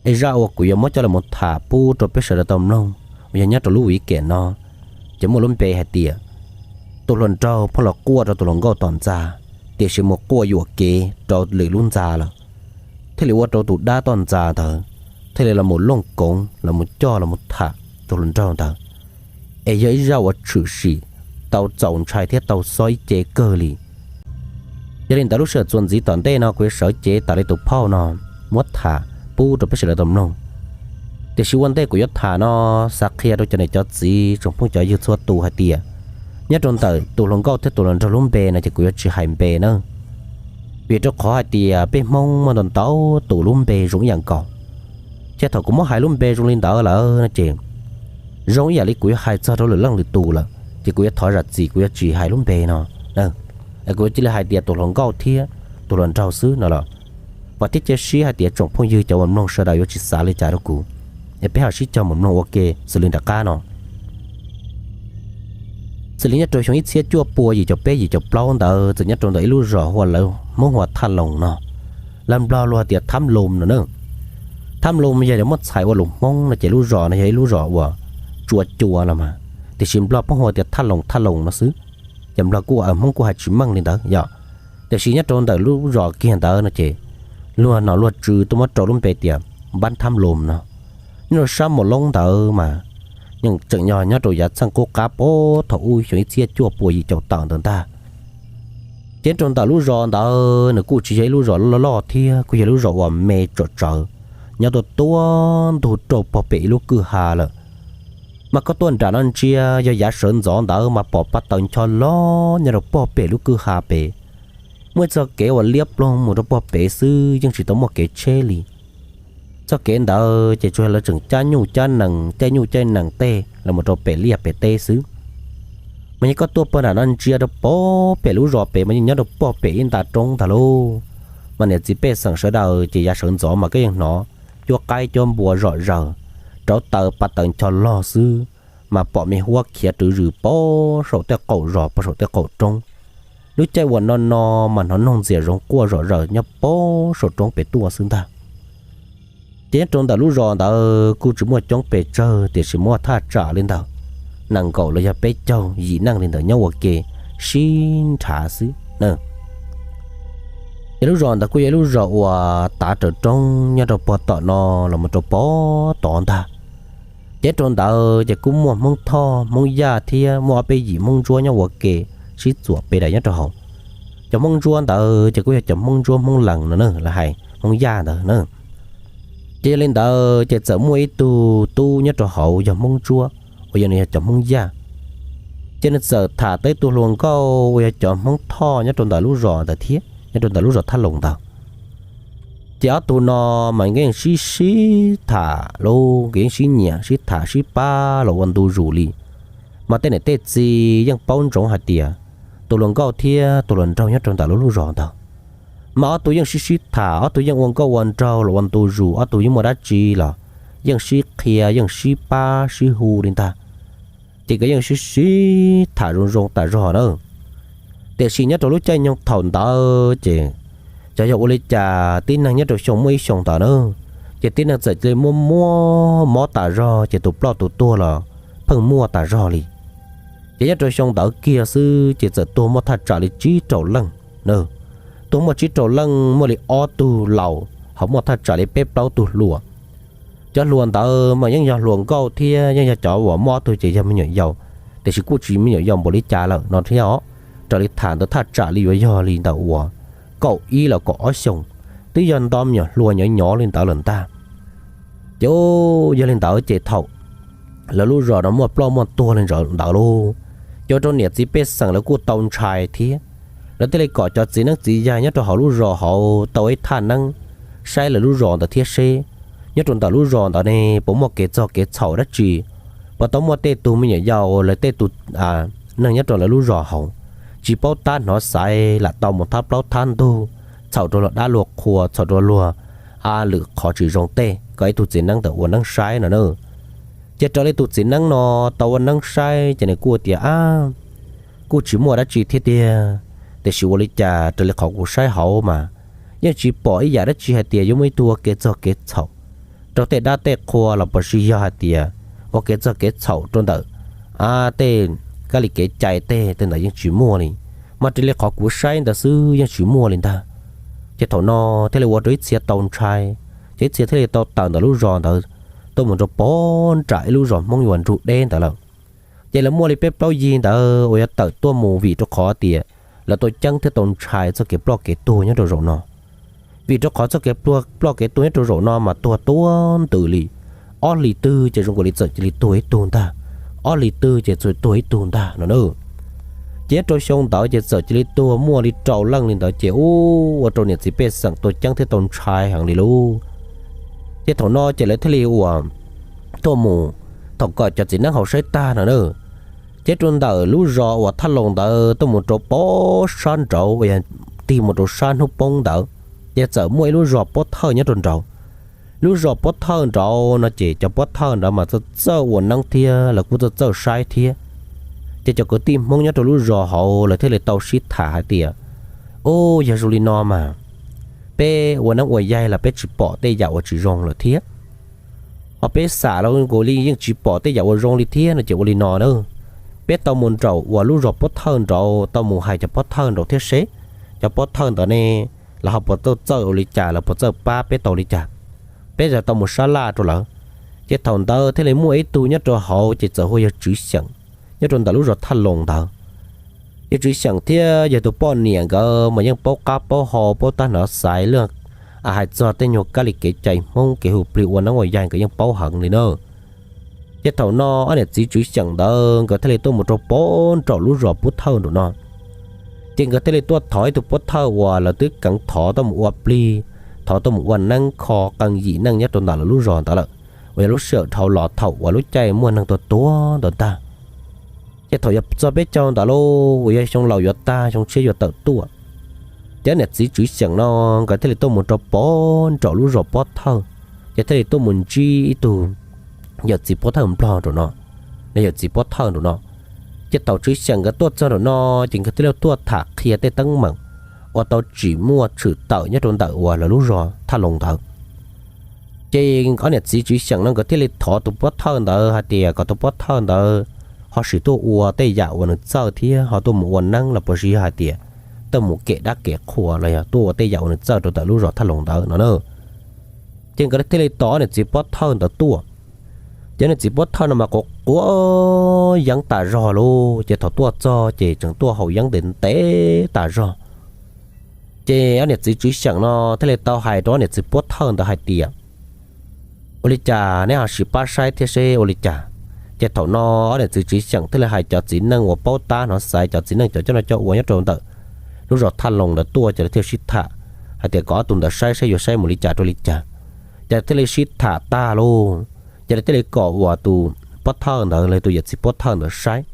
Es zaj uas kuv yuav muab coj los tham pub rau peb sawv daws tau mloog uas yog nyob rau lub weekend no, ces muaj lub npe hais tias tus hluas nraug pheej los quaj rau tus hluas nkauj tom ntxa, tiam sis mus quaj yuam kev rau lwm lub ntxa lawm, thiaj li ua rau tus dab tom ntxa ntawd thiaj li los mus looj koov los mus coj los mus tham tus hluas nraug ntawd. Es yog ib zaj uas tshwm sim tau txaus ntshai thiab tau xob ib ce kawg li. Yog li ntawd lub sij hawm txuas ntxiv tom ntej no kuv yuav sawv cev tas li tus phauj no muab tham pub rau peb sawv daws tau mloog. Tiam sis ua ntej kuv yuav tham no, xav qhia rau cov niam cov txiv tsoom phooj cov ywg txhua tus hais tias nyob rau ntawm tus hluas nkauj thiab tus hluas nraug lub npe no ces kuv yuav tsis hais npe na, vim rau qhov hais tias peb Hmoob muaj ntau ntau tus lub npe zoo ib yam nkaus. Ces thaum kuv muab hais lub npe zoo li ntawd lawm no ces zoo ib yam li kuv yuav hais txog rau lwm leej lwm tus lawm, ces kuv yuav thov zam txim, kuv yuav tsis hais lub npe no. Kuv yuav cia li hais tias tus hluas nkauj thiab tus hluas nraug xwb no los, vam thiab cia siab hais tias tsoom phooj ywg cov uas mloog sawv daws yuav tsis xav li cas rau kuv, es peb ho sib cog mus mloog ua ke xws li nram qab no. Xws li nyob rau xyoo ib txhiab cuaj pua yim caum peb yim caum plaub ntawd txawm nyob rau ntawm ib lub zos hu ua lawv Hmoob hu ua Thaj Loos no, lawv Nplog luag tias Thab Loos no na. Thab Loos yog muab txhais ua lus Hmoob no ces lub zos no yog ib lub zos uas tsua cua los mas, tiam sis Nplog pheej hu tias Thaj Loos Thaj Loos no xwb. Ces Nplog kuj, Hmoob kuj hais tsis meej li ntawd yom. Tiam sis nyob rau ntawm lub zos kiag ntawd no ces luag nom luag tswv tuaj muab rau lub npe tias Npab Thab Loos no. Nyob rau sab Mus Loob ntawd mas yeej tseem yog nyob rau yav txheej qub qab puag thaum ub xyoo ib txhiab cuaj pua yim caum tawm ntawd ntag. Ces rau ntawm lub zos ntawd nws kuj tsis yog ib lub zos loj loj thiab, kuj yog lub zos uas me tsawm tsawv, nyob tuaj tuaj ntug rau puag pem ib lub kwj ha lawm. Mas koj tuaj nram no ntsia yog yav sawv ntxov ntawd mas pom pas taws ncho loj nyob rau puag pem lub kwj ha pem. Muaj ib txoj kev uas liab ploog mus rau puag pem xwb, yeej tsis tau muaj kev tsheb li. Txoj kev ntawd ces tsuas yog lawv tseem cab nyuj cab nees, caij nyuj caij nees tej los mus rau pem liaj pem teb xwb. Mas yog koj tuaj puag nram no ntsia rau puag pem lub zos pem mas yeej nyob rau puag pem ib nta roob ntag lauj. Mas niam txiv pej xeem sawv daws ces yav sawv ntxov mas koj yeej hnov cuab qaib cuab npua zom zaws, rauv taws pas taws ncho loj xwb, mas pom me huab khiav rwv zws puag saum tej qaum zos puag saum tej qaum roob. Lub caij uas no no mas hnov noog ntxias zoov quaj zom zaws nyob puag saum roob pem tuaj xwb ntag. Ces nyob rau ntawm lub zos ntawd kuj tsis muaj coob pes tsawg tiam sis muaj thaj tsam li ntawm nees nkaum los yog peb caug yim neej li ntawd nyob ua ke sib nrhav xwb na. Ces lub zos ntawd kuj yog ib lub zos uas tav raws roob nyob rau puag tom no los mus rau puag tod ntag. Ces rau ntawd ces kuj muaj Hmoob Thoj Hmoob Yaj thiab muaj ob peb yim Hmoob Ntsuab nyob ua ke sib txuam pes daim nyob rau hauv. Cov Hmoob Ntsuab ntawd ces kuj yog cov Hmoob Ntsuab Hmoob Lees no na, lawv hais Hmoob Yaj ntawd na. Ces yog li ntawd ces txawm muaj ib tug tub nyob rau hauv yog Hmoob Ntsuab uas yog nws yog cov Hmoob Yaj. Ces nws txawm tham tau ib tug hluas nkauj uas yog cov Hmoob Thoj nyob rau ntawm lub zos ntawd thiab nyob rau ntawm lub zos Thaj Loos ntawd. Ces ob tug no mas nkawd yeej sib sib tham lauj, nkawd yeej sib nyiam sib tham sib pab los ua ntu zus li. Mas tej niam tej txiv yeej paub ntsoov hais tias tus hluas nkauj thiab tus hluas nraug nyob rau ntawm lub lub zos ntawd, mas ob tug yeej sib sib tham, ob tug yeej ua nkauj ua nraug los ua ntu zus, ob tug yeej muaj dab tsi los yeej sib qhia yeej sib pab sib hu li ntag. Ces nkawd yeej sib sib tham zoo zoo tas zog na. Tiam sis nyob rau lub caij nyoog thaum ntawd ces xyov yog ua li cas tib neeg nyob rau xyoo muaj ib xyoo ntawd na, ces tib neeg txawm cia li muaj muaj mob tas zog, ces tus ploj tus tuag los pheej muaj tas zog li. Ces nyob rau xyoo ntawd kiag xwb ces txawm tuag muaj thaj tsam li tsib rau leej na. Tuag muaj tsib rau leej, muaj li ob tug laus, ho muaj thaj tsam li peb plaub tug hluas. Cov hluas ntawd mas yeej yog hluas nkauj thiab yeej yog cov uas muaj ob tug ces yog me nyuam yaus, tiam sis kuj tsis me nyuam yaus npaum li cas lawm no thiab os. Raws li tham ntawd thaj tsam li yuav yog li ntawm uas kaum ib los kaum ob xyoos, twb yog nto me nyuam hluas nyov nyov li ntawd lawm ntag. Ces yog li ntawd ces thaum lawv lub zos no muaj ploj muaj tuag li ntawd lauj, ces ua rau niam txiv pej xeem lawv kuj tau ntshai thiab. Lawv thiaj li kom cov txiv neeb txiv yaig nyob rau hauv lub zos hauv tau ib thaj neeb saib lawv lub zos ntawd thiab seb nyob rau ntawm lub zos ntawd ne puas muaj kev txog kev txhaum dab tsi, puas tau muaj tej tug me nyuam yaus lawv tej tug neeg nyob rau lawv lub zos hauv tsis paub tab hnov xaiv lam tau mus thab plaub thab ntug, txhaum rau luag dab luag qhua, txhaum rau luag a lwm qhov tsis zoo tej, kom ib tug txiv neeb ntawd ua neeb saib no na. Ces raws li tus txiv neeb no tau ua neeb saib ces nws kuj tias, a, kuj tsis muaj dab tsi thiab tiag, tiam sis ua li cas raws li qhov kuv saib hauv mas yeej tsis pom ib yam dab tsi hais tias yuav muaj ib tug ua kev txog kev txhaum, rau tej dab tej qhua los puas sis yog hais tias ua kev txog kev txhaum rau ntawm tej kab li kev cai tej tej ntawd yeej tsis muaj li. Mas raws li qhov kuv saib ntawd xwb yeej tsis muaj li ntag. Ces thaum no thiaj li ua rau ib txhia tau ntshai, ces ib txhia thiaj li tau tawm ntawm lub zos ntawd tuaj mus rau pem nram ib lub zos Hmoob uas nrug deb ntawd lawm. Ces lawv muaj li peb plaub yig ntawd uas yuav tawm tuaj mus vim rau qhov tias lawv tau ceeb thiab tau ntshai txoj kev ploj kev tuag nyob rau zaum no. Vim rau qhov txoj kev ploj kev tuag nyob rau zaum no mas tuag tuag ntws li, ob hlis twg ces zoo nkaus li txawm cia li tuag ib tug ntag, ob hlis twg ces txawm tuag ib tug ntag no na. Ces nyob rau xyoo ntawd ces txawm cia li tuag muaj li rau leej li ntawd ces ua rau niam txiv pej xeem tau ceeb thiab tau ntshai heev li lauj. Ces thaum no ces lawv thiaj li uas tuaj mus, thaum kom cov txiv neeb haus saib tag no na, ces rau ntawm lub zos uas Thaj Loos ntawd tuaj mus rau pem sab nraud uas yog tig mus rau sab hnub poob ntawd, ces txawm muaj ib lub zos Pob Thawj nyob rau nraud. Lub zos Pob Thawj nraud no ces cov Pob Thawj nraud mas txawj txawj ua neeb thiab lawv kuj txawj txawj saib thiab. Ces cov kwv tij Hmoob nyob rau lub zos hauv lawv thiaj li tau sib tham hais tias, Ub, yog zoo li no mas peb ua neeb ua yaig los peb tsis pom tej yam uas tsis zoo lawm thiab, ho peb xam los nkaus li yeej tsis pom tej yam uas zoo li thiab no ces ua li no na, peb tau mus nraum uas lub zos Pob Thawj nraud tau mus hais cov Pob Thawj nraud thiab seb cov Pob Thawj ntawd ne lawv ho puas txawj txawj ua li cas, lawv puas txawj pab peb tau li cas, peb yog tau mus sab laj rau lawv. Ces thaum ntawd thiaj li muaj ib tug nyob rau hauv ces txawm hu ua yawg Tswv Xyeem nyob rau ntawm lub zos Thaj Loos ntawd. Yawg Tswv Xyeem thiab yawg tus poj niam nkawd mas yeej paub qab paub hau paub tab hnov xaiv lawm, hais txog tej nyuag kab li kev cai Hmoob kev hu plig ua neeb ua yaig nkawd yeej paub heev li na. Ces thaum no ob niam txiv Tswv Xyeem ntawd nkawd thiaj li tuaj mus rau pem nraum lub zos Pob Thawj nraum no. Ces nkawd thiaj li tuaj thov ib tug Pob Thawj uas lawv twb keev thov tuaj mus ua plig, thov tuaj mus ua neeb kho qee yim neej nyob rau ntawm lawv lub zos ntawd lawm, uas yog lub sij hawm dhau los thaum uas lub caij muaj neeg tuag tuag ntawd ntag. Ces thaum yuav txog peb caug ntawd lauj, uas yog xyoo laus yuav tag xyoo tshiab yuav tawm tuaj, ces niam txiv Tswv Xyeem no nkawd thiaj li tuaj mus rau pem nraum lub zos Pob Thawj, ces thiaj li tuaj mus ntsib ib tug yawm txiv Pob Thawj Nplog nraum no, yawm txiv Pob Thawj nraum no. Ces thaum Tswv Xyeem nkawd tuaj txog nraum no, ces nkawd thiaj li tuaj tham qhia tej teeb meem uas tau tsim muaj tshwm tawm nyob rau ntawm uas lawv lub zos Thaj Loos ntawd. Ces ob niam txiv Tswv Xyeem no nkawd thiaj li thov tus Pob Thawj ntawd hais tias kom tus Pob Thawj ntawd ho sim tuaj ua tej yam uas nws txawj thiab ho tuaj mus ua neeb los puas sis yog hais tias tuaj mus kem dab kem qhua los yog tuaj ua tej yam uas nws txawj rau ntawm lub zos Thaj Loos ntawd no na. Ces nkawd thiaj li tos ob niam txiv Pob Thawj ntawd tuaj. Ces ob niam txiv Pob Thawj no mas quav quav yeeb tas zog lauj, ces thaum tuaj txog ces tseem tuaj haus yeeb ntev ntev tas zog. Ces ob niam txiv Tswv Xyeem no thiaj li tau hais rau ob niam txiv Pob Thawj ntawd hais tias, Ua li cas neb ho sim pab saib thiab seb ua li cas? Ces thaum no ob niam txiv Tswv Xyeem thiaj li hais cov txiv neej uas paub tab hnov xaiv, cov txiv neej cov coj noj coj ua nyob rau ntawm lub zos Thaj Loos ntawd tuaj, ces lawv thiaj sib tham hais tias kom ob tug ntawd saib saib yuav saib mus li cas rau li cas. Ces thiaj li sib tham tag lauj, ces lawv thiaj li kom uas tus Pob Thawj ntawd los tus yawm txiv Pob Thawj ntawd saib.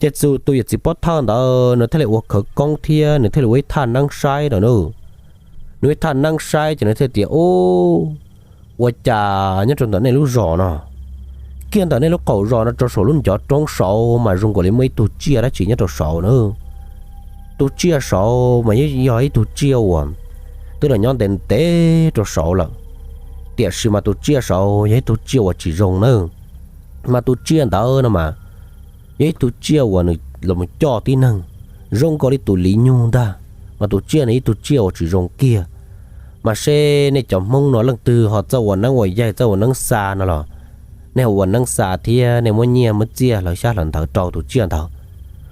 Ces tus yawm txiv Pob Thawj ntawd nws thiaj li ua khawv koob thiab nws thiaj li ua ib thaj neeb saib no na. Nws ua ib thaj neeb saib ces nws thiaj tias, Ub, ua cas nyob rau ntawm nej lub zos no, kiag ntawm nej lub qaum zos no rau saum lub ncov roob saud mas zoo nkaus li muaj ib tug tsiaj dab tsi nyob rau saud na. Tus tsiaj saud mas yeej yog ib tug tsiaj uas twb los nyob ntev ntev rau saud lawm, tiam sis mas tus tsiaj saud yog ib tug tsiaj uas tsis zoo na. Mas tus tsiaj ntawd no mas yog ib tug tsiaj uas nws los coj tib neeg, zoo nkaus li tus liv nyug ntag, mas tus tsiaj no ib tug tsiaj uas tsis zoo kiag. Mas seb nej cov Hmoob no leej twg ho txawj ua neeb ua yaig txawj ua neeb xa no los, nej ho ua neeb xa thiab nej muab nyiaj muab txiaj hlawv xyab hlawv ntawv rau tus tsiaj ntawd,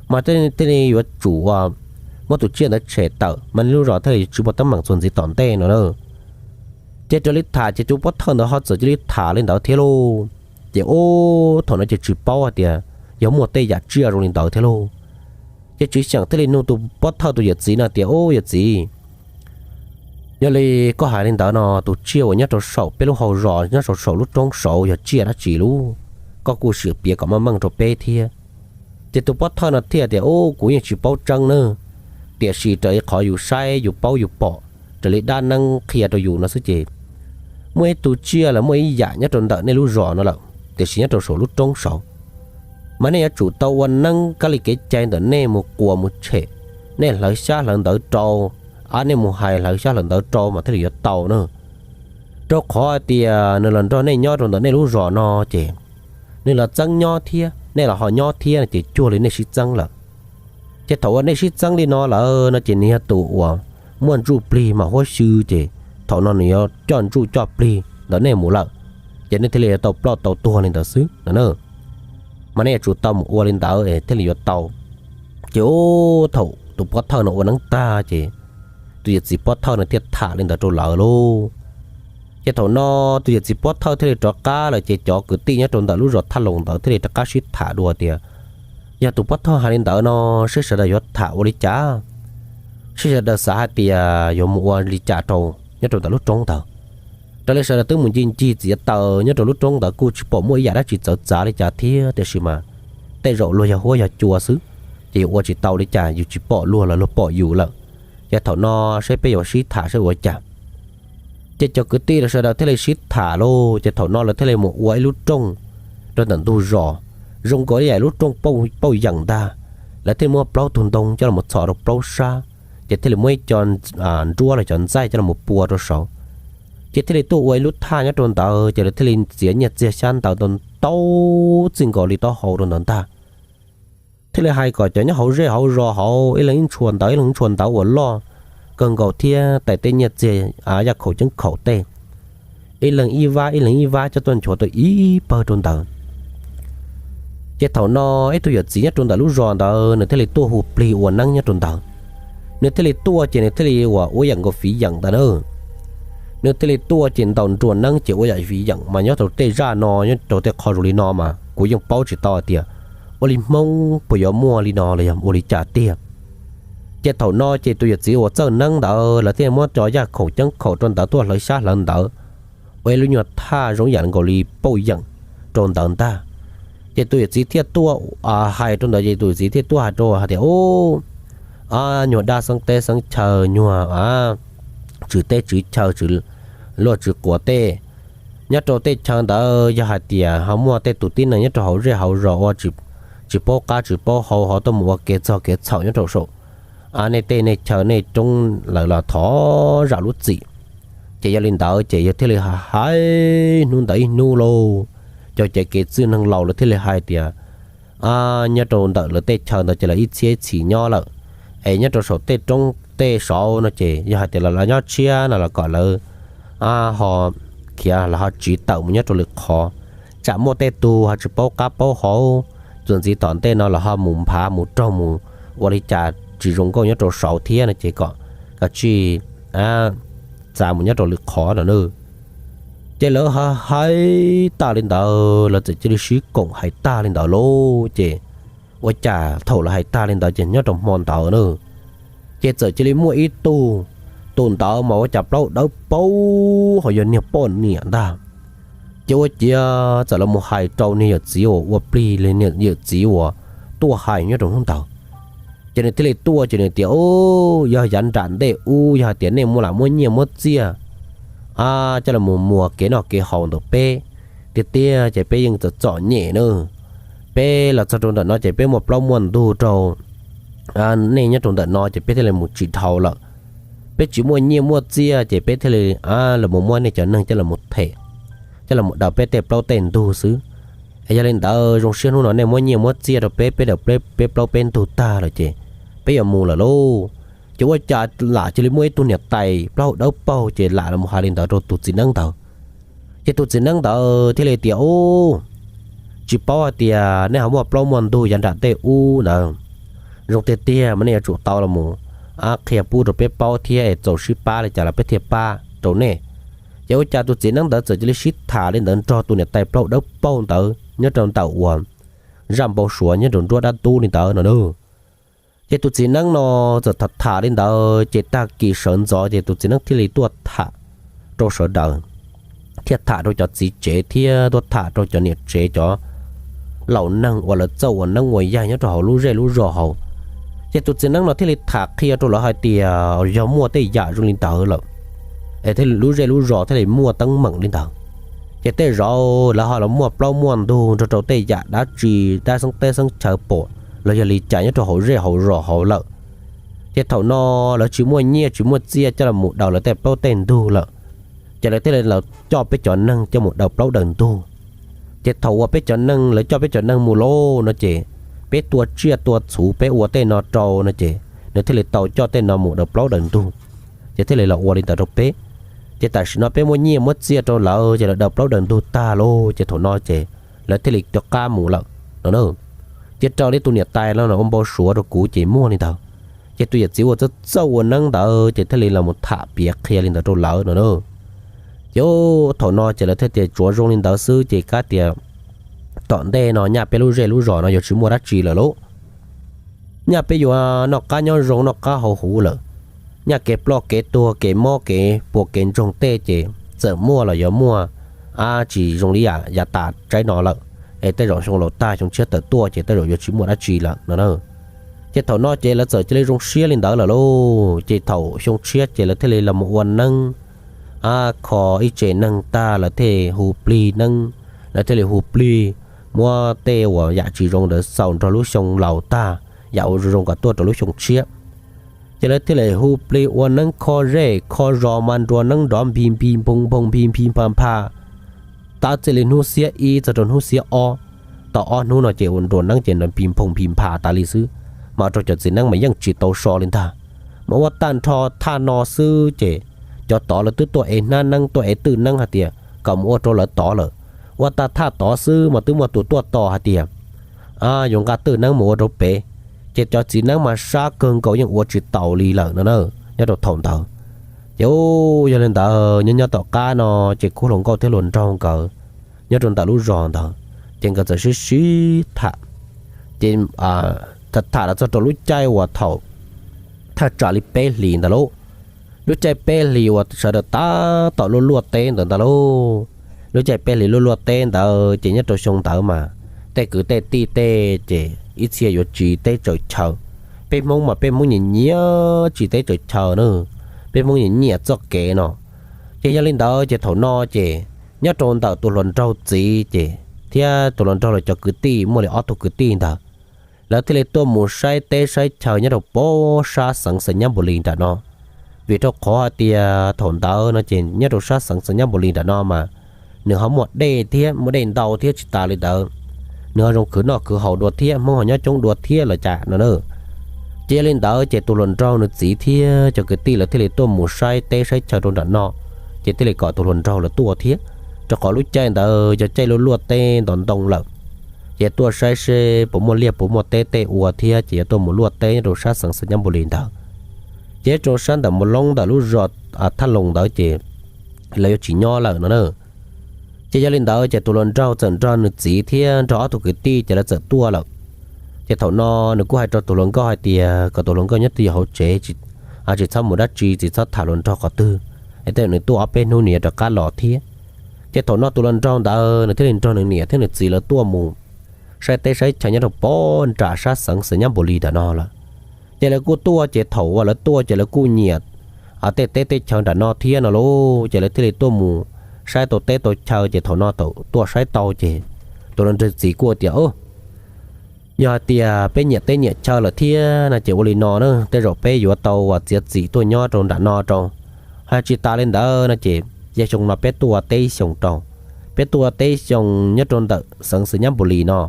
mas thiaj li yuav tsum muab tus tsiaj ntawd tshem tawm mas nej lub zos thiaj li tsis muaj teeb meem txuas ntxiv tom ntej no na. Ces raws li tham ces tus Pob Thawj ntawd ho txawm cia li tham li ntawd thiab lauj. Ces ub, thaum no ces tsis paub hais tias yog muaj tej yam tsiaj zoo li ntawd thiab lauj. Ces Tswv Xyeem thiaj li nug tus Pob Thawj tus yawm txiv no tias, Ub, yawm txiv, yog li koj hais li ntawd no, tus tsiaj uas nyob rau saum peb lub hau zos nyob rau saum lub roob saud yog tsiaj dab tsi lauj? Koj kuj sim piav kom meej meej rau peb thiab. Ces tus Pob Thawj no thiaj tias, Ub, kuv yeej tsis paub tseeb na, tiam sis raws li qhov yus saib yus paub yus pom, raws li dab neeb qhia rau yus no xwb ces muaj ib tug tsiaj los muaj ib yam nyob rau ntawm nej lub zos no lawm, tiam sis nyob rau saum lub roob saud. Mas nej yuav tsum tau ua neeb kab li kev cai ntawm nej mus quas mus tshem, nej hlawv xyab hlawv ntawv rau, ab, nej mus hais hlawv xyab hlawv ntawv rau mas thiaj li yuav tau na. Rau qhov tias nws los nrog nej nyob rau ntawm nej lub zos no ces nws los txeeb nyob thiab nej los ho nyob thiab no ces cuag li nej sib txeeb lawm. Ces thaum uas nej sib txeeb li no lawm no ces nws yog tus uas muaj ntsuj plig mam huab xyw ces thaum no nws yuav coj ntsuj coj plig ntawm nej mus lawm, ces nej thiaj li yuav tau ploj tau tuag li ntawd xwb no. Mas nej yuav tsum tau mus ua li ntawd thiaj li yuav tau. Ces ub, thaum tus pov thawj no ua neeb tag ces tus yawm txiv pov thawj no thiaj tham li ntawd rau lawv lauj. Ces thaum no tus yawm txiv pov thawj thiaj li rov qab lawm ces cov kwv tij nyob rau ntawm lub zos Thaj Loos ntawd thiaj li rov qab sib tham dua tias, yog tus pov thawj hais li ntawd no, seb sawv daws yuav tham ua li cas, seb sawv daws xav hais tias yuav mus ua li cas rau nyob rau ntawm lub roob ntawd. Raws li sawv daws twb mus ncig ncig txiav taws nyob rau lub roob ntawd kuj tsis pom muaj ib yam dab tsi txawv txav li cas thiab, tiam sis mas tej zaum luag yog huab yog cua xwb, ces yus ua tsis tau li cas, yus tsis pom luag los luag pom yus lawm. Ces thaum no seb peb yuav sib tham seb ua cas. Ces cov kwv tij los sawv daws thiaj li sib tham lauj, ces thaum no lawv thiaj li mus ua ib lub rooj rau ntawm ntug zos, zoo nkaus li yam lub rooj pauj yeem ntag. Lawv thiaj muab plaub tug ntoo coj los txhos rau plaub sab, ces thiaj li muab ib co nruab los cov ntxaij coj los pua rau saud. Ces thiaj li tuaj ua ib lub thaj nyob rau ntawd, ces lawv thiaj li txiav nyiaj txiag xyab ntawv ntau ntau txij nkaus li taub hau rau ntawd ntag. Thiaj li hais kom cov nyob hauv zej hauv zos hauv ib leeg ib ntshua ntawv, ib leeg ib ntshua ntawv uas loj kawg nkaus thiab tais tej nyiaj txiag, yaj khaum ceeb khaum tej, ib leeg ib vab ib leeg ib vab coj tuaj nchuav tau ib pawg rau ntawd. Ces thaum no ib tug yawm txiv nyob rau ntawm lub zos ntawd nws thiaj li tuaj hu plig ua neeb nyob rau ntawd. Nws thiaj li tuaj ces nws thiaj li ua ua yam nkaus fiv yeem ntag na. Nws thiaj li tuaj ces ntaus nruas neeb ces ua yam fiv yeem mas nyob rau tej zaj no nyob rau tej qho zoo li no mas kuv yeej paub tsis tau hais tias ua li Hmoob puas yuav muaj li no los yog ua li cas tiag. Ces thaum no ces tus yawm txiv uas txawj neeb ntawd lawv thiaj muab cov yaj khaum ceeb khaum rau ntawd tuaj hlawv xyab hlawv ntawv ua ib lub nyuag thaj zoo yam nkaus li pauj yeem rau ntawd ntag. Ces tus yawm txiv thiaj tuaj hais rau ntawd, ces tus yawm txiv thiaj tuaj hais rau hais tias, Ub, nyuag dab xeeb teb xeeb chaw, nyuag tswv teb tswv chaw, luaj tswv quav tej, nyob rau tej chaw ntawd yog hais tias ho muaj tej tus tib neeg nyob rau hauv zej hauv zos uas tsis paub qab tsis paub hau ho tuaj mus ua kev txog kev txhaum nyob rau saum nej tej nej chaw nej roob lawm los thov zam lub txim. Ces yog li ntawd ces yog thiaj li hais hnub ntawd ib hnub lauj, cov cev kev txwj neeg laus lawv thiaj li hais tias, nyob rau ntawm lawv tej chaw ntawd ces lawv ib txhiab ib txhis nyob lawm, es nyob rau saum tej roob tej saud no ces yog hais tias lawv los nyob tshiab no los kom lawv ho khiav los ho tsiv tawm mus nyob rau lwm qhov. Tsam muaj tej tug ho tsis paub qab paub hau, txuas ntxiv tom ntej no los ho mus nphav mus raug mus ua li cas tsis zoo nkauj nyob rau saud thiab no ces kom, kom tsij txav mus nyob rau lwm qhov no na. Ces lawv hais tag li ntawd, lawv txawm cia li sib koom hais tag li ntawd lauj. Ces ua cas thaum lawv hais tag li ntawd ces nyob rau hmo ntawd na, ces txawm cia li muaj ib tug, tus ntawd mas ua cas plaub dawb paug ho yog niag poj niam ntag. Ces ua ciav txawm los mus hais rau niag yawm txiv uas ua plig li, niag yawm txiv uas tuaj hais nyob rau hnub ntawd. Ces nws thiaj li tuaj ces nws tias, Yog yav nram ntej ub yog hais tias nej muaj lam muab nyiaj muab txiaj coj los mus muas kev noj kev haus ntawm peb tiag tiag ces peb yeej txom txom nyem na. Peb los txog rau ntawm no ces peb muaj plaub muaj ntug rau nej nyob rau ntawm no ces peb thiaj li mus tsis dhau lawm. Peb tsis muaj nyiaj muaj txiaj ces peb thiaj li los mus muab nej cov neeg coj los them, coj los daws peb tej plaub tej ntug xwb. Es yog li ntawd zoo siab hnub no nej muab nyiaj muab txiaj rau peb, peb daws peb plaub peb ntug tag lawm ces peb yuav mus lawm lauj. Ces ua cas lam cia li muaj ib tug niam tais plaub hau dawb paug ces lam los hais li ntawd rau tus txiv neeb ntawd. Ces tus txiv neeb ntawd thiaj li tias, Ub, tsis paub hais tias nej ho muaj plaub muaj ntug yav nram tej ub ntawd. Zoo tiag tiag mas nej yuav tsum tau los mus qhia pub rau peb paub thiab es txaus sib pab li cas los peb thiaj pab rau nej. Ces ua cas tus txiv neeb ntawd txawm cia li sib tham li ntawd nrog tus niam tais plaub hau dawb paug ntawd nyob rau ntawm uas zaj npau suav nyob rau nruab dab ntub li ntawd no na. Ces tus txiv neeb no txawm tham tham li ntawd ces tag kis sawv ntxov ces tus txiv neeb thiaj li tuaj tham rau sawv daws, thiaj tham rau cov txiv tsev thiab tuaj tham rau cov niam tsev cov laus neeg uas lawv txawj ua neeb ua yaig nyob rau hauv lub zej lub zos hauv. Ces tus txiv neeb no thiaj li tham qhia rau lawv hais tias yog muaj tej yam zoo li ntawd lawm es thiaj li lub zej lub zos thiaj li muaj teeb meem li ntawd. Ces tej zaum lawv ho los muaj plaub muaj ntug nrog rau tej yam dab tsi dab xeeb teb xeeb chaw pom los yog li cas nyob rau hauv zej hauv zos hauv lawm. Ces thaum no lawv tsis muaj nyiaj tsis muaj txiaj coj los mus daws lawv tej plaub tej ntug lawm. Ces lawv thiaj li los coj peb cov neeg coj mus daws plaub daws ntug. Ces thaum uas peb cov neeg, lawv coj peb cov neeg mus lauj no ces peb tua tsiaj tua txhuv peb ua tej no rau no ces nws thiaj li tau coj tej no mus daws plaub daws ntug, ces thiaj li los ua li ntawd rau peb. Ces tam sim no peb muab nyiaj muab txiaj rau lawv ces lawv daws plaub daws ntug tag lauj, ces thaum no ces lawv thiaj li rov qab mus lawm no na. Ces raws li tus niam tais no ua npau suav rau kuv ces muaj li ntawd. Ces tus yawm txiv uas txawj txawj ua neeb ntawd ces thiaj li los mus tham piav qhia li ntawd rau lawv no na. Ces thaum no ces lawv thiaj tias tsuav zoo li ntawd xwb ces kav tias tom ntej no nyaj peb lub zej lub zos no yuav tsis muaj dab tsi lawm lauj. Nyaj peb yuav noj qab nyob zoo noj qab haus huv lawm. Nyaj kev ploj kev tuag kev mob kev puas kev ntsoog tej ces txawm muaj los yuav muaj, a, tsis zoo li yav tas tsaib no lawm, es tej zaum xyoo laus tag xyoo tshiab tawm tuaj ces tej zaum yuav tsis muaj dab tsi lawm no na. Ces thaum no ces lawv txawm cia li zoo siab li ntawd lawm lauj. Ces thaum xyoo tshiab ces lawv thiaj li los mus ua neeb, a, kho ib tse neeg tag lawv thiaj hu plig neeb, lawv thiaj li hu plig muab tej uas yam tsis zoo ntawd xaus nrog lub xyoo laus tag, yam ua zoo zoo kom tuaj rau lub xyoo tshiab. Ces lawv thiaj li hu plig ua neeb kho zej kho zos mas nruas neeb nrov nphi nphi npoo npoo nphi nphi npha npha, tab txij li hnub xiab ib txog rau hnub xiab ob, tau ob hnub no ces ua nruas neeb ces nphi npoo nphi npha tas li xwb, mas rau cov txiv neeb mas yeej tsis tau so li ntag. Mas ua tag nrho thaj no xwb ces cov tod lawv twb tuaj ev hnab neeb tuaj ev twj neeb hais tias kom mus ua rau lawv tod lawm. Ua tag thaj tod xwb mas twb muaj tus tuaj tos hais tias yuav nqa twj neeb mus ua rau pem, ces cov txiv neeb mas sab kawg nkaus yeej ua tsis taus li lawm no na, nyob rau thaum ntawd. Ces yog li ntawd nyob nyob tom qab no ces kuj hluas nkauj thiab hluas nraug nkawd nyob rau ntawm lub zos ntawd, ces nkawd txawm sib sib tham, ces tham tham los txog rau lub caij uas thaum thaj tsam li peb hlis ntawd lauj, lub caij peb hlis uas sawv daws tab tom luaj luaj teb ntawd ntag lauj. Lub caij peb hlis luaj luaj teb ntawd ces nyob rau xyoo ntawd mas tej kwv tej tij tej ces ib txhia yuav tsiv teb tsaws chaw. Peb Hmoob mas peb Hmoob nyiam nyiam tsiv teb tsaws chaw na, peb Hmoob nyiam nyiam txoj kev no. Ces yog li ntawd ces thaum no ces nyob rau ntawm tus hluas nraug txiv ces thiab tus hluas nraug lawv cov kwv tij muaj li ob tug kwv tij ntawd, lawv thiaj li tuaj mus saib teb saib chaw nyob rau pob sab xeev Xais Nyab Npus Lis nram no. Vim rau qhov hais tias thaum ntawd no ces nyob rau sab xeev Xais Nyab Npus Lis nram no mas nws ho muaj dej thiab muaj dej ntau thiab tsis tas li ntawd, nws ho zoo khwv noj khwv haus dua thiab Hmoob ho nyob coob dua thiab los cas no na. Ces yog li ntawd ces tus hluas nraug nws txiv thiab cov kwv tij lawv thiaj li tuaj mus saib teb saib chaw rau nram no, ces thiaj li kom tus hluas nraug lawv tuaj thiab, rau qhov lub caij ntawd yog caij luaj luaj teb ntov ntoo lawm, ces tuaj saib seb puas muaj liaj puas muaj teb tej ua thiab ces yuav tuaj mus luaj teb rau sab xeev Xais Nyab Npus Lis ntawd. Ces rau sab ntawm Mus Loob ntawm lub zos Thaj Loos ntawd ces lawv yuav tsis nyob lawm no na. Ces yog li ntawd ces tus hluas nraug txawm nrog nws txiv thiab nrog ob tug kwv tij ces lawv txawm tuaj lawm. Ces thaum no nws kuj hais rau tus hluas nkauj hais tias kom tus hluas nkauj nyob twj ywm hauv tsev, tsis txhob mus dab tsi, tsis txhob tham hluas nraug qhov twg, es tej zaum nws tuaj ob peb hnub nws yuav rov qab los thiab. Ces thaum no tus hluas nraug ntawd nws thiaj li nrog nws niam thiab nws txiv lawv tuaj mus saib teb saib chaw nyob rau pob nram sab xeev Xais Nyab Npus Lis nram no lawm. Ces lawv kuj tuaj ces thaum uas lawv tuaj ces lawv kuj nyiam tej teb tej chaw nram no thiab no lauj, ces lawv thiaj li tuaj mus saib tau teb tau chaw. Ces thaum no thaum tuaj saib tau ces tus hluas nraug txiv kuj tias, Yog hais tias peb nyiam teb nyiam chaw lawm thiab no ces ua li no na, tej zaum peb yuav tau uas txiav txim tuaj nyob rau nram no rau. Ho tsis tas li ntawd no ces yog xyoo no peb tuaj ua teb xyoo rau, peb tuaj ua teb xyoo nyob rau ntawm xeev Xais Nyab Npus Lis no.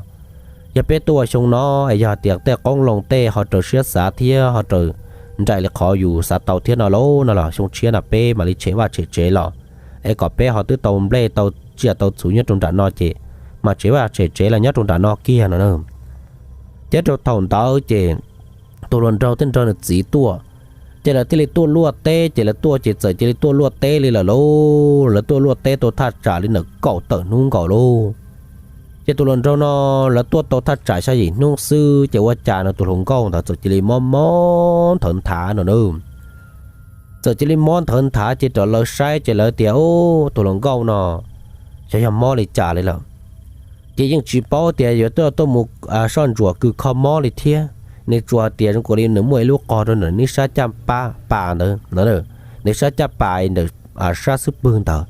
Yog peb tuaj ua xyoo no es yog hais tias tej qoob loo tej ho raws siab xav thiab ho raws nraim li qhov yus xav tau thiab no lauj no los xyoo tshiab no peb mam li tshem vaj tshem tsev los, es kom peb ho twb tau nplej tau tsiaj tau txhuv nyob rau nram no ces mam tshem vaj tshem tsev los nyob rau nram no kiag no na. Ces rau thaum ntawd ces tus hluas nraug thiaj nrog nws txiv tuaj, ces lawv thiaj li tuaj luaj teb. Ces lawv tuaj ces txawm cia li tuaj luaj teb li lawm lauj. Lawv tuaj luaj teb tau thaj tsam li ntawm kaum tawm hnub nkaus lauj. Ces tus hluas nraug no lawv tuaj tau thaj tsam xya yim hnub xwb ces ua cas no tus hluas nkauj ntawd txawm cia li mob mob nthawv nthav no na. Txawm cia li mob nthawv nthav ces rov lawv saib ces lawv tias, Ub, tus hluas nkauj no xyov yog mob li cas li lawm. Ces yeej tsis paub tias yuav tuaj tuaj mus soj ntsuam kws kho mob li thiab. Nws tsuas hais tias zoo li nws muaj ib lub qog rau ntawm nws sab caj pas ntawd, nws sab caj pas ntawm sab xub pwg ntawd,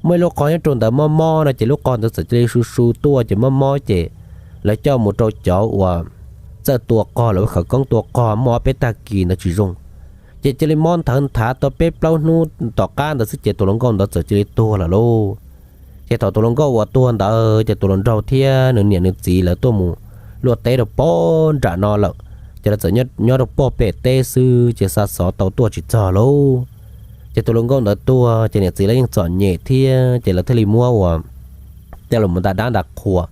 muaj ib lub qog nyob rau ntawd mob mob no ces lub qog ntawd txawm cia li su su tuaj ces mob mob ces lawv coj mus rau cov uas txawj tua qog, lawv khawv koob tua qog muaj ob peb tag kis ntawd tsis zoo. Ces cia li mob nthawv nthav tau peb plaub hnub tom qab ntawd xwb ces tus hluas nkauj ntawd txawm cia li tuag lawm lauj. Ces thaum tus hluas nkauj uas tuag ntawd ces tus hluas nraug thiab nws niam nws txiv lawv tuaj mus luaj teb rau pog nram no lawm, ces lawv txawm nyob rau pog pem teb xwb ces xa xov tau tuaj tsis txog lauj. Ces tus hluas nkauj ntawd tuag ces niam txiv lawv yeej txom nyem thiab ces lawv thiaj li muab ua coj los nta dab nta qhua.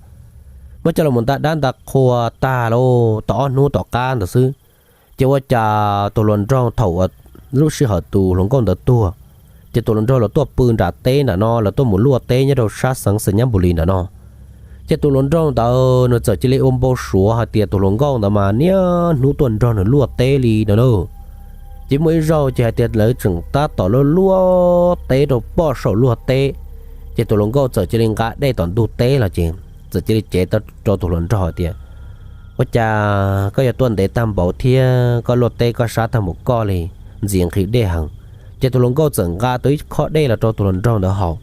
Muab coj los nta dab nta qhua tag lauj, tau ob hnub tom qab ntawd xwb, ces ua cas tus hluas nraug thaum uas lub sij hawm tus hluas nkauj ntawd tuag, ces tus hluas nraug los tuaj pw nram teb nram no, lawv tuaj mus luaj teb nyob rau sab xeev Xais Nyab Npus Lis nram no. Ces tus hluas nraug ntawd nws txawm cia li ua npau suav hais tias tus hluas nkauj ntawd mas niaj hnub tuaj nrog nws luaj teb li no na. Ces muaj ib zaug ces hais tias lawv tseem tab tom luaj luaj teb rau pog saum luaj teb, ces tus hluas nkauj txawm cia li nqa dej tom ntug teb los ces txawm cia li cev rau tus hluas nraug hais tias, ua cas koj yuav tuaj ntev tag npaum thiab koj luaj teb koj sab tag npaum koj li, ntxim nqhis dej heev. Ces tus hluas nkauj txawm nqa tau ib khob dej los rau tus hluas nraug ntawd haus.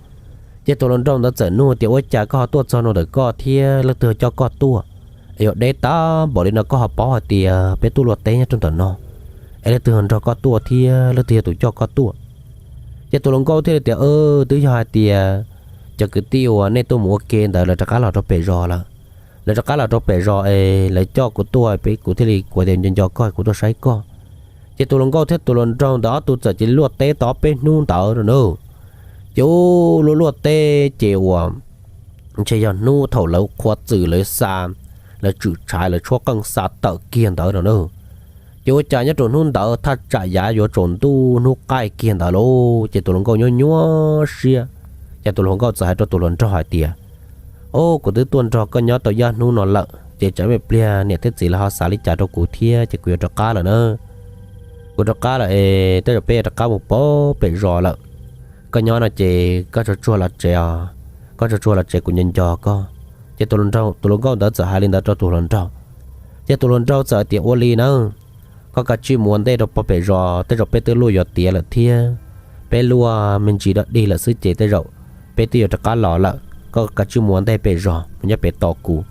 Ces tus hluas nraug ntawd txawm nug tias, ua cas koj ho tuaj txog no ntawm koj thiab leej twg coj koj tuaj? Es yuav deb tag npaum li no koj ho paub hais tias peb tuaj luaj teb nyob rau ntawm no, es leej twg ho nrog koj tuaj thiab leej twg yog tus coj koj tuaj? Ces tus hluas nkauj thiaj li tias, twb yog hais tias cov kwv tij uas nej tuaj mus ua ke ntawd lawv rov qab los rau pem zos lawm. Lawv rov qab los rau pem zos es lawv coj kuv tuaj peb, kuv thiaj li kuv tias nco nco koj kuv tuaj saib koj. Ces tus hluas nkauj thiab tus hluas nraug ntawd ob tug txawm cia li luaj teb tau ob peb hnub ntawd no na. Ces ub, luaj luaj teb ces uas ntshe yog hnub thaum lawv qhua txwm lawv xa, lawv tswm tshaiv lawv tshuab qeej xa tawm kiag ntawd no na. Ces ua cas nyob rau hnub ntawd thaj tsam yav yuav tsaus ntuj hnub qaij kiag ntawd lauj, ces tus hluas nkauj nyuaj nyuaj siab, ces tus hluas nkauj txawm hais rau tus hluas nraug hais tias, o, kuv twb tuaj nrog koj nyob tau ib hnub no lawm ces tsam me pliag niam thiab txiv lawv ho xav li cas rau kuv thiab ces kuv yuav rov qab lawm na. Kuv rov qab lawm es tej zaum peb yuav rov qab mus pem zos lawm. Koj nyob no ces koj tsuag tsuag los tsev os, koj tsuag tsuag los tsev kuv nco nco koj. Ces tus hluas nkauj ntawd txawm hais li ntawd rau tus hluas nraug. Ces tus hluas nraug txawm tias, ua li na, koj kav tsij mus ua ntej rau pog pem zos, tej zaum peb twb luaj yuav tiav lawm thiab. Peb luaj me ntsis dog dig lawm xwb ces tej zaum peb twb yuav rov qab los lawm, koj kav tsij mus ua ntej pem zos mus nyob pem tos kuv.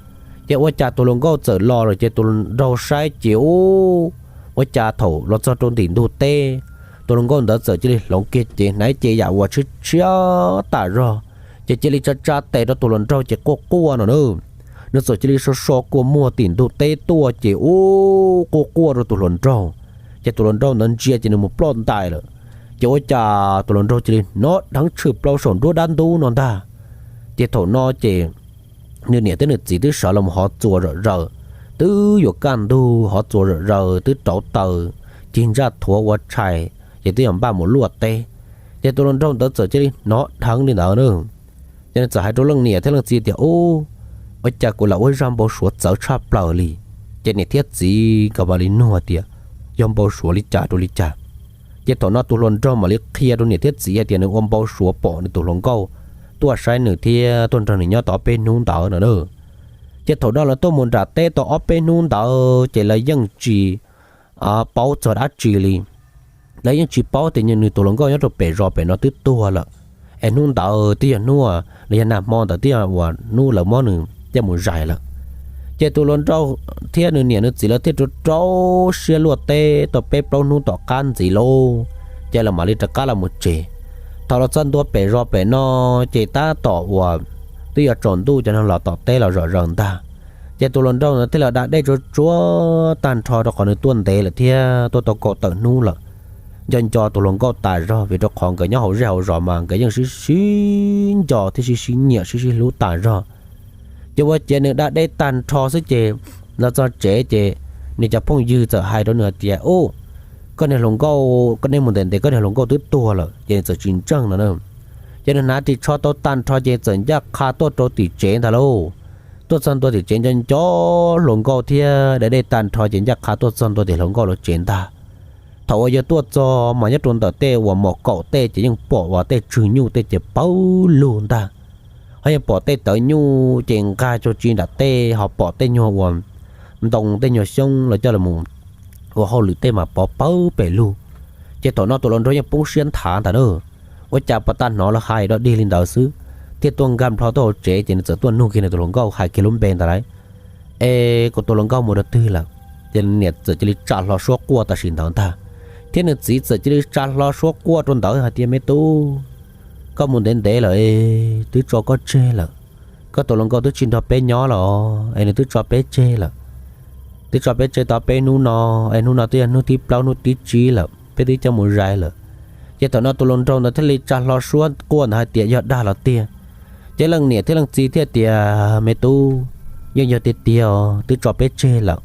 Ces ua cas tus hluas nkauj txawm los lawm ces tus hluas nraug saib ces ub, ua cas thaum los txog rau ntim ntug teb, tus hluas nkauj ntawd txawm cia li hloov kiag cev hnav cev yam uas tshiab tshiab tas zog, ces cia li tsa tsa tes rau tus hluas nraug ces quaj quaj no na. Nws txawm cia li so so kua muag tim ntug teb tuaj ces ub, quaj quaj rau tus hluas nraug. Ces tus hluas nraug ntawd ntsia ces nws mus ploj ntais lawm. Ces ua cas tus hluas nraug cia li hnov dheev tshwm plaws saum nruab dab ntub no ntag. Ces thaum no ces nws niam thiab nws txiv twb sawv los hov txuas zom zaws, twb yuav kaj ntug hov txuas zom zaws twb rauv taws, cig ntsaj thuav ua tshais ces twb yuav npaj mus luaj teb. Ces tus hluas nraug ntawd txawm cia li hnov dheev li ntawd na. Ces nws txawm hais rau leej niam thiab leej txiv tias, ub, ua cas kuv lam ua ib zaj npau suav txawv tshaj plaws li. Ces niam thiab txiv nkawd mam li nug tias, yog npau suav li cas rau li cas? Ces thaum no tus hluas nraug mam li qhia rau niam thiab txiv hais tias nws ua npau suav pom nws tus hluas nkauj tuaj saib nws thiab tuaj nrog nws nyob tau ob peb hnub ntawd no na. Ces thaum no lawv tuaj mus nram teb tau ob peb hnub ntawd ces lawv yeej tsis paub txog dab tsi li. Lawv yeej tsis paub tias nws tus hluas nkauj nyob rau pem zos pem no twb tuag lawm, es hnub ntawd twb yog hnub, los yog nag hmo ntawd twb yog uas hnub lawv muab nws coj mus zais lawm. Ces tus hluas nraug thiab nws niam nws txiv lawv thiaj rau rau siab luaj teb tau peb plaub hnub tom qab ntxiv lauj, ces lawv mam li rov qab los mus tsev. Thaum los txog ntua pem zos pem no, ces tab tom uas twb yuav tsaus ntuj cov neeg los tom teb los zom zaws ntag. Ces tus hluas nraug ntawd thiaj li da dej tsuag tsuag tag nrho rau qhov nws tuaj ntev lawm thiab tuaj tau kaum tawm hnub lawm. Nco nco tus hluas nkauj tas zog vim rau qhov nkawd nyob hauv zej hauv zos mas nkawd yeej sib sib nco thiab sib sib nyiam sib sib hlub tas zog. Ces ua ciav nws da dej tag nrho xwb ces los txog tsev ces nws cov phooj ywg txawm hais rau nws hais tias, ub, koj niag hluas nkauj, koj niag mus ntev ntev koj niag hluas nkauj twb tuag lawm, ces nws txawm tsis ntseeg no na. Ces nws hnav ris tsho tau tag nrho ces txawm ncaj qha tuaj rau tim tsev ntag lauj. Tuaj txog ntua tim tsev nco nco hluas nkauj thiab da dej tag nrho ces ncaj qha tuaj txog ntua tim hluas nkauj lawv tsev ntag. Thaum uas yog tuaj txog mas nyob rau ntawm tej uas mom kaum tej ces yeej pom uas tej tswg nyuj tej ces pawg lug ntag. Ho yeej pom tej tawv nyuj ces nqag tso tsi nram tej, ho pom tej nyuag uas ntoo tej nyuag xyoob los coj los mus ua hauj lwm tej mas pov pawg pes lug. Ces thaum no tus hluas nraug yeej poob siab nthav ntag na. Ua cas puas tas hnov lawv hais dog dig li ntawd xwb, thiaj tuaj nkag nplho tuaj hauv tsev ces nws txawm tuaj nug kiag nws tus hluas nkauj hais kiag lub npe ntawd lauj, es kuv tus hluas nkauj mus rau twg lawm? Ces niam txawm cia li tsa hlo suab quaj tam sim ntawd ntag. Thiab nws txiv txawm cia li tsa hlo suab quaj rau ntawd hais tias, Me tub, koj mus ntev ntev lawm, twb tso koj tseg lawm. Koj tus hluas nkauj twb tsis nrog peb nyob lawm es nws twb tso peb tseg lawm. Twb tso peb tseg tau peb hnub no, es hnub no twb yog hnub thib plaub hnub thib tsib lawm, peb twb coj mus zais lawm. Ces thaum no tus hluas nraug ntawd thiaj li tsa hlo suab quaj ntawd hais tias, Yog dag los tiag? Ces leej niam thiab leej txiv thiaj tias, Me tub, yeej yog tiag tiag, twb tso peb tseg lawm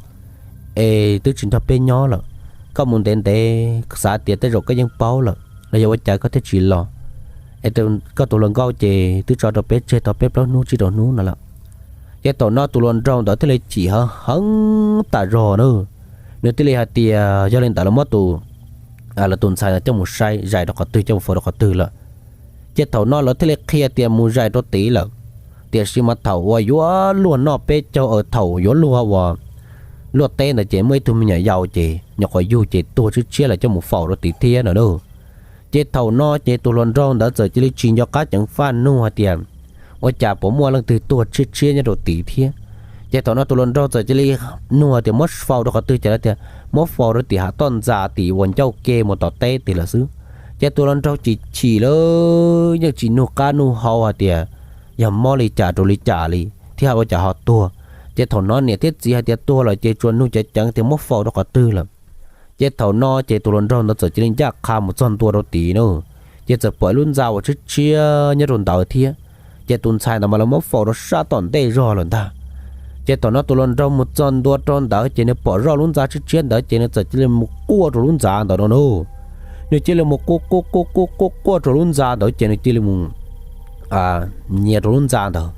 es twb tsis nrog peb nyob lawm. Koj mus ntev ntev xav tias tej zaum koj yeej paub lawm los yog ua cas koj thiaj tsis los, es koj tus hluas nkauj ces twb tso rau peb tseg tau peb plaub hnub tsib rau hnub no lawm. Ces thaum no tus hluas nraug ntawd thiaj li chim heev heev tas zog na. Nws thiaj li hais tias yog li ntawd los muab tus, lawv tus ntxhais ntawd coj mus saib zais rau qhov twg, coj mus faus rau qhov twg lawm. Ces thaum no lawv thiaj li qhia tias mus zais rau tid lawm. Tiam sis mas thaum uas yuav luag noj peb caug, thaum yuav luag uas luaj teb ntawd ces muaj ib tug me nyuam yaus ces nyuam qhuav yug ces tuag tshiab tshiab lawv coj mus faus rau tid thiab no na. Ces thaum no ces tus hluas nraug ntawd txawm cia li tsis nco qab ceev faj nug hais tias, Ua cas puas muaj leej twg tuag tshiab tshiab nyob rau tid thiab? Ces thaum no tus hluas nraug txawm cia li nug tias muab faus rau qhov twg, ces lawv tias muab faus rau tim hav toj ntxas tim uas ncauj ke mus tom teb tid lawm xwb. Ces tus hluas nraug chim chim lawm yeej tsis nug qab nug hau hais tias yog mob li cas rau li cas li thiab ua cas ho tuag. Ces thaum no niam thiab txiv hais tias tuag lawm ces tsuas nug ceev ceev tias muab faus rau qhov twg lawm. Ces thaum no ces tus hluas nraug ntawd txawm cia li ncaj qha mus txog ntua rau tid na. Ces txawm pom lub ntxa uas tshiab tshiab nyob rau ntawd thiab. Ces tus ntxhais ntawd mas lawv muab faus rau sab tom ntej zog lawm ntag. Ces thaum no tus hluas nraug mus txog ntua rau ntawd ces nws pom zoj lub ntxa tshiab tshiab ntawd ces nws txawm cia li mus quaj rau lub ntxa ntawd no na. Nws cia li mus quaj quaj quaj quaj quaj quaj rau lub ntxa ntawd ces nws cia li mus nyiav rau lub ntxa ntawd.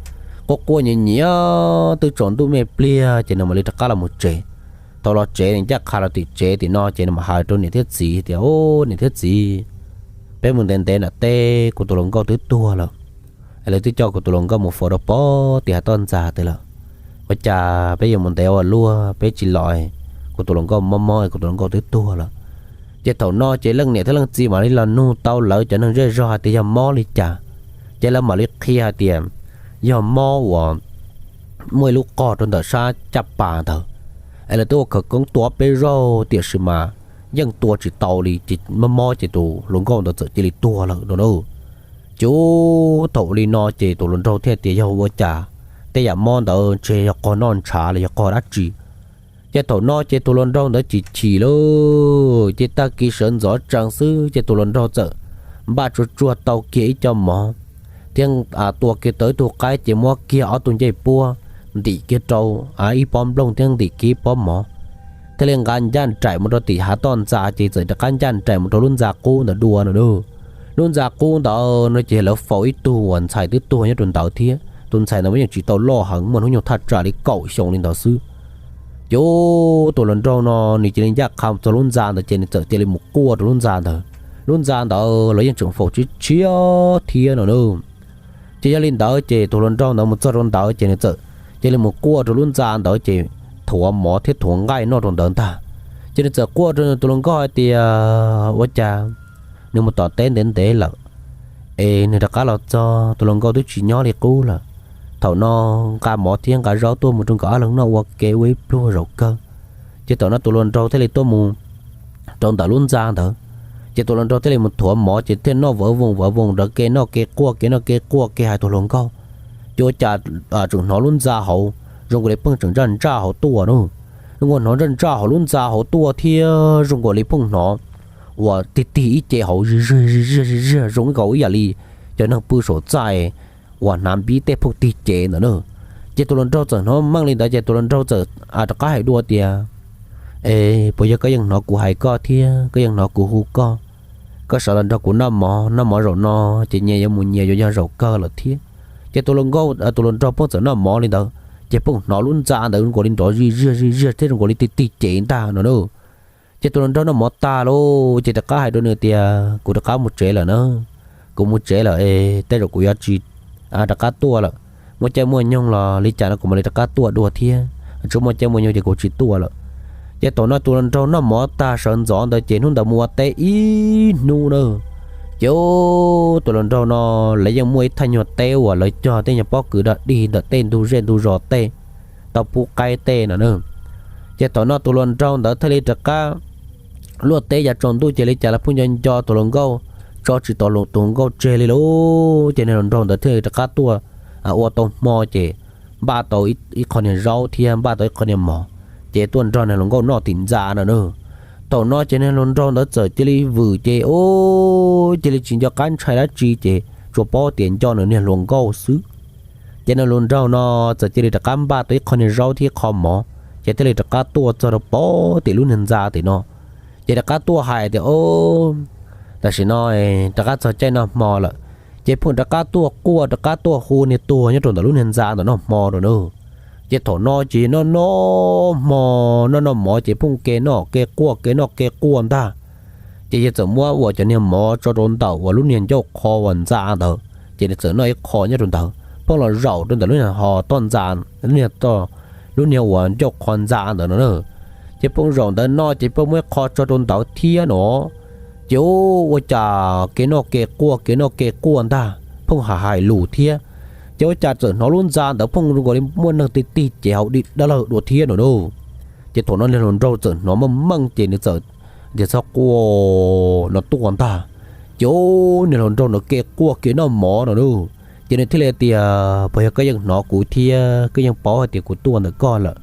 Quaj quaj nyiav nyiav twb tsaus ntuj me pliag ces nws mam li rov qab los mus tsev. Thaum los tsev nws ncaj qha los tim tsev tim no ces nws mam hais rau niam thiab txiv tias, Niam thiab txiv, peb mus ntev ntev nram teb kuv tus hluas nkauj twb tuag lawm. Lawv twb coj kuv tus hluas nkauj mus faus rau pem tim hav toj ntxas tid lawm. Ua cas peb yuav mus ntev ua luaj peb tsis los, kuv tus hluas nkauj mob mob kuv tus hluas nkauj twb tuag lawm. Ces thaum no ces leej niam thiab leej txiv mam li los nug tau lawv cov neeg zej zog hais tias yog mob li cas. Ces lawv mam li qhia hais tias yog mob uas muaj ib lub qog rau ntawm sab caj pas ntawd, es lawv twb ua khawv koob tua peb zaug tiam sis mas yeej tua tsis tau li ces mob mob ces tus hluas nkauj ntawd txawm cia li tuag lawm no na. Ces thaum li no ces tus hluas nraug thiaj tias yog ua cas tej yam mob ntawd ntshe yog qog noj ntshav los yog qog dab tsi. Ces thaum no ces tus hluas nraug ntawd chim chim lawm ces tag kis sawv ntxov tsees xwb ces tus hluas nraug txawm npaj tsuag tsuag tau kiag ib co mov thiab tua kiag tau ib tug qaib ces muab kiag ob tug ncej puab ntim kiag rau ib pob nplooj thiab ntim kiag ib pob mov, thiaj li nqa ncaj nraim mus rau tim hav toj ntxa ces txawm rov qab ncaj nraim mus rau lub ntxa qub ntawd dua no na. Lub ntxa qub ntawd no ces lawv faus ib tug uas ntxhais twb tuag nyob rau ntawd thiab tus ntxhais ntawd mas yeej tsis tau loj heev, muaj hnub nyoog thaj tsam li kaum xyoo li ntawd xwb. Ces tus hluas nraug no nws cia li ncaj qha mus txog lub ntxa ntawd ces nws txawm cia li mus quaj rau lub ntxa ntawd. Lub ntxa ntawd los yeej tseem faus tshiab tshiab thiab no na. Ces yog li ntawd ces tus hluas nraug ntawd mus txog rau ntawd ces nws txawm cia li mus quaj rau lub ntxa ntawd ces thuav mov thiab thuav nqaij noj rau ntawd ntag. Ces nws txawm quaj rau nws tus hluas nkauj hais tias ua cas nws mus tom teb ntev ntev lawm es nws rov qab los txog tus hluas nkauj twb tsis nyob li qub lawm. Thaum no nqa mov thiab nqa zaub tuaj mus rau nkawd ob leeg noj ua ke ua ib pluag zaum kawg. Ces thaum no tus hluas nraug thiaj li tuaj mus rau ntawm lub ntxa ntawd. Ces tus hluas nraug thiaj li mus thuav mov ces thiaj noj vawv voos vawv voos ntawd, kev noj kev quaj kev noj kev quaj kev hais tus hluas nkauj. Ces ua cas tseem hnov lub ntxa hauv zoo nkaus li pheej tseem ntsaj ntsaj hauv tuaj na. Zoo nkaus hnov ntsaj ntsaj hauv lub ntxa hauv tuaj thiab zoo nkaus li pheej hnov uas tig tig ib ce hauv zig zig zig zig zig zoo ib nkaus ib yam li cov neeg pw saum txaj uas hnav npib tej pheej tig ce ntawd na. Ces tus hluas nraug txawm hnov meej li ntawd ces tus hluas nraug txawm rov qab hais dua tias, Es puas yog koj yeej hnov kuv hais koj thiab koj yeej hnov kuv hu koj? Koj sawv los nrog kuv noj mov, noj mov zaum no ces nyias yuav mus nyias, yuav yog zaum kawg lawm thiab. Ces tus hluas nkauj, tus hluas nraug pheej txawm noj mov li ntawd ces pheej hnov lub ntxa ntawd zoo nkaus li nrov zij ziag zij ziag thiab zoo nkaus li tig tig cev ntag no na. Ces tus hluas nraug noj mov tag lauj ces rov qab hais rau nws tias, Kuv rov qab mus tsev lawm na, kuv mus tsev lawm es tej zaum kuv yuav tsis rov qab tuaj lawm. Muaj caij muaj nyoog los li cas no kuv mam li rov qab tuaj dua thiab, tsuas muaj caij muaj nyoog ces kuv tsis tuaj lawm. Ces thaum no tus hluas nraug noj mov tag sawv ntxov ntawd ces hnub ntawd mus ua teb ib hnub na. Ces tus hluas nraug no lawv yeej muaj ib thaj nyuag teb uas lawv cog tej nyuag pob kws dog dig ntawm tej ntug zej ntug zos tej tau pub qaib tej no na. Ces thaum no tus hluas nraug ntawd thiaj li rov qab luaj teb yav tsaus ntuj ces li cas los pheej nco nco tus hluas nkauj, tso tsis tau tus hluas nkauj tseg li lauj. Ces niag hluas nraug ntawd thiaj li rov qab tuaj ua tau hmo ces npaj tau ib qho niag zaub thiab npaj tau ib qho niag mov, ces tuaj nrog niag hluas nkauj noj tim ntxa no na. Thaum no ces niag hluas nraug ntawd txawm cia li vwm ces ub, cia li tsis nco qab ntshai dab tsi ces tsuas paub tias nco nws niag hluas nkauj xwb. Ces niag hluas nraug no txawm cia li rov qab npaj tau ib qho niag zaub thiab ib qho mov, ces thiaj li rov qab tuaj txog rau pem tim lub niag ntxa tim no. Ces rov qab tuaj hais tias, Ub, tam sim no rov qab txog caij noj hmo lawm. Ces pheej rov qab tuaj quaj rov qab tuaj hu niag tuag nyob rau ntawm lub niag ntxa ntawm noj hmo rau na. Ces thaum no ces noj noj hmo, noj noj mov ces pheej ke noj ke quaj ke noj ke quaj ntag. Ces yawg txawm muab uas cov niag mov tso rau ntawm uas lub niag ncauj qho uas ntxa ntawd, ces nws txawm noj ib qho nyob rau ntawd, pheej los zaum rau ntawm lub niag ho toj ntxa, lub niag, lub niag uas ncauj qho ntxa ntawd no na. Ces pheej zaum ntawd noj ces pheej muab ib qho tso rau ntawd thiab no. Ces ub, ua cas kev noj kev quaj kev noj kev quaj ntag, pheej hais hais lus thiab. Ces ua cas txawm hnov lub ntxa ntawd pheej zoo nkaus li muaj neeg tig tig cev hauv dim dab laug dua thiab no na. Ces thaum no niag hluas nraug txawm hnov meej meej ces nws txawm tias txhob quaj no tuaj ntag. Ces ub, niag hluas nraug no kev quaj kev noj mov no na. Ces nws thiaj li tias, Puas yog koj yeej hnov kuv thiab koj yeej paub hais tias kuv tuaj ntawm koj lawm?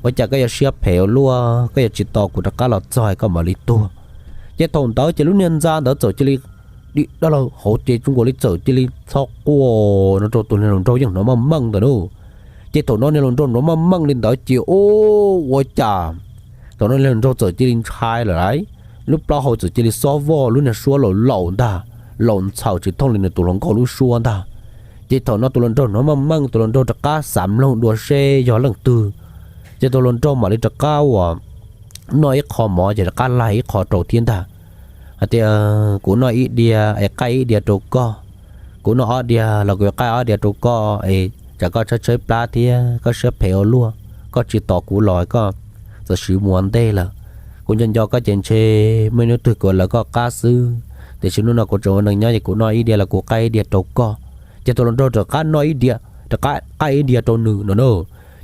Ua cas koj yuav siab phem ua luaj, koj yuav tsis tos kuv rov qab los txog koj mam li tuag? Ces thaum ntawd ces lub niag ntxa ntawd txawm cia li dim dab laug hauv ces zoo nkaus li txawm cia li txhob quaj no rau tus niag hluas nraug yeej hnov meej meej ntawd na. Ces thaum no niag hluas nraug hnov meej meej li ntawd ces ub, ua cas thaum no niag hluas nraug txawm cia li ntshai lawm lauj. Lub plaub hau txawm cia li xob voj, lub niag suab laus laus ntag, laus ntxhaws tsis thooj li nws tus hluas nkauj lub suab ntag. Ces thaum no tus hluas nraug hnov meej meej, tus hluas nraug rov qab xav mloog dua seb yog leej twg. Ces tus hluas nraug mam li rov qab uas noj ib qho mov ces rov qab laig ib qho rau thiab ntag, hais tias, Kuv noj ib diav es qaij ib diav rau koj. Kuv noj ob diav los kuv yuav qaij ob diav rau koj es tsam koj tshaib tshaib plab thiab koj siab phem ua luaj, koj tsis tos kuv los koj txawm swv mus ua ntej lawm. Kuv nco nco koj ces ntshe muaj ib hnub twg kuv lawv koj qab xwb, tiam sis hnub no kuv tseem ua neej nyob ces kuv noj ib diav los kuv qaij ib diav rau koj. Ces tus hluas nraug rov qab noj ib diav, rov qab qaij ib diav rau nws no na.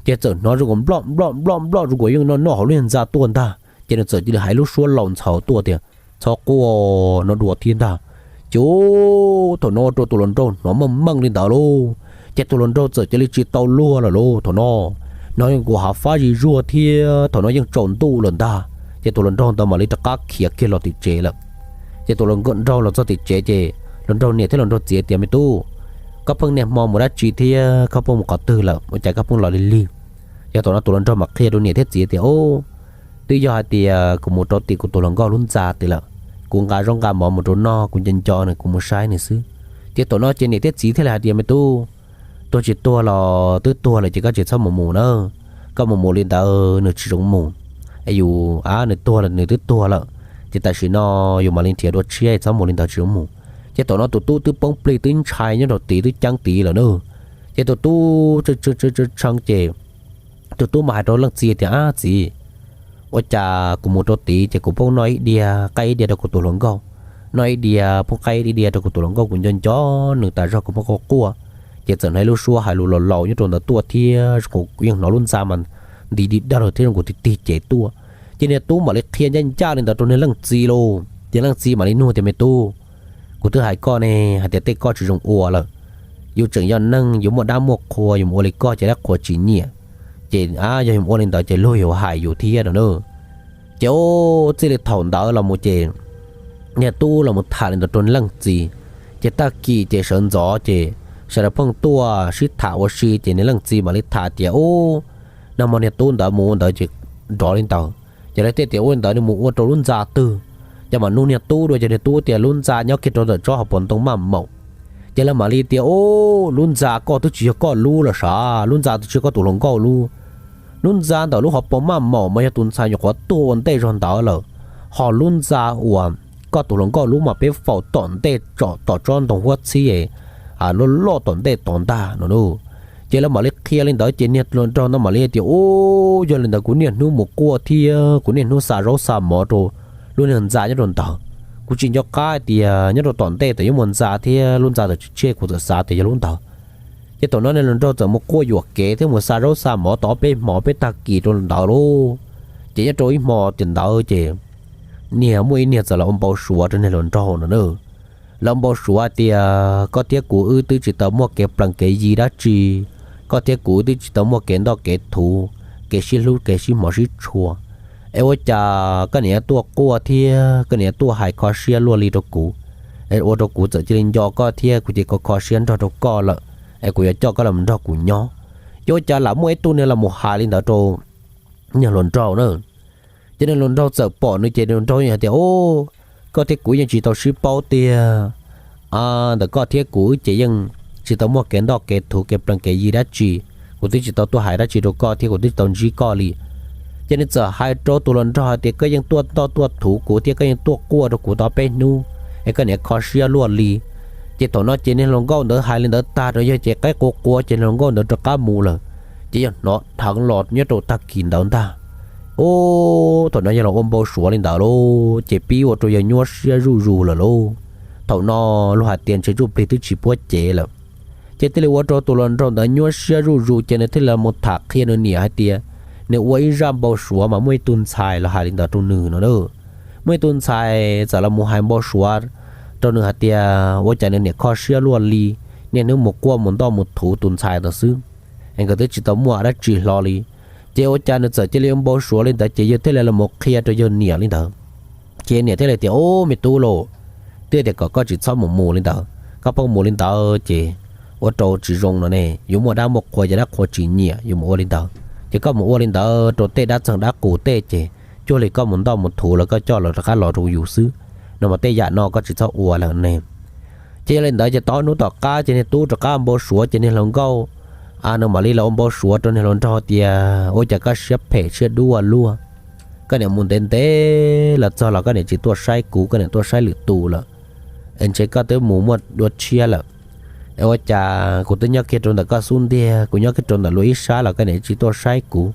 Ces txawm hnov zoo nkaus nploj nploj nploj nploj zoo nkaus yeej noj noj hauv lub niag ntxa tuaj ntag, ces nws txawm cia li hais lub suab laus ntxhaws tuaj tias, Txhob quaj no dua thiab ntag. Ces thaum no rau tus hluas nraug hnov meej meej li ntawd lauj, ces tus hluas nraug txawm cia li tsis tau luag lawm lauj. Thaum no hnov zoo nkaus hav fab zis zuag thiab thaum no yeej tsaus ntuj lawm ntag, ces tus hluas nraug ntawd mam li rov qab khiav kiag los tim tsev lawm. Ces tus hluas nraug los txog tim tsev ces hluas nraug niam thiab hluas nraug txiv tias, Me tub, koj pheej niaj hmo mus dab tsi thiab koj pheej mus qhov twg lawm ua cas koj pheej los lig lig? Yog thaum no tus hluas nraug mam qhia rau niam thiab txiv tias, Ub, twb yog hais tias kuv mus rau tim kuv tus hluas nkauj lub ntxa tid lawm. Kuv nqa zaub nqa mov mus rau noj, kuv nco nco nws kuv mus saib nws xwb. Ces thaum no ces niam thiab txiv thiaj li hais tias, Me tub, tuag tsis tuag los twb tuag lawm ces koj tsis txhob mus mus na. Koj mus mus li ntawd nws tsis zoo mus. Es yus, a, nws tuag los nws twb tuag lawm, ces tam sim no yus mam li nrhiav dua tshiab, txhob mus li ntawd tsis zoo mus. Ces thaum no tus tub twb poob plig twb ntshai nyob rau tid twb ceeb tid lawm na. Ces tus tub tshee ces tus tub mam hais rau leej txiv tias, Ab txiv, ua cas kuv mus rau tid ces kuv pheej noj ib diav qaij ib diav rau kuv tus hluas nkauj, noj ib diav pheej qaij ib diav rau kuv tus hluas nkauj, kuv nco nco nws tas zog kuv pheej quaj quaj. Ces txawm hnov ib lub suab hais lus laus laus nyob rau ntawd tuaj thiab kuv yeej hnov lub ntxa mas nti di dag lawm thiab zoo nkaus tig tig cev tuaj. Ces niag tub mam li qhia ncaj ncaj li ntawd rau niag leej txiv lauj, ces leej txiv mam li nug tias, Me tub, kuv twb hais koj ne hais tias tej koj tsis zoo ua lawm. Yus tseem yog neeg, yus muaj dab muaj qhua, yus mus ua li koj ces dab qhuas tsis nyiam. Ces, a, yog yus mus ua li ntawd ces luag yuav hais yus thiab no na. Ces ub, txij li thaum ntawd los mus ces niag tub los mus tham li ntawd rau niag leej txiv. Ces tag kis ces sawv ntxov ces sawv daws pheej tuaj sib tham ua si ces niag leej txiv mam li tham tias, Ub, nag hmo niag tub ntawd mus ua ntawd ces nrov li ntawd, ces lawv thiaj tias ua li ntawd nws mus ua rau lub ntxa twg. Ces mam nug niag tub dua ces niag tub tias lub ntxa nyob kiag rau ntawm tsob hauv paus ntoo maj maum. Ces lawv mam li tias, Ub, lub ntxa koj twb tsis yog koj lub los sav, lub ntxa twb tsis yog koj tus hluas nkauj lub. Lub ntxa ntawm lub hauv paus maj maum mas yog tus ntxhais nyuam qhuav tuag ua ntej zog ntawd lawm, ho lub ntxa uas koj tus hluas nkauj lub mas peb faus tom ntej tsom tom tsob ntoo huab txhib loj loj tom ntej tod ntag no na. Ces lawv mam li qhia li ntawd ces niag hluas nraug no mam li tias, Ub, yog li ntawd kuv niaj hnub mus quaj thiab kuv niaj hnub xa zaub xa mov rau lub niag ntxa nyob rau ntawd. Kuv tsis nco qab hais tias nyob rau tom ntej tod yuav muaj ntxa thiab lub ntxa tod tsis tseg, kuv txawm xav tias yog lub ntawd. Ces thaum no niag hluas nraug txawm mus quaj yuam kev thiab mus xa zaub xa mov tau ob peb hmo peb tag kis rau ntawd lauj. Ces nyob rau ib hmo tiam ntawd ces niag muaj ib niag txawm los ua npau suav rau niag hluas nraug no na. Los ua npau suav tias koj thiab kuv wb twb tsis tau muaj kev plees kev yi dab tsi, koj thiab kuv wb twb tsis tau muaj kev ntoj kev thuv, kev sib hlub kev sib hmov sib tshua, es ua cas koj niam tuaj quaj thiab koj niam tuaj hais kho siab luaj li rau kuv, es ua rau kuv txawm cia li nco koj thiab kuv ces kho kho siab nrog rau koj lawm, es kuv yuav coj koj los nrog kuv nyob. Ces ua cas lam muaj ib tug niag los mus hais li ntawd rau niag hluas nraug na. Ces niag hluas nraug txawm pom nws ces hluas nraug hais tias, Ub, koj thiab kuv yeej tsis tau sib paub tiag. Ntawm koj thiab kuv wb ces yeej tsis tau muaj kev ntoj kev thuv kev plees kev yi dab tsi, kuv twb tsis tau tuaj hais dab tsi rau koj thiab kuv twb tsis tau ntsib koj li. Ces nws txawm hais rau tus hluas nraug hais tias, Koj yeej tuaj ntoj tuaj thuv kuv thiab koj yeej tuaj quaj rau kuv tau peb hnub, es koj niam kho siab luaj li. Ces thaum no ces niag hluas nkauj ntawd hais li ntawd tag rau yawg ces qaib qua quav ces niag hluas nkauj ntawd rov qab mus lawm. Ces yawg hnov dheev los nyob rau tag kis ntawd ntag. Ub, thaum no yawg los ua npau suav li ntawd lauj, ces pib ua rau yawg nyuaj siab zuj zus lawm lauj. Thaum no luag hais tias ntshe ntsuj plig twb tsis puab cev lawm. Ces thiaj li ua rau tus hluas nraug ntawd nyuaj siab zuj zus ces nws thiaj li los tham qhia nws niam hais tias, nws ua ib zaj npau suav mas muaj ib tug ntxhais los hais li ntawd rau nws no na. Muaj ib tug ntxhais txawm los mus hais npau suav rau nws hais tias ua cas nws niam kho siab luaj li, niaj hnub mus quaj mus ntoj mus thuv tus ntxhais ntawd xwb, es nkawd twb tsis tau muaj dab tsi hlo li. Ces ua cas nws txawm cia li ua npau suav li ntawd ces yawg thiaj li los mus qhia rau yawg niam li ntawd. Ces niam thiaj li tias, Ub, me tub lauj, twb tias kom koj tsis txhob mus mus li ntawd, koj pheej mus li ntawd ces ua rau tsis zoo no ne, yuav muaj dab muaj qhua ces dab qhua tsis nyiam yuav mus ua li ntawd. Ces koj mus ua li ntawd rau tej dab txeeg dab qus tej ces cuag li koj mus ntoj mus thuv los koj coj los rov qab los rau yus xwb, no mas tej yam no koj tsis txhob ua lawm ne. Ces yog li ntawd ces tau ob hnub tom qab ces niag tub rov qab npau suav ces niag hluas nkauj, nws mam li los ua npau suav rau niag hluas nraug tias, Ua cas koj siab phem siab dub ua luaj, koj niam mus ntev ntev los txog los koj niam tsis tuaj saib kuv, koj niam tuaj saib lwm tus lawm, es ntshe koj twb mus muaj dua tshiab lawm. Es ua cas kuv twb nyob kiag rau ntawm koj xub ntiag, kuv nyob kiag rau ntawm luag ib sab los koj niam tsis tuaj saib kuv,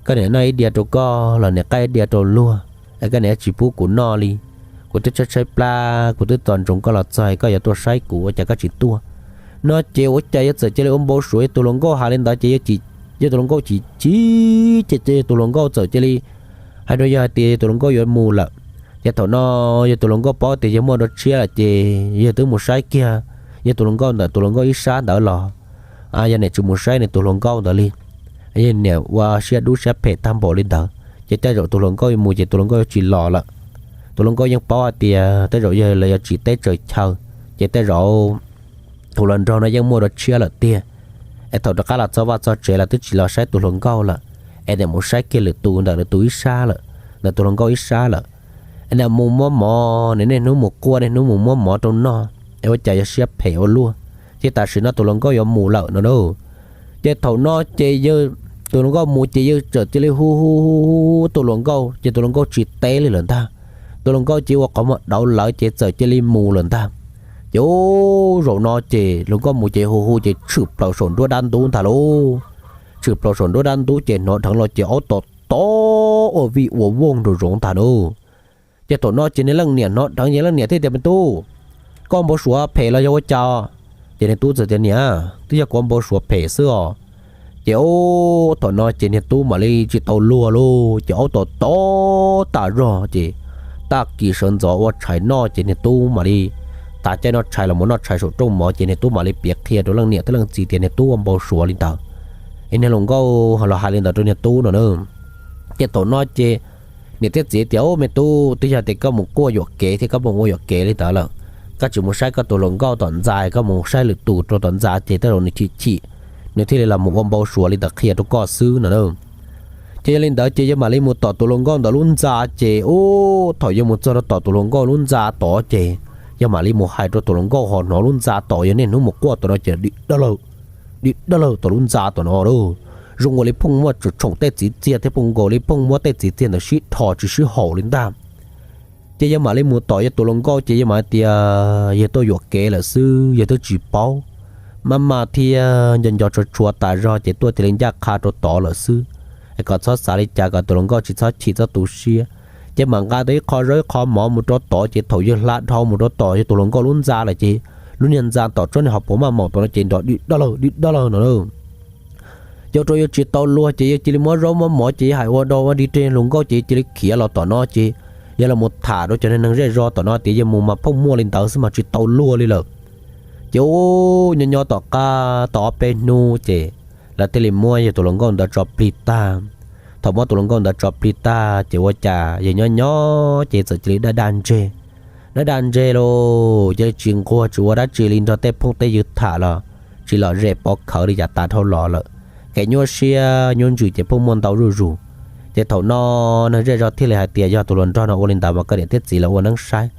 koj niam noj ib diav rau koj los niam qaij ib diav rau luag, es koj niam tsis pub kuv noj li. Kuv twb tshaib tshaib plab, kuv twb tos ntsoov koj los txog koj yuav tuaj saib kuv ua cas koj tsis tuaj. No ces ua cas yawg txawm cia li ua npau suav, yawg tus hluas nkauj hais li ntawd ces yawg tus hluas nkauj chim chim ces yawg tus hluas nkauj txawm cia li hais rau yawg hais tias yawg tus hluas nkauj yuav mus lawm. Ces thaum no yawg tus hluas nkauj paub tias yawg muaj dua tshiab lawm ces yawg twb mus saib kiag yawg tus hluas nkauj ntawm tus hluas nkauj ib sab ntawd los yawg niam tsis mus saib nws tus hluas nkauj ntawd li. Yawg niam ua siab dub siab phem tag npaum li ntawd ces tej zaum tus hluas nkauj mus ces tus hluas nkauj yuav tsis los lawm. Tus hluas nkauj yeej paub hais tias tej zaum yawg los yuav tsis teb tsaws chaw, ces tej zaum tus hluas nraug no yeej muaj dua tshiab lawm tiag. Es thaum rov qab los txog vaj txog tsev los twb tsis los saib tus hluas nkauj lawm, es niam mus saib kiag lwm tus ntawm nws tus ib sab lawm, ntawm tus hluas nkauj ib sab lawm. Es niam mus muab mov, niaj hnub mus quaj niaj hnub mus muab mov rau noj, es ua cas yog siab phem ua luaj. Ces tam sim no tus hluas nkauj yuav mus lawm no na. Ces thaum no ces yawg, tus hluas nkauj mus ces yawg txawm cia li hu hu hu tus hluas nkauj ces tus hluas nkauj tsis teb li lawm ntag. Tus hluas nkauj cia li ua qhov muag dauv lawv ces txawm cia li mus lawm ntag. Ces ub, zaum no ces hluas nkauj mus ces hu hu ces tshwm plaws saum nruab dab ntub ntag lauj. Tshwm plaws saum nruab dab ntub ces hnov dheev los ces aub tom tom ua vij ua vooj rau zoov ntag na. Ces thaum no ces niag leej niam hnov dheev ces leej niam thiaj tias, Me tub, koj npau suav phem los yog ua cas? Ces niag tub txawm tias, Niam, twb yog kuv npau suav phem xwb os. Ces ub, thaum no ces niag tub mam li tsis tau luag lauj, ces aub tom tom tas zog ces tag kis sawv ntxov ua tshais noj ces niag tub mam li tas caij noj tshais los mus noj tshais saum rooj mov ces niag tub mam li piav qhia rau leej niam thiab leej txiv tias niag tub ua npau suav li ntawd. Es niag hluas nkauj los hais li ntawd rau niag tub no na. Ces thaum no ces niam thiab txiv tias, Ub, me tub, twb yog tias koj mus quaj yuam kev thiab koj mus ua yuam kev li ntawd lawm, koj tsis mus saib koj tus hluas nkauj tom ntxa, koj mus saib lwm tus rau tom ntxa ces tej zaum nws chim chim, nws thiaj li los mus ua npau suav li ntawd qhia rau koj xwb no na. Ces yog li ntawd ces yawg mam li mus tom tus hluas nkauj ntawd lub ntxa ces ub, thaum yawg mus txog rau tom tus hluas nkauj lub ntxa tod ces yawg mam li mus hais rau tus hluas nkauj ho hnov lub ntxa tod yog niaj hnub mus quaj tom no ces dim dab laug, dim dab laug tom lub ntxa tom no lauj. Zoo nkaus li pheej muaj tshoom tej txiv txiag thiab zoo nkaus li pheej muab tej txiv txiag ntawd sib dhos tsis sib haum li ntag. Ces yawg mam li mus tom yawg tus hluas nkauj ces yawg mam tias yawg tuaj yuam kev lawm xwb, yawg twb tsis paub. Maj mam thiab nco nco tshua tshua tas zog ces tuaj cia li ncaj qha rau tod lawm xwb, es kom txhob xav li cas kom tus hluas nkauj tsis txhob chim txhob tu siab. Ces mam nqa tau ib qho zaub ib qho mov mus rau tod ces thaum yawg hla dhau mus rau tom yawg tus hluas nkauj lub ntxa lawm ces lub niag ntxa tom tsob niag hauv paus maj maum tom no ces nrov dim dab laug dim dab laug no na. Ces ua rau yawg tsis tau luag ces yawg cia li muab zaub muab mov ces yawg hais ua dog ua dig rau hluas nkauj ces yawg cia li khiav los tom no ces yog los mus tham rau cov neeg zej zos tom no tias yog mus mas pheej muaj li ntawd xwb mas tsis tau luag li lawm. Ces ub, nyob nyob tom qab tau ob peb hnub ces lawv thiaj li muab yog tus hluas nkauj ntawd tso plig tag. Thaum muab tus hluas nkauj ntawd tso plig tag ces ua cas yog nyob nyob ces txawm cia li daj daj ntseg, daj daj ntseg lauj, cia li tsis nquag tsis ua dab tsi li, nrog tej phooj tej ywg tham los tsis lom zem pov khawv li yav tas dhau los lawm. Kev nyuaj siab nyuaj ntsws ces pheej muaj ntau zuj zus. Ces thaum no neeg zej zos thiaj li hais tias yog tus hluas nraug no ua li ntawd mas koj niam thiab txiv lawv ua neeb saib.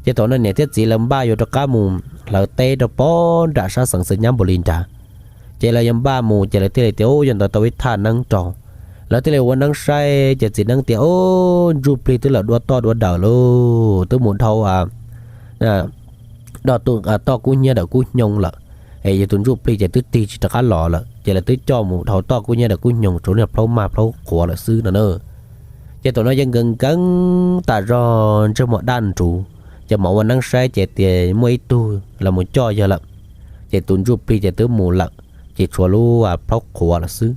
Ces thaum no niam thiab txiv lawv npaj yuav rov qab mus hlawv teb rau pog nram sab xeev Xais Nyab Npus Lis nrad. Ces lawv yuav npaj mus ces lawv thiaj li tias ub, yog ntawd tau ib thaj neeb rau. Lawv thiaj li ua neeb saib ces txiv neeb tias ub, ntsuj plig twb lam dua toj dua dawm lauj, twb mus dhau toj kub hnyiab dawm kub hnyoo lawm, es yog tus ntsuj plig ces twb tig tsis rov qab los lawm ces lawv twb coj mus dhau toj kub hnyiab dawm kub hnyoo tsuas niag plaub maj plaub qhuav lawm xwb no na. Ces thaum no yeej nkees nkees tas zog ntsej muag daj nruv, ces mam ua neeb saib ces tias muaj ib tug los mus coj yawg lawm, ces tus ntsuj plig ces twb mus lawm, ces tshuav lub plaub qhuav lawm xwb.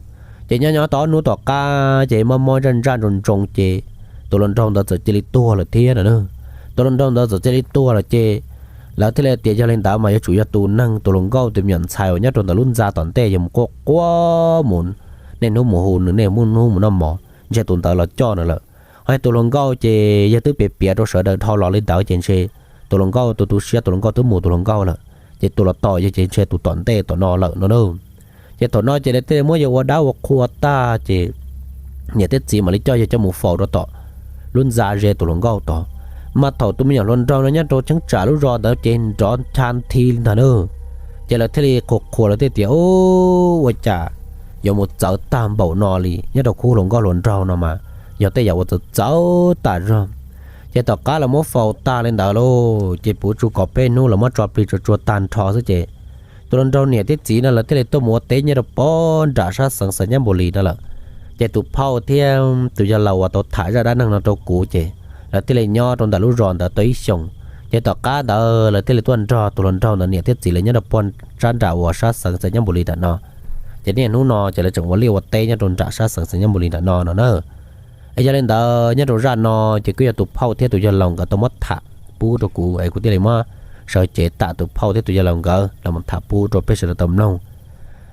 Ces nyob nyob tau ob hnub tom qab ces mob mob ntsaj ntsaj ntsoov ntsoov ces tus hluas nraug ntawd txawm cia li tuag lawm thiab no na. Tus hluas nraug ntawd txawm cia li tuag lawm ces lawv thiaj li tias yog li ntawd mas yuav tsum yog tus neeg tus hluas nkauj tus me nyuam ntxhais uas nyob rau ntawm lub ntxa tom ntej yog mus quaj quaj mus niaj hnub mus hu nws niaj hnub mus noj mov ntshe tus ntawd los coj nws lawm. Ho yog tus hluas nkauj ces yog twb piav piav rau sawv daws dhau los li ntawd ces ntshe tus hluas nkauj tus tu siab tus hluas nkauj twb mus tus hluas nkauj lawm, ces tus los tom yog ces ntshe tus tom ntej tom no lawm no na. Ces thaum no ces lawv thiaj li muab yawg ua dab ua qhua tag ces niam thiab txiv mam li coj yawg coj mus faus rau tom lub ntxa ze tus hluas nkauj tod. Mas thaum tus me nyuam hluas nraug no nyob rau cheeb tsam lub zos ntawd ces nrov ncha nthi li ntag na. Ces lawv thiaj li qhuas qhuas lawv thiaj tias ub, ua cas yuav mus txawv tag npaum no li nyob rau khub hluas nkauj hluas nraug no mas yog tej yam uas txawv txawv tas zog. Ces tom qab lawv muab faus tag li ntawd lauj ces puv tsuas kaum peb hnub lawv muab tso plig tsuag tsuag tag nrho xwb ces tus hluas nraug niam thiab txiv no lawv thiaj li tuaj mus ua teb nyob rau pog nram sab xeev Xais Nyab Npus Lis no lawm. Ces tus phauj thiab tus yawg laus uas tau tham zaj dab neeg no rau kuv ces lawv thiaj li nyob rau ntawm lub zos ntawd tau ib xyoos. Ces tom qab ntawd lawv thiaj li tuaj nrog tus hluas nraug ntawd niam thiab txiv lawv nyob rau pog sab nram uas sab xeev Xais Nyab Npus Lis nram no. Ces niaj hnub no ces lawv tseem ua liaj ua teb nyob rau nram sab xeev Xais Nyab Npus Lis nram no no na. Es yog li ntawd nyob rau zaj no ces kuj yog tus phauj thiab tus yawg laus nkawd tau muab tham pub rau kuv es kuv thiaj li muab sawv cev tham tus phauj thiab tus yawg laus nkawd los tham pub rau peb sawv daws tau mloog.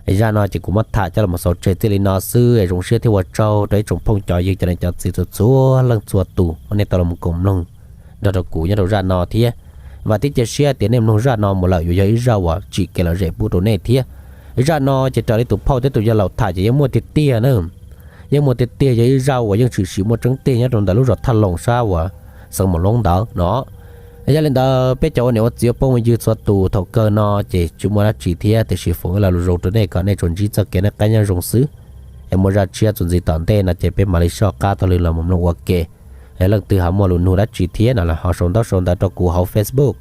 Es zaj no ces kuv muab tham coj los xaus tseg txij li no xwb es zoo siab thiab ua tsaug rau ib tsoom phooj cov ywg cov niam cov txiv txhua txhua leej txhua tus uas nej tau los koom mloog nrog rau kuv nyob rau zaj no thiab. Vam thiab cia siab tias nej mloog zaj no mus lawm yuav yog ib zaj uas tsim kev lom zem pub rau nej thiab. Zaj no ces raws li tus phauj thiab tus yawg laus tham ces yeej muaj tiag tiag na. Yeej muaj tiag tiag, yog ib zaj uas yeej tshwm sim muaj tseeb tiag nyob rau ntawm lub zos Thaj Loos sab uas xeev Moos Loob ntawd no. Yog li ntawd peb cov ua niam ua txiv ua phooj ua ywg txhua tus thaum kawg no ces tsis muaj dab tsi thiab tiam sis foom ib lo lus zoo rau nej kom nej tsuas ntsib txoj kev noj qab nyob zoo xwb. Es muaj zaj tshiab txuas ntxiv tom ntej no ces peb mam li soj qab taug lw los mus mloog ua ke. Es leej twg ho muaj lus nug dab tsi thiab no los ho sau ntaub sau ntawv rau kuv hauv Facebook,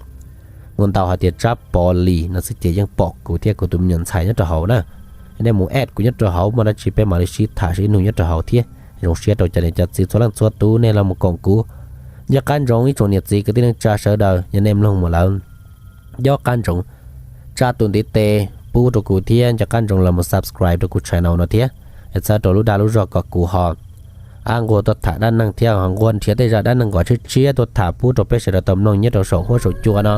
kuv ntaus hais tias Tsab Pov Lis no xwb ces yeej pom kuv thiab kuv tus me nyuam ntxhais nyob rau hauv na. Nej mus add kuv nyob rau hauv, muaj dab tsi peb mam li sib tham sib nug nyob rau hauv thiab. Zoo siab rau cov niam cov txiv txhua leej txhua tus nej los mus koom kuv nco qab ntsoov ib tsoom niam txiv kwv tij neej tsa sawv daws yog nej mloog mus lawm, nco qab ntsoov tsa tus ntiv tes pub rau kuv thiab nco qab ntsoov los mus subscribe rau kuv channel no thiab. Es txhawb rau lub dag lub zog kom kuv ho nquag tuaj tham dab neeg thiab ho nquag nrhiav tej zaj dab neeg kom tshiab tshiab tuaj tham pub rau peb sawv daws tau mloog nyob rau saum huab saum cua no.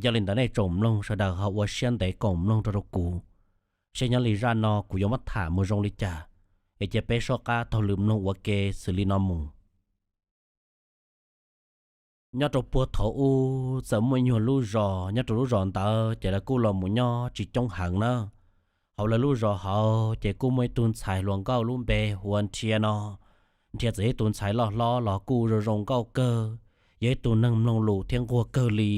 Yog li ntawd nej tsoom mloog sawv daws ho ua siab ntev koom mloog rau rau kuv, seb nyob li zaj no kuv yuav muab tham mus zoo li cas, es cia peb soj qab taug lw mloog ua ke xws li no mus. Nyob rau puag thaum ub txawm muaj nyuag lub zos, nyob rau lub zos ntawd ces lawv kuj los mus nyob tsis coob heev na. Hauv lawv lub zos hauv ces kuj muaj ib tug ntxhais hluas nkauj lub npe hu ua Nrhia no. Nrhia txawm yog ib tug ntxhais loj hlob los kuj zoo zoo nkauj kawg, yog ib tug neeg mloog lus thiab nquag kawg li.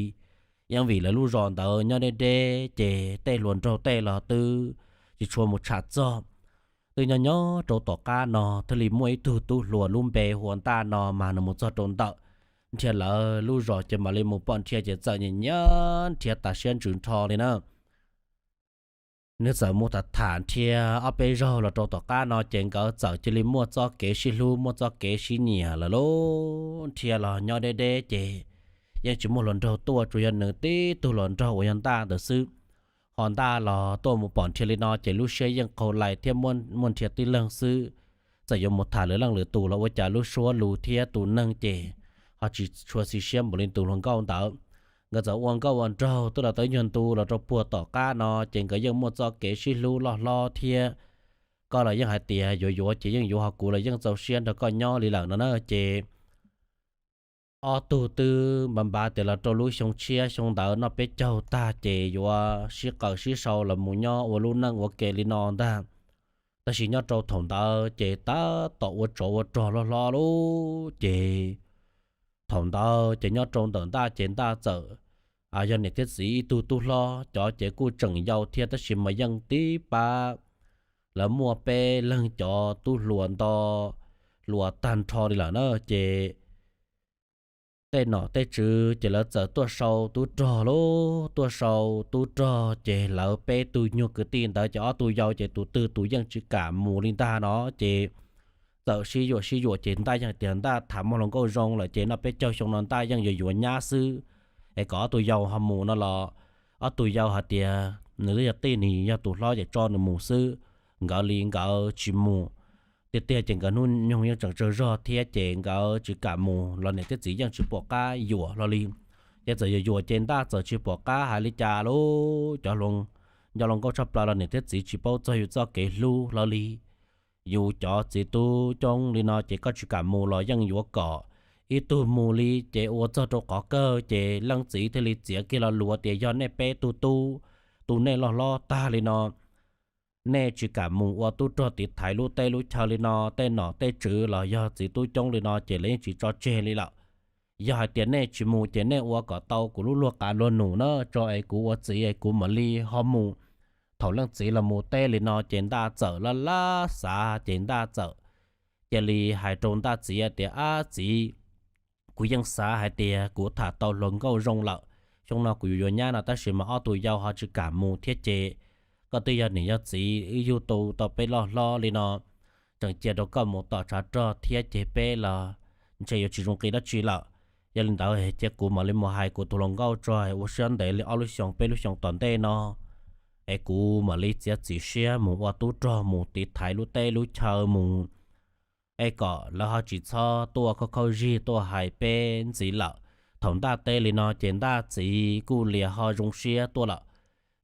Yeej vim lawv lub zos ntawd nyob deb deb ces tej hluas nraug tej los twb tsis tshua mus tsham txog. Twb nyob nyob rau tom qab no thiaj li muaj ib tug tub hluas lub npe hu ua Ntaj no mas nws mus txog rau ntawm Nrhia lawv lub zos ces mam li mus pom Nrhia ces txawm nyiam nyiam Nrhia tas siab ntsws nrho li na. Nws txawm mus tham tham Nrhia ob peb zaug los rau tom qab no ces nkawd txawm cia li muaj txoj kev sib hlub muaj txoj kev sib nyiam lawm lauj. Nrhia los nyob deb deb ces yeej tsis muaj hluas nraug tuaj, tsuas yog nws tib tug hluas nraug uas yog Ntaj ntawd xwb. Ho Ntaj los tuaj mus pom nrhiav li no ces lub siab yeej qau lais thiab muaj nrhiav tib leeg xwb. Txawm yuav mus tham lwm leej lwm tus los ua cas lub suab lus thiab tus neeg ces ho tsis tshua xis siab npaum li tus hluas nkauj ntawd. Nkawd txawm ua nkauj ua nraug twb los tau ib nyuag ntu los rau puag tom qab no ces nkawd yeej muaj txoj kev sib hlub loj hlob thiab. Koj los yeej hais tias yuav yuav ces yeej yuav, ho kuv los yeej txaus siab nrog koj nyob li lawm no na ces ob tug twb npav npav tias los rau lub xyoo tshiab xyoo ntawd noj peb caug tag ces yuav sib qaws sib sau los mus nyob ua lub neej ua ke li no ntag. Tab sis nyob rau thaum ntawd ces tab tom ua tsov ua rog loj hlob lub ces thaum ntawd ces nyob rau ntawm Ntaj ces Ntaj txawm yog niam thiab txiv ib tug tub hlob, cov ces kuj tseem yau thiab tab sis mas yeej tib pab lawv muaj peb leeg cov tub hluas nto hluas tag nrho li lawm na ces tej nom tej tswv ces lawv txawm tuaj sau tub rog lauj, tuaj sau tub rog ces lawv peb tug nyuag kwv tij ntawd ces ob tug yau ces tus twg tus yeej tsis kam mus li ntag no ces txawm sib yuam sib yuam ces Ntaj yeej tias Ntaj tham muaj hluas nkauj zoo lawm ces noj peb caug xyoo no Ntaj yeej yuav yuav nyab xwb es kom ob tug yau ho mus no los ob tug yau hais tias nws twb yog tij, nws yog tus hlob ces tso nws mus xwb, nkawd li nkawd tsis mus. Tiag tiag ces nkawd hnub nyoog yeej tseem tsawg zog thiab ces nkawd tsis kam mus los niam thiab txiv yeej tsis pom qab yuam hlo li. Ces txawm yuav yuam ces Ntaj txawm tsis pom qab hais li cas lauj, cov nco hluas nkauj tshaj plaws los niam thiab txiv tsis paub txog yus txoj kev hlub hlo li. Yus cov txiv tub coob li no ces koj tsis kam mus los yeej yuav kom ib tug mus li ces ua txog rau qhov kawg ces leej txiv thiaj li txiav kiag lo lus tias yog nej peb tug tub, tus nej loj hlob tag li no, nej tsis kam mus ua tub rog tiv thaiv lub teb lub chaw li no, tej nom tej tswv los yog txiv tub coob li no ces lawv yeej tsis tso tseg li lawm. Yog hais tias nej tsis mus ces nej ua kom tau kuv lub luag qav luag num na tso es kuv ua txiv es kuv mam li ho mus. Thaum leej txiv los mus teb li no ces Ntaj txawm laj laj xav ces Ntaj txawm cia li hais rau Ntaj txiv tias ab txiv, kuv yeej xav hais tias kuv tham tau hluas nkauj zoo lawm, xyoo no kuv yuav yuav nyab no tab sis mas ob tug yau ho tsis kam mus thiab ces koj twb yog niam yog txiv wb yug tu tau peb loj hlob li no, tseem cia rau koj mus tom tshav rog thiab ces peb los ntshe yuav tsis zoo nqi dab tsi lawm. Yog li ntawd cia kuv mam li mus hais kuv tus hluas nkauj tso ua siab ntev li ob lub xyoos peb lub xyoos tom ntej no es kuv mam li txiav txim siab mus ua tub rog mus tiv thaiv lub teb lub chaw mus es kom lawv ho tsis txhob tuaj khaub khaub zig tuaj hais peb ntxiv lawm. Thaum Ntaj teb li no ces Ntaj txiv kuj lias ho zoo siab tuaj lawm.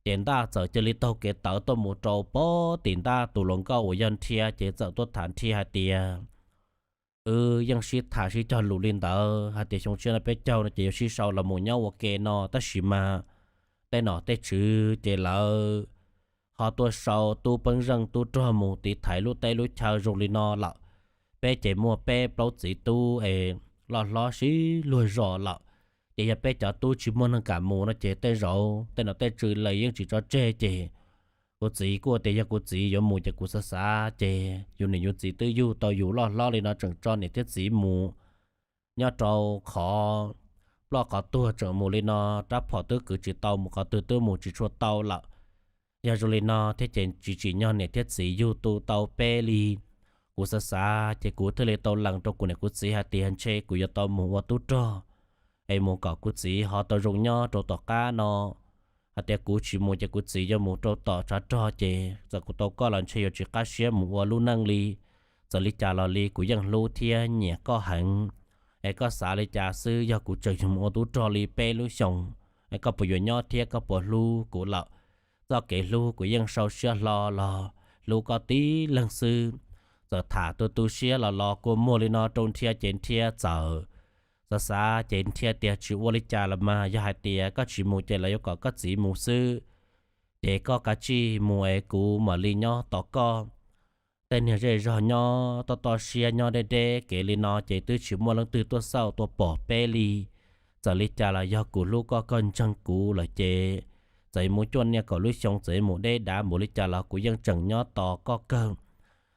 Ces Ntaj txawm cia li taug kev tawv tuaj mus rau pem tim Ntaj tus hluas nkauj uas yog Nrhia ces txawm tuaj tham Nrhia hais tias wb yeej sib tham sib cog lus li ntawd hais tias xyoo tshiab no peb caug no ces yuav sib sau los mus nyob ua ke no tab sis mas tej nom tej tswv ces lawv ho tuaj sau tub peeb zeej tub rog mus tiv thaiv lub teb lub chaw zoo li no lawm. Peb ces muaj peb plaub txiv tub es loj hlob sib luag zos lawm, ces yog peb cov tub tsis muaj neeg kam mus no ces tej zaum tej nom tej tswv lawv yeej tsis tso tseg ces kuv txiv kuj tias yog kuv txiv yuav mus ces kuv xav xav ces yus niam yus txiv twb yug tau yus loj hlob li no tseem tso niam thiab txiv mus nyob rau qhov ploj qhov tuag tseem mus li no, rab phom twb kwv tsis tau mus qhov twg twb mus tsis tshua tau lawm. Yog zoo li no thiab ces tsis tsim nyog niam thiab txiv yug tu tau peb li. Kuv xav xav ces kuv thiaj li tau lees rau kuv niam kuv txiv hais tias ntshe kuv yuav tau mus ua tub rog es mus kom kuv txiv ho tau zoo nyob rau tom qab no. Hais tias kuv tsis mus ces kuv txiv yuav mus rau tom tshav rog ces txawm kuv tau koj los ntshe yuav tsis qab siab mus ua lub neej li. Txawm li cas los li kuv yeej hlub thiab nyiam koj heev. Es koj xav li cas xwb, yog kuv tseem mus ua tub rog li peb lub xyoos, es koj puas yuav nyob thiab koj puas hlub kuv lawm? Txoj kev hlub kuv yeej sau siab hlo los hlub koj tib leeg xwb. Txawm tham tu tu siab los los kua muag li no rau Nrhia ces Nrhia txawm xav xav ces Nrhia tias tsis ua li cas los mas, yog hais tias koj tsis mus ces lawv yuav kom koj txiv mus xwb. Ces koj kav tsij mus es kuv mam li nyob tos koj. Tej niag zej zog nyob toj toj siab nyob deb deb kev li no ces twb tsis muaj leej twg tuaj xauj tuaj pom peb li. Txawm li cas los yog kuv hlub koj, koj ntseeg kuv lawm ces txawm mus cuaj niaj kaum lub xyoo, txawm mus deb dav npaum li cas los kuv yeej tseem nyob tos koj kawg.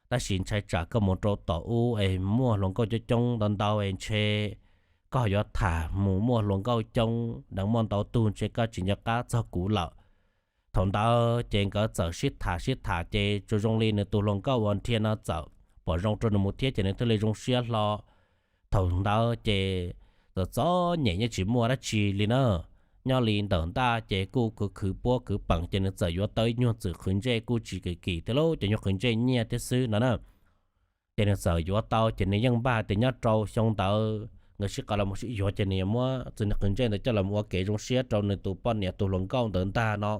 Tab sis ntshai tsam koj mus rau tom ub es muaj hluas nkauj coob coob ntau ntau es ntshe koj yuav tham mus muaj hluas nkauj coob deev muaj ntau tug, ntshe koj tsis nco qab txog kuv lawm. Thaum ntawd ces nkawd txawm sib tham sib tham ces tsuas zoo li nws tus hluas nkauj uas Nrhia no txawm pom zoo rau nws mus thiab ces nws thiaj li zoo siab hlo. Thaum ntawd ces txom txom nyem yeej tsis muaj dab tsi li na. Nyob li ntawm Ntaj ces kuj khwv khwv puab khwv peem ces nws txawm yuav tau ib nyuag txwm qhwv ntsej kuj tsis kim kim thiab lauj, ces nyuag qhwv ntsej nyiaj thiab xwb no na. Ces nws txawm yuav tau ces nws yeej npaj tias nyob rau xyoo ntawd nkawd sib qawm los mus sib yuav ces nws yuav muab txwm niag qhwv ntsej ntawd coj los ua kev zoo siab rau nws tus poj niam tus hluas nkauj ntawd ntag no.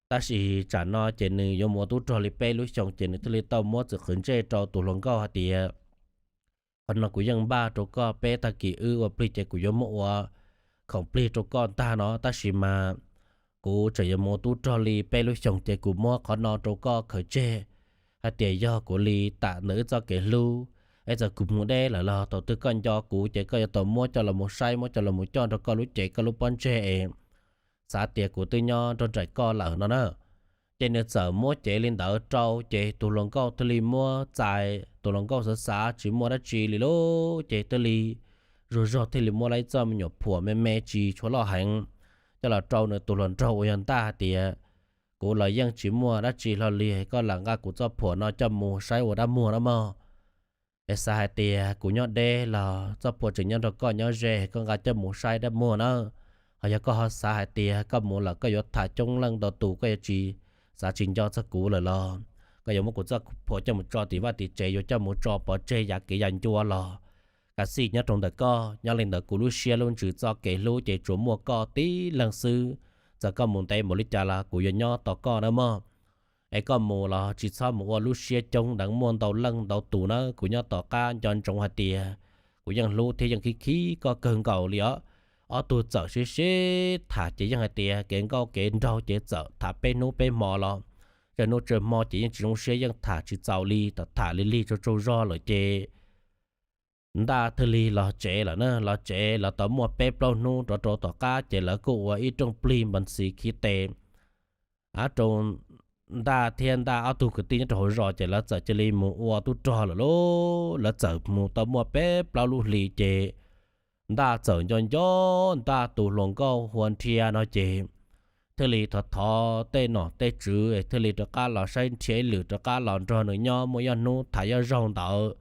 Tab sis tsam no ces nws yuav mus ua tub rog li peb lub xyoo ces nws thiaj li tau muab txwm qhwv ntsej rau tus hluas nkauj hais tias, qhov no kuv yeej npaj rau koj peb tag kis wb ua plig ces kuv yuav muab ua khoom plig rau koj ntag no, tab sis mas kuv tseem yuav mus ua tub rog li peb lub xyoos ces kuv muab qhov no rau koj khaws tseg hais tias yog kuv li tam ntawm wb txoj kev hlub, es txawm kuv mus deb lawm los thaum twg koj nco kuv ces koj yuav tau muab coj los mus saib, muab coj los mus coj nrog koj lub cev koj lub pob ntseg es xav tias kuv twb nyob nrog nraim koj lawm no na. Ces nws txawm muab cev li ntawd rau ces tus hluas nkauj thiaj li muab txais, tus hluas nkauj xav xav tsis muaj dab tsi li lauj, ces thiaj li zuag zog thiaj li muab lawv ib txoj me nyuam phuam me me tsis tshua loj heev coj los rau nws tus hluas nraug uas yog Ntaj hais tias, kuv los yeej tsis muaj dab tsi hlo li, koj lam nqa kuv txoj phuam no coj mus saib ua dab muag na mog. Es xav hais tias kuv nyob deb los txoj phuam tseem nyob nrog koj nyob ze, koj nqa coj mus saib dab muag na. Ho yog koj ho xav hais tias koj mus lawm koj yuav tham coob leej ntau tus koj yuav tsis xav tsis nco txog kuv lawm los koj yuav muab kuv txoj phuam coj mus tso tim vaj tim tsev, yuav coj mus tso pov tseg yav kev yav ncua los kav xij nyob rau ntawm koj. Nyob li ntawd kuv lub siab lub ntsws txoj kev hlub ces tsuas muaj koj tib leeg xwb. Txawm koj mus ntev npaum li cas los kuv yuav nyob tos koj na mog. Es koj mus los tsis txhob mus ua lub siab coob deev muaj ntau leej ntau tus na, kuv nyob tom qab nco ntsoov hais tias kuv yeej hlub thiab yeej khib khib koj kawg nkaus li os. Ob tug txawm sib sib tham ces yeej hais tias kev nkauj kev nraug ces txawm tham peb hnub peb hmo los tsawg hnub tsawg hmo ces yeej tsis zoo siab, yeej tham tsis txaus li, tham tham li lig tsaug tsaug zog lawm ces Ntaj thiaj li los tsev lawm na. Los tsev los tau muaj peb plaub hnub rov rau tom qab ces lawv kuj ua ib rooj plig npas ntxis khi tes av rau Ntaj thiab Ntaj ob tug kwv tij nyob rau hauv zos ces lawv txawm cia li mus ua tub rog lawm lauj. Lawv txawm mus tau muaj peb plaub lub hlis ces Ntaj txawm nco nco Ntaj tus hluas nkauj Hua Nrhia no ces thiaj li thov thov tej nom tej tswv thiaj li rov qab los saib Nrhia ib lwm, rov qab los nrog nws nyob muaj ib hnub tham ib zaug ntawd.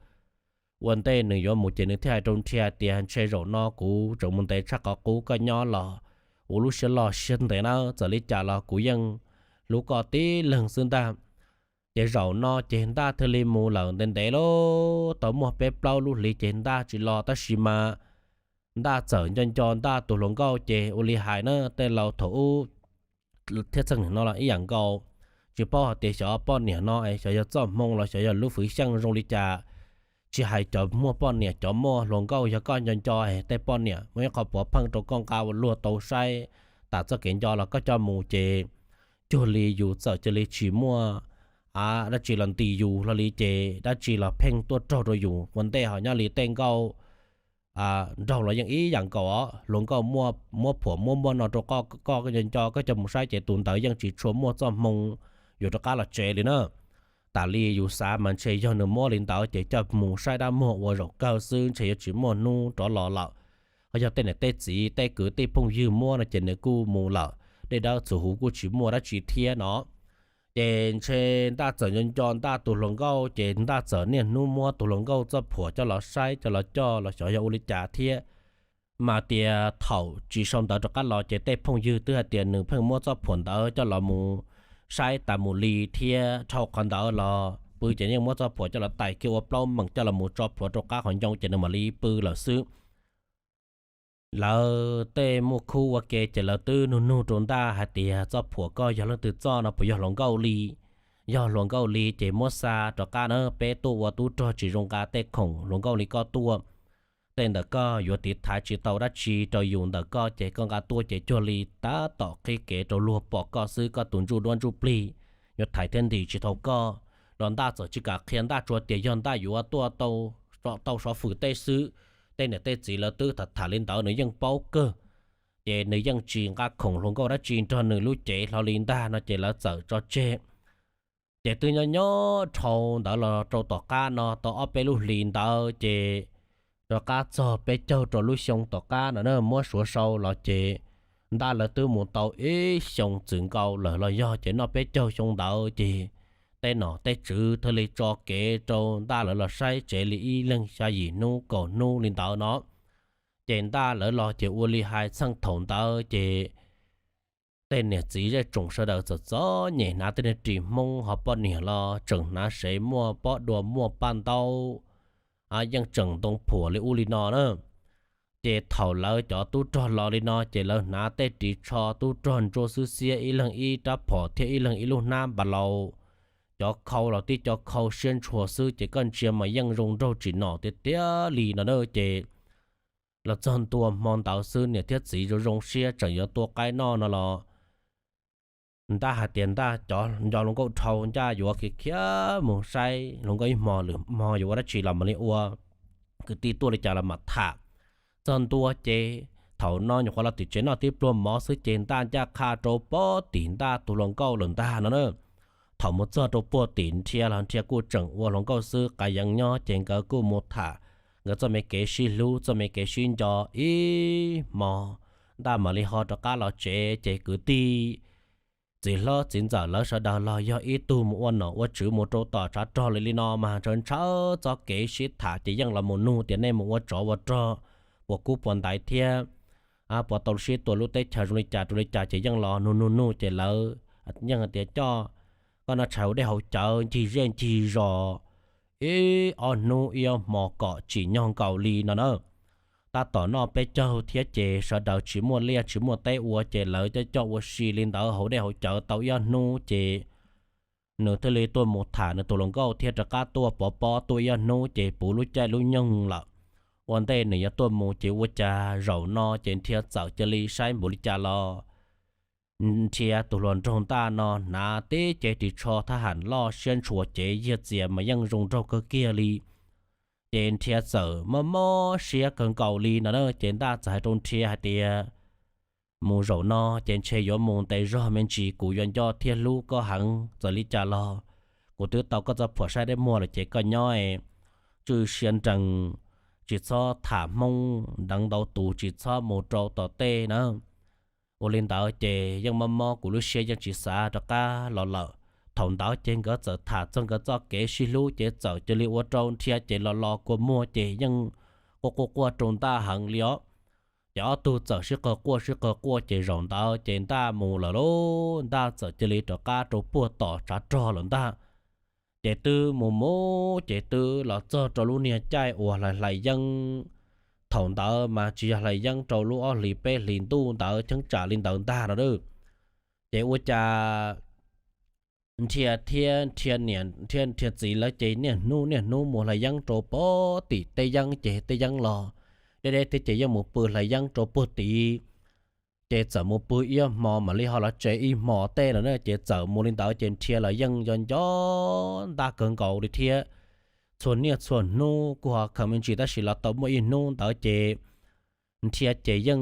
Ua ntej nws yuav mus ces nws thiaj hais rau Nrhia tias, ntshe zaum no kuv tseem mus ntev tshaj qhov qub, koj nyob los ua lub siab loj siab ntev na, txawm li cas los kuv yeej hlub koj tib leeg xwb ntag. Ces zaum no ces Ntaj thiaj li mus lawm ntev ntev lauj, tau muaj peb plaub lub hlis ces Ntaj tsis los tab sis mas Ntaj txawm nco nco Ntaj tus hluas nkauj ces ua li hais na, tej laus thaum ub thiab txheej niam no los ib yam nkaus, tsis paub hais tias xyov poj niam no es xyov yog txoj hmoo los xyov yog lub fwv xyeej zoo li cas. Tsis hais cov muaj poj niam, cov muaj hluas nkauj, yog koj nco nco es tej poj niam muaj ib qho puav pheej rau koj nqa ua luag tau saib tas txoj kev nco los koj coj mus ces cuag li yus txawm cia li tsis muaj dab tsi los nti yus hlo li ces dab tsi los pheej tuaj raug rau yus. Ua ntej ho nyob li tej nkauj nraug los yeej ib yam nkaus os, hluas nkauj muab phuam muab muaj no rau koj, koj nco nco koj coj mus saib ces tus ntawd yeej tsis tshua muaj txoj hmoo yuav rov qab los tsev li na. Tas li yus xav mas ntshe yog nws muab li ntawd ces coj mus saib dab muag ua zaum kawg xwb, ntshe yuav tsis muaj hnub rov los lawm. Ho yog tej niam tej txiv tej kwv tij phooj ywg muab no ces nws kuj mus lawm, dej dawb txhuv huv kuj tsis muaj dab tsi thiab no. Ces ntshe Ntaj txawm nco nco Ntaj tus hluas nkauj ces Ntaj txawm niaj hnub muab tus hluas nkauj txoj phuam coj los saib coj los coj los xyov yog ua li cas thiab. Mas tias thaum tsis sau ntawv rov qab los ces tej phooj ywg twb hais tias nws pheej muab txoj phuam ntawd coj los mus saib tas mus li thiab dhau qhov ntawd los pw ces yeej muab txoj phuam coj los tais kiag ua plaub meem coj los mus tso plhuav rau qab qhov ncoo ces nws mam li pw lawm xwb. Lawv tej muaj khub ua ke ces lawv twb nug nug rau Ntaj hais tias, txoj phuam koj yog leej twg txoj no, puas yog hluas nkauj li? Yog hluas nkauj li ces muab xa rov qab na, peb tuaj ua tub rog tsis zoo nqa tej khoom hluas nkauj li koj tuaj. Tej ntawm koj yuav tiv thaiv tsis tau dab tsi rau yus ntawm koj ces koj nqa tuaj ces cuag li tab tom qhib kev rau luag pom koj xwb, koj tus ntsuj duab ntsuj plig yuav thaiv thiab ntim tsis tau koj. Los Ntaj txawm tsis kam qhia, Ntaj tsuas tias yog Ntaj yuav tuaj tau, tau sov fwm tej xwb. Tej niam tej txiv lawv twb tham tham li ntawd nws yeej paub kawg, ces nws yeej tsis nqa khoom hluas nkauj dab tsi nrog nws lub cev hlo li ntag no ces lawv txawm tso tseg. Ces twb nyob nyob dhau ntawd los rau tom qab no tau ob peb lub hlis ntawd ces rov qab txog peb caug rau lub xyoo tom qab no na, muab suav sau los ces Ntaj lawv twb mus tau ib xyoo txwm nkaus lawm los yog ces noj peb caug xyoo ntawd ces tej nom tej tswv thiaj li tso kev rau Ntaj lawv los saib tsev li ib leeg xya yim hnub kaum hnub li ntawd no. Ces Ntaj lawv los ces ua li hais txheej thaum ntawd ces tej niam txiv zej tsoom sawv daws txom txom nyem hnav tej niag ris Hmoob ho poj niam los tseem hnav sev muaj pob dua muaj paj ntaub, yeej tseem ntoo phuam li ub li no na. Ces thaum lawv cov tub rog los li no ces lawv hnav tej ris tsho tub rog ntsuab xwb xiab ib leeg ib rab phom thiab ib leeg ib lub hnab npas laus. Cov khau los tib co khau siab ntshua xwb ces koj ntsia mas yeej zoo nraug tsim nom tiag tiag li no na. Ces los txog ntua hmo ntawd xwb niam thiab txiv zoo zoo siab tseem yuav tua qaib noj no los Ntaj hais tias Ntaj cov nco hluas nkauj dhau ncaj yuav khiav khiav mus saib hluas nkauj ib hmo lwm hmo yuav ua dab tsi los mam li ua, kwv tij tuaj li cas los mam tham. Txog ntua ces thaum no nyuam qhuav los tim tsev noj tib pluag mov xwb ces Ntaj ncaj qha rau puag tim Ntaj tus hluas nkauj lawm ntag no na. Thaum mus txog rau puag tim Nrhia los Nrhia kuj tseem ua hluas nkauj xwb, qav yeev nyob ces nkawd kuj mus tham nkawd txoj me kev sib hlub txoj me kev sib nco ib hmo. Ntaj mam li ho rov qab los tsev ces kwv tij txiv hlob txiv ntxawm lawv sawv daws los yog ib tug mus ua nom ua tswv mus rau tom tshav rog li li no mas ntshaw ntshaw txoj kev sib tham ces yeej los mus nug tias nej mus ua tsov ua rog puas kub puas ntaiv thiab puas tau sib tua lub teb chaws zoo li cas rau li cas ces yeej los nug nug nug ces lawv yeej hais tias coj koj noj tshais hauv dej hauv cawv ncig zej ncig zos ib ob hnub ib ob hmo kom tsim nyog nkaus li no na. Tab tom noj peb caug thiab ces sawv daws tsis muaj liaj tsis muaj teb ua ces lawv coj coj ua si li ntawd hauv dej hauv cawv tau ib ob hnub ces nws thiaj li tuaj mus tham nws tus hluas nkauj thiab rov qab tuaj pov pob tuaj ib ob hnub ces puv lub caij lub nyoog lawm. Ua ntej nws yuav tuaj mus ces ua cas zaum no ces Nrhia txawm cia li saib npaum li cas los Nrhia tus hluas nraug Ntaj no hnav tib cev ris tsho thab ham loj siab ntshua cev yiag txias mas yeej zoo nraug kawg kiag li. Ces Nrhia txawm mob mob siab kawg nkaus li no na ces Ntaj txawm hais rau Nrhia hais tias mus zaum no ces ntshe yuav mus ntev zog me ntsis, kuv yuav nco thiab hlub koj heev, txawm li cas los kuv twb tau koj txoj phuam saib dab muag lawm ces koj nyob tswj siab nrees, tsis txhob tham Hmoob deev ntau tus, tsis txhob mus rau tom tej na. Ua li ntawd ces yeej mob mob kuv lub siab yeej tsis xav rov qab los lawm. Thaum ntawd ces nkawd txawm tham txog nkawd txoj kev sib hlub ces txawm cia li ua rau Nrhia ces los los kua muag ces yeej quaj quaj quaj rau Ntaj heev li os. Ces ob tug txawm sib qawg quaj sib qawg quaj ces zaum ntawd ces Ntaj mus lawm lauj, Ntaj txawm cia li rov qab rau puag tom tshav rog lawm ntag. Ces twb mus mus ces twb los txog rau lub niag caij uas hlais hlais yeeb. Thaum ntawd mas tsis yog hlais yeeb rau lub ob hlis peb hlis ntuj ntawd cheeb tsam li ntawd ntag no. Ces ua cas Nrhia thiab Nrhia niam thiab Nrhia txiv lawv ces niaj hnub niaj hnub mus hlais yeeb rau puag tim Teb Yeeb ces Teb Yeeb los deb deb thiab ces yeej mus pw hlais yeeb rau puag tid. Ces txawm mus pw ib hmo mam li ho los tsev ib hmo tej lawm na, ces txawm mus li ntawd ces Nrhia los yeej nco nco Ntaj kawg nkaus li thiab. Txhua niaj txhua hnub kuj ho khaws me ntsis tab sis los tau muaj ib hnub ntawd ces Nrhia ces yeej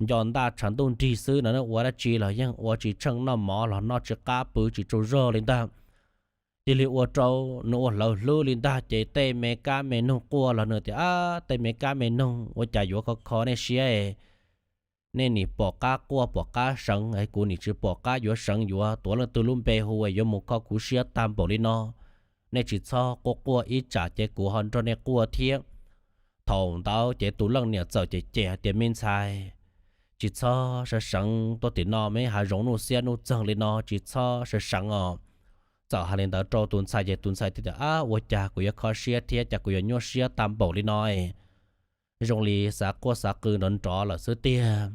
nco Ntaj tshav ntuj nrig xwb no, ua dab tsi los yeej ua tsis tsheej, noj mov los noj tsis qab, pw tsis tsaug zog li ntag. Cia li ua rau nws ua hlawv hlwb li ntag ces tej me kab me noog quaj los nws tias, Ab, tej me kab me noog ua cas yuav kho kho nej siab es nej nim pom qab quaj pom qab seev, kuv nim tsis pom qab yuav seev yuav tuav leej twg lub npe hu es yuav mus kho kuv siab tag npaum li no. Nej tsis txhob quaj quaj, ib tsam ces kuv ho nrog nej quaj thiab. Thaum ntawd ces tus leej niam txawm cem cem hais tias, Me ntxhais, tsis txhob sawv seev tuaj tim no, me hav zoov nuj xiab nuj txeeg li no tsis txhob sawv seev os. Txawm hais li ntawd rau tus ntxhais ces tus ntxhais thiaj tias, Ab, ua cas kuv yuav kho siab thiab, cas kuv yuav nyuaj siab tag npaum li no es zoo li xav quaj xav qw nrov nrov lawm xwb tiag.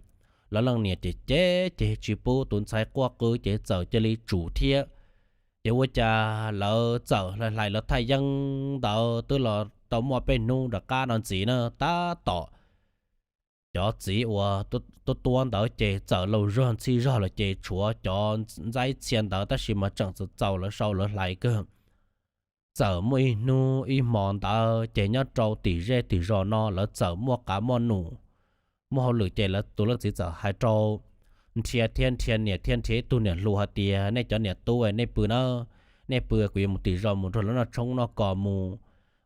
Lawv leej niam ces cem cem tsis pub tus ntxhais quaj qw ces txawm cia li tsum thiab. Ces ua cas lawv txawm hlais hlais lawv thaj yeeb ntawd twb los tau muaj peb hnub rov qab no ntxiv na, tab tom cov txiv uas tuab tuab ntawd ces txawm laus zog ntxhij zog lawm ces tshuav cov ntxaib txhia ntawd tab sis mas tseem txaus txaus lawv sau lawv hlais kawg. Txawm muaj ib hnub ib hmo ntawd ces nyob rau tim zej tim zos no lawv txawm muaj qav muaj num, muaj hauj lwm ces lawv tus leej txiv txawm hais rau Nrhia thiab Nrhia niam thiab Nrhia ib tug niam hluas hais tias, Nej cov niam tub, nej pw na, nej pw, kuv yuav mus tim zos mus nrog lawv noj tshoob noj kos mus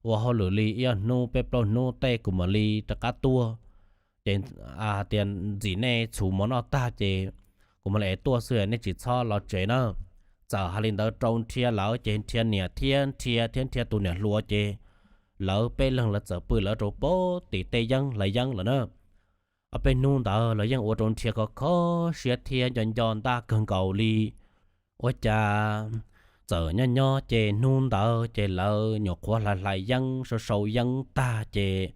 ua hauj lwm li ib ob hnub peb plaub hnub tej kuv mam li rov qab tuaj. Ces hais tias ntxim nej txhuv mov noj tag ces kuv mam li ev tuaj xwb, nej tsis txhob los tsev na. Txawm hais li ntawd rau Nrhia lawv ces Nrhia niam thiab Nrhia thiab Nrhia tus niam hluas ces lawv peb leeg lawv txawm pw lawv rau puag tim tej yeeb hlais yeeb lawm na. Ob peb hnub ntawd los yeej ua rau Nrhiav kho kho siab thiab nco nco Ntaj kawg nkaus li. Ua cas txawm nyob nyob ces hnub ntawd ces lawv nyuam qhuav hlais hlais yeeb sau sau yeeb tag ces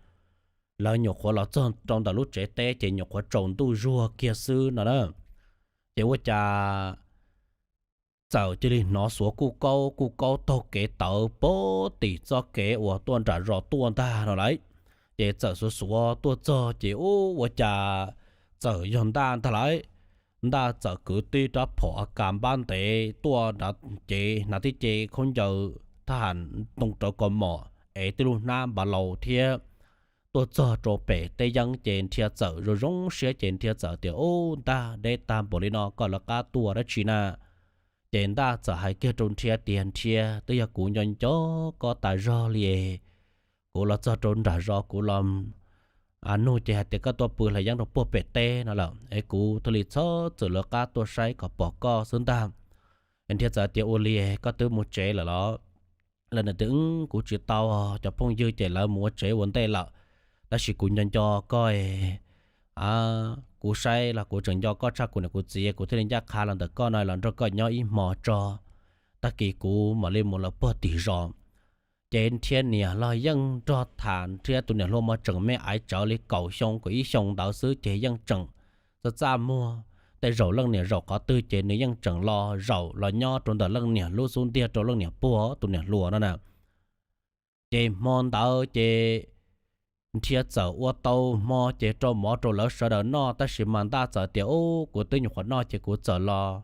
lawv nyuam qhuav los txog rau ntawm lub tsev teb ces nyuam qhuav tsaus ntuj zuag kiag xwb no na. Ces ua cas txawm cia li hnov xuav kuj kaub kuj kaub taug kev tawv pem tim txoj kev uas tuaj nram zos tuaj ntag no lauj. Ces txawm xuav xuav tuaj txog ces ub ua cas txawm yog Ntaj ntag lauj. Ntaj txawm kwv tib rab phom a kas npab ntev tuaj nrad, ces hnav tib ce khaub ncaws thab ham ntoo rawv kaus mom es tib lub hnab npav laus thiab tuaj txog rau pem teb yeeb ces Nrhiav txawm zoo zoo siab ces Nrhiav txawm tias, Ub, Ntaj, deb tag npaum li no koj lawv qab tuaj dab tsi na? Ces Ntaj txawm hais kiag rau Nrhiav tias, Nrhiav, twb yog kuv nco nco koj tas zog li. Kuv los txog rau nram zos kuv los nug ces hais tias koj tuaj pw hlais yeeb rau puag pem teb no lawm es kuv thiaj li txhob txwm lawv qab tuaj saib kom pom koj xwb ntag. Nrhiav txawm tias, Ua li koj twb mus tsev lawm los? Lawv tias, Kuv tsis tau, cov phooj ywg ces lawv mus ua tsev ua ntej lawm, tab sis kuv nco nco koj. Kuv saib los kuv tseem nco koj tshaj kuv niam kuv txiv, kuv thiaj li ncaj qha los ntawm koj no los nrog koj nyob ib hmo tso, tag kis kuv mam li mus lawm puag tim zos. Ces Nrhiav niam los yeej nrog tham, Nrhiav tus niam hluas mas tseem me aiv tsawv li kaum xyoo kaum ib xyoo ntawd xwb ces yeej tseem txaj txaj muag. Tej zaum leej niam zaum qhov twg ces nws yeej tseem los zaum los nyob rau ntawm leej niam lub xub ntiag rau leej niam puag tus niam hluas no na. Ces hmo ntawd ces Nrhiav txawm ua tau hmo ces rau mov rau lawv sawv daws noj, tab sis mas Ntaj txawm tias, Ub, kuv twb nyuam qhuav noj ces kuv txawm los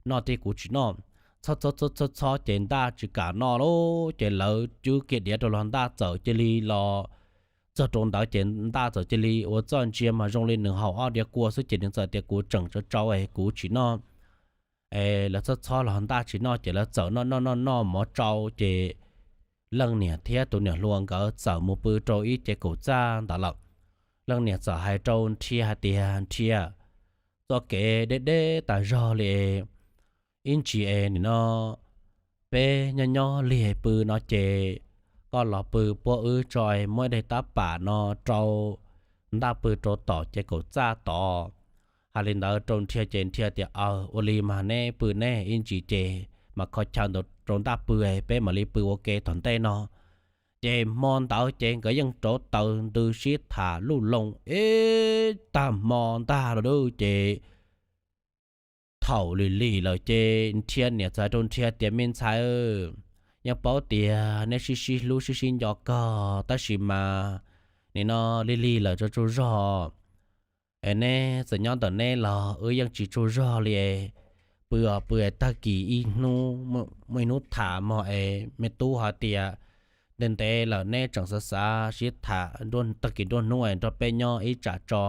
noj thiab, kuv tsis noj. Txhob txhob txhob txhob ces Ntaj tsis kam noj lauj, ces lawv cub kiag diav rau los Ntaj txawm cia li los txog rau ntawd ces Ntaj txawm cia li ua txoj ntsia mas zoo li nws haus ob diav kua xwb ces nws txawm tias, Kuv tseem tsau tsau es kuv tsis noj. Es lawv txhob txhob los Ntaj tsis noj ces lawv txawm noj noj noj noj mov tsau ces leej niam thiab tus niam hluas nkawd txawm mus pw rau ib ce kaum txaj ntawd lawm. Leej niam txawm hais rau Nrhiav hais tias, Nrhiav, txoj kev deb deb tas zog li, ib ntsis es nim no peb nyob nyob lig pw no ces koj los pw puab wb tso, muab ib daim tab pam no rau Ntaj pw rau tom ce kaum txaj tod. Hais li ntawd rau Nrhiav ces Nrhiav tias, Aw, ua li mas neb pw neb, ib ntsis ces mam kho chaw ntawd rau Ntaj pw, peb mam li pw ua ke tom ntej no. Ces hmo ntawd ces nkawd yeej rauv taws ntws sib tham luj loo ib tag hmo ntag los dub ces thaum lig lig lawm ces Nrhiav niam txawm hais rau Nrhiav tias, Me ntxhais, yeej paub tias neb sib sib hlub sib sib nco kawg, tab sis mas nim no lig lig lawm tsaug tsaug zog es neb txawm nyob ntawm neb los wb yeej tsis tsaug zog li. Pw os pw es tag kis ib hnub, muaj ib hnub tham mog es me tub hais tias ntev ntev lawm neb tseem xav xav sib tham, tag kis nruab hnub es nrog peb nyob ib tsam tso,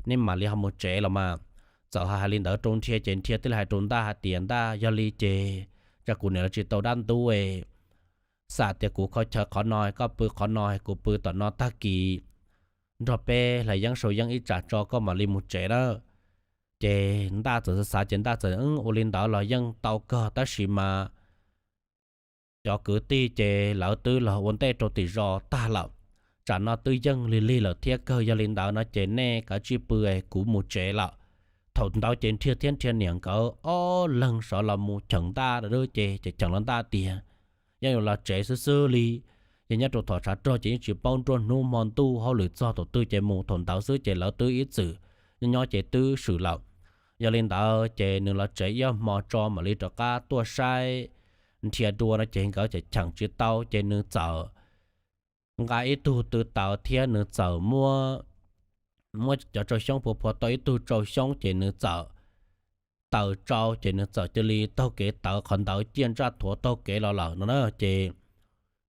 neb mam li ho mus tsev los mas. Txawm hais li ntawd rau Nrhiav ces Nrhiav thiaj li hais rau Ntaj hais tias, Ntaj, yog li ces tsam kuv niam los tsis tau dab ntub, xam tias kuv kho chaw qhov no, koj pw qhov no, kuv pw tom no, tag kis nrog peb hlais yeeb sau yeeb ib tsam tso koj mam li mus tsev lawm. Ces Ntaj txawm xav xav ces Ntaj txawm, Ua li ntawd los yeej tau kawg, tab sis mas cov kwv tij ces lawv twb los ua ntej rau tim zos tag lawm. Tsam no twb yeej lig lig lawm thiab kawg, yog li ntawd no ces nej kav tsij pw es kuv mus tsev lawm. Thaum ntawd ces Nrhiav thiab Nrhiav niam nkawd ob leeg sawv los mus cheem Ntaj lawm ces, ces cheem los Ntaj tias, Yeej yuav los tsev xwb xwb li, yog nyob rau thaum tshav rog ces yeej tsis paub nruab hnub hmo ntuj hauj lwm txog thaum twg ces mus thaum ntawd xwb, ces lawv twb ib txwm nyob nyob ces twb swm lawm. Yog li ntawd ces nws los tsev ib ob hmo tso mam li rov qab tuaj saib Nrhiav dua no ces nkawd cheem tsis tau ces nws txawm nqa ib tug tw taws thiab nws txawm muab, muab cov tsau xyoob phua phua tau ib tug tsau xyoob ces nws txawm taws tsau ces nws txawm cia li taug kev tawm qhov ntawd ciaj ntsaj thuav taug kev los lawm no na. Ces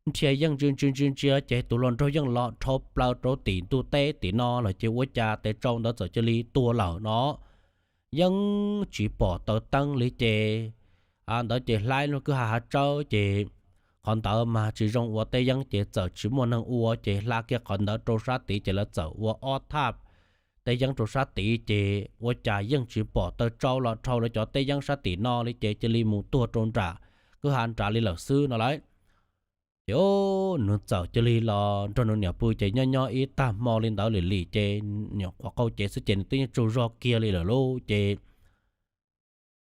Nrhiav yeej ntsia ntsia ntsia ntsia ces tus hluas nraug yeej los dhau plaws rau tim ntug teb tim no lawm ces ua cas tes tsau ntawd txawm cia li tuag lawm no. Yeej tsis pom taws teeb li ces ntawd ces hlaib lub kwj ha hav tsawb ces qhov ntawd mas tsis zoo ua teb yeeb ces txawm tsis muaj neeg ua ces hla kiag qhov ntawd rau sab tid ces lawv txawm ua ob thaj teb yeeb rau sab tid ces ua cas yeej tsis pom taws tsau los dhau lawv cov teb yeeb sab tim no li ces cia li mus tuag rau nram kwj ha nrad li lawm xwb no lauj. Ces o, nws txawm cia li los nrog nws niam pw ces nyob nyob ib tag hmo li ntawd li li ces nyuam qhuav qaug cev xwb ces nws twb yeej tsaug zog kiag li lawm lauj. Ces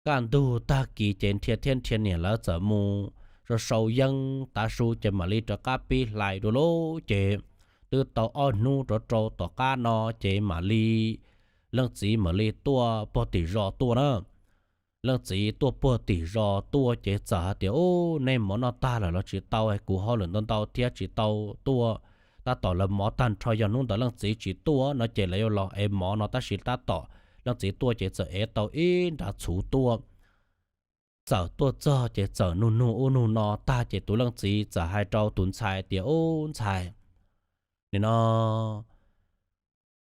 kaj ntug tag kis ces Nrhiav thiab Nrhiav niam lawv txawm mus sau sau yeeb tav su ces mam li rov qab pib hlais dua lauj. Ces twb tau ob hnub rov rau tom qab no ces mam li leej txiv mam li tuaj puag tim zos tuaj na. Leej txiv tuaj puag tim zos tuaj ces txawm hais tias, Ub, nej mov noj tag lawm los tsis tau, kuv hauj lwm ntau ntau thiab tsis tau tuaj. Tab tom lawv mov tag nrho yog hnub ntawd leej txiv tsis tuaj no ces lawv yuav los ev mov no tab sis tab tom leej txiv tuaj ces txawm ev tau ib nrab txhuv tuaj. Txawm tuaj txog ces txawm nug nug ub nug no tag ces tus leej txiv txawm hais rau tus ntxhais tias, Ub ntxhais, nim no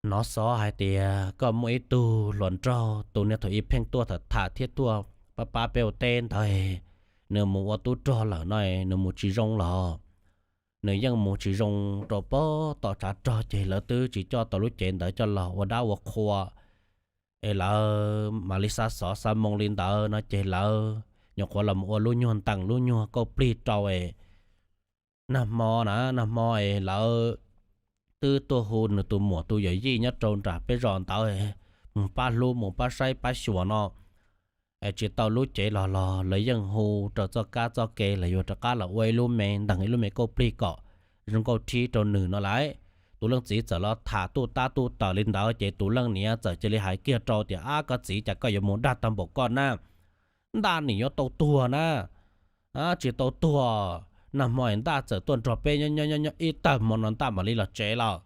hnov xov hais tias koj muaj ib tug hluas nraug tus niag thaum ub pheej tuaj tham tham thiab tuaj pab pab peb ua teb ntawd, nws mus ua tub rog lawm no, nws mus tsis zoo los. Nws yeej mus tsis zoo rau pem tom tshav rog ces lawv twb tsis coj tau lub cev ntawd coj los ua dab ua qhua. Es lawv mam li xa xov xa moo li ntawd no ces lawv nyuam qhuav los mus ua lub nyuag ntees lub nyuag kauj plig rau es nag hmo na, nag hmo es lawv twb tuaj hu nws tus muam tus yawm yij nyob rau nram peb zos ntawd mus pab hlub mus pab saib pab xyuas no. Es tsis tau lub cev los los lawv yeej hu rau txoj kab txoj kev los yuav rov qab los ua ib lub me ntees ib lub me kauj plig kom zoo nkauj thib rau nws no lauj. Tus leej txiv txawm los tham tuj tab tuj taws li ntawd ces tus leej niam txawm cia li hais kiag rau tias, Ab, koj txiv, cas koj yuav mus dag tag npaum koj na? Ntaj nim yuav tau tuag na. Tsis tau tuag, nag hmo ntaj txawm tuaj nrog peb nyob nyob ib tag hmo no ntaj mam li los tsev lawm.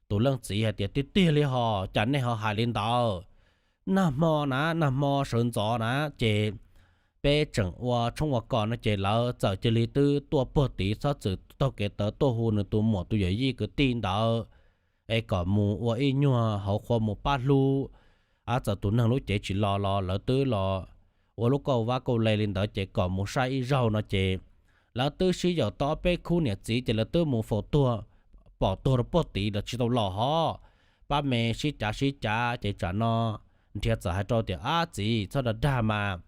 Tus leej txiv hais tias, Tiag tiag li hos, cas nej ho hais li ntawd? Nag hmo na, nag hmo sawv ntxov na ces peb tseem ua tshoob ua kos no ces lawv txawm cia li twb tuaj puag tid txhob txwm taug kev tawv tuaj hu nws tus muam tus yawm yij kwv tij ntawd es kom mus ua ib nyuag hauv qhua mus pab hlub. Ab, txawm tus neeg lub cev tsis los los lawv twb los ua lub kauj vab kauj le li ntawd ces kom mus saib ib zaug no ces lawv twb sib yaum tau ob peb khub niam txiv ces lawv twb mus faus tuag, pom tuag rau puag tid lawv tsis tau los hos. Pab me sib cav sib cav ces tsam no Nrhiav txawm hais rau tias, Ab txiv, txhob dag dag mas,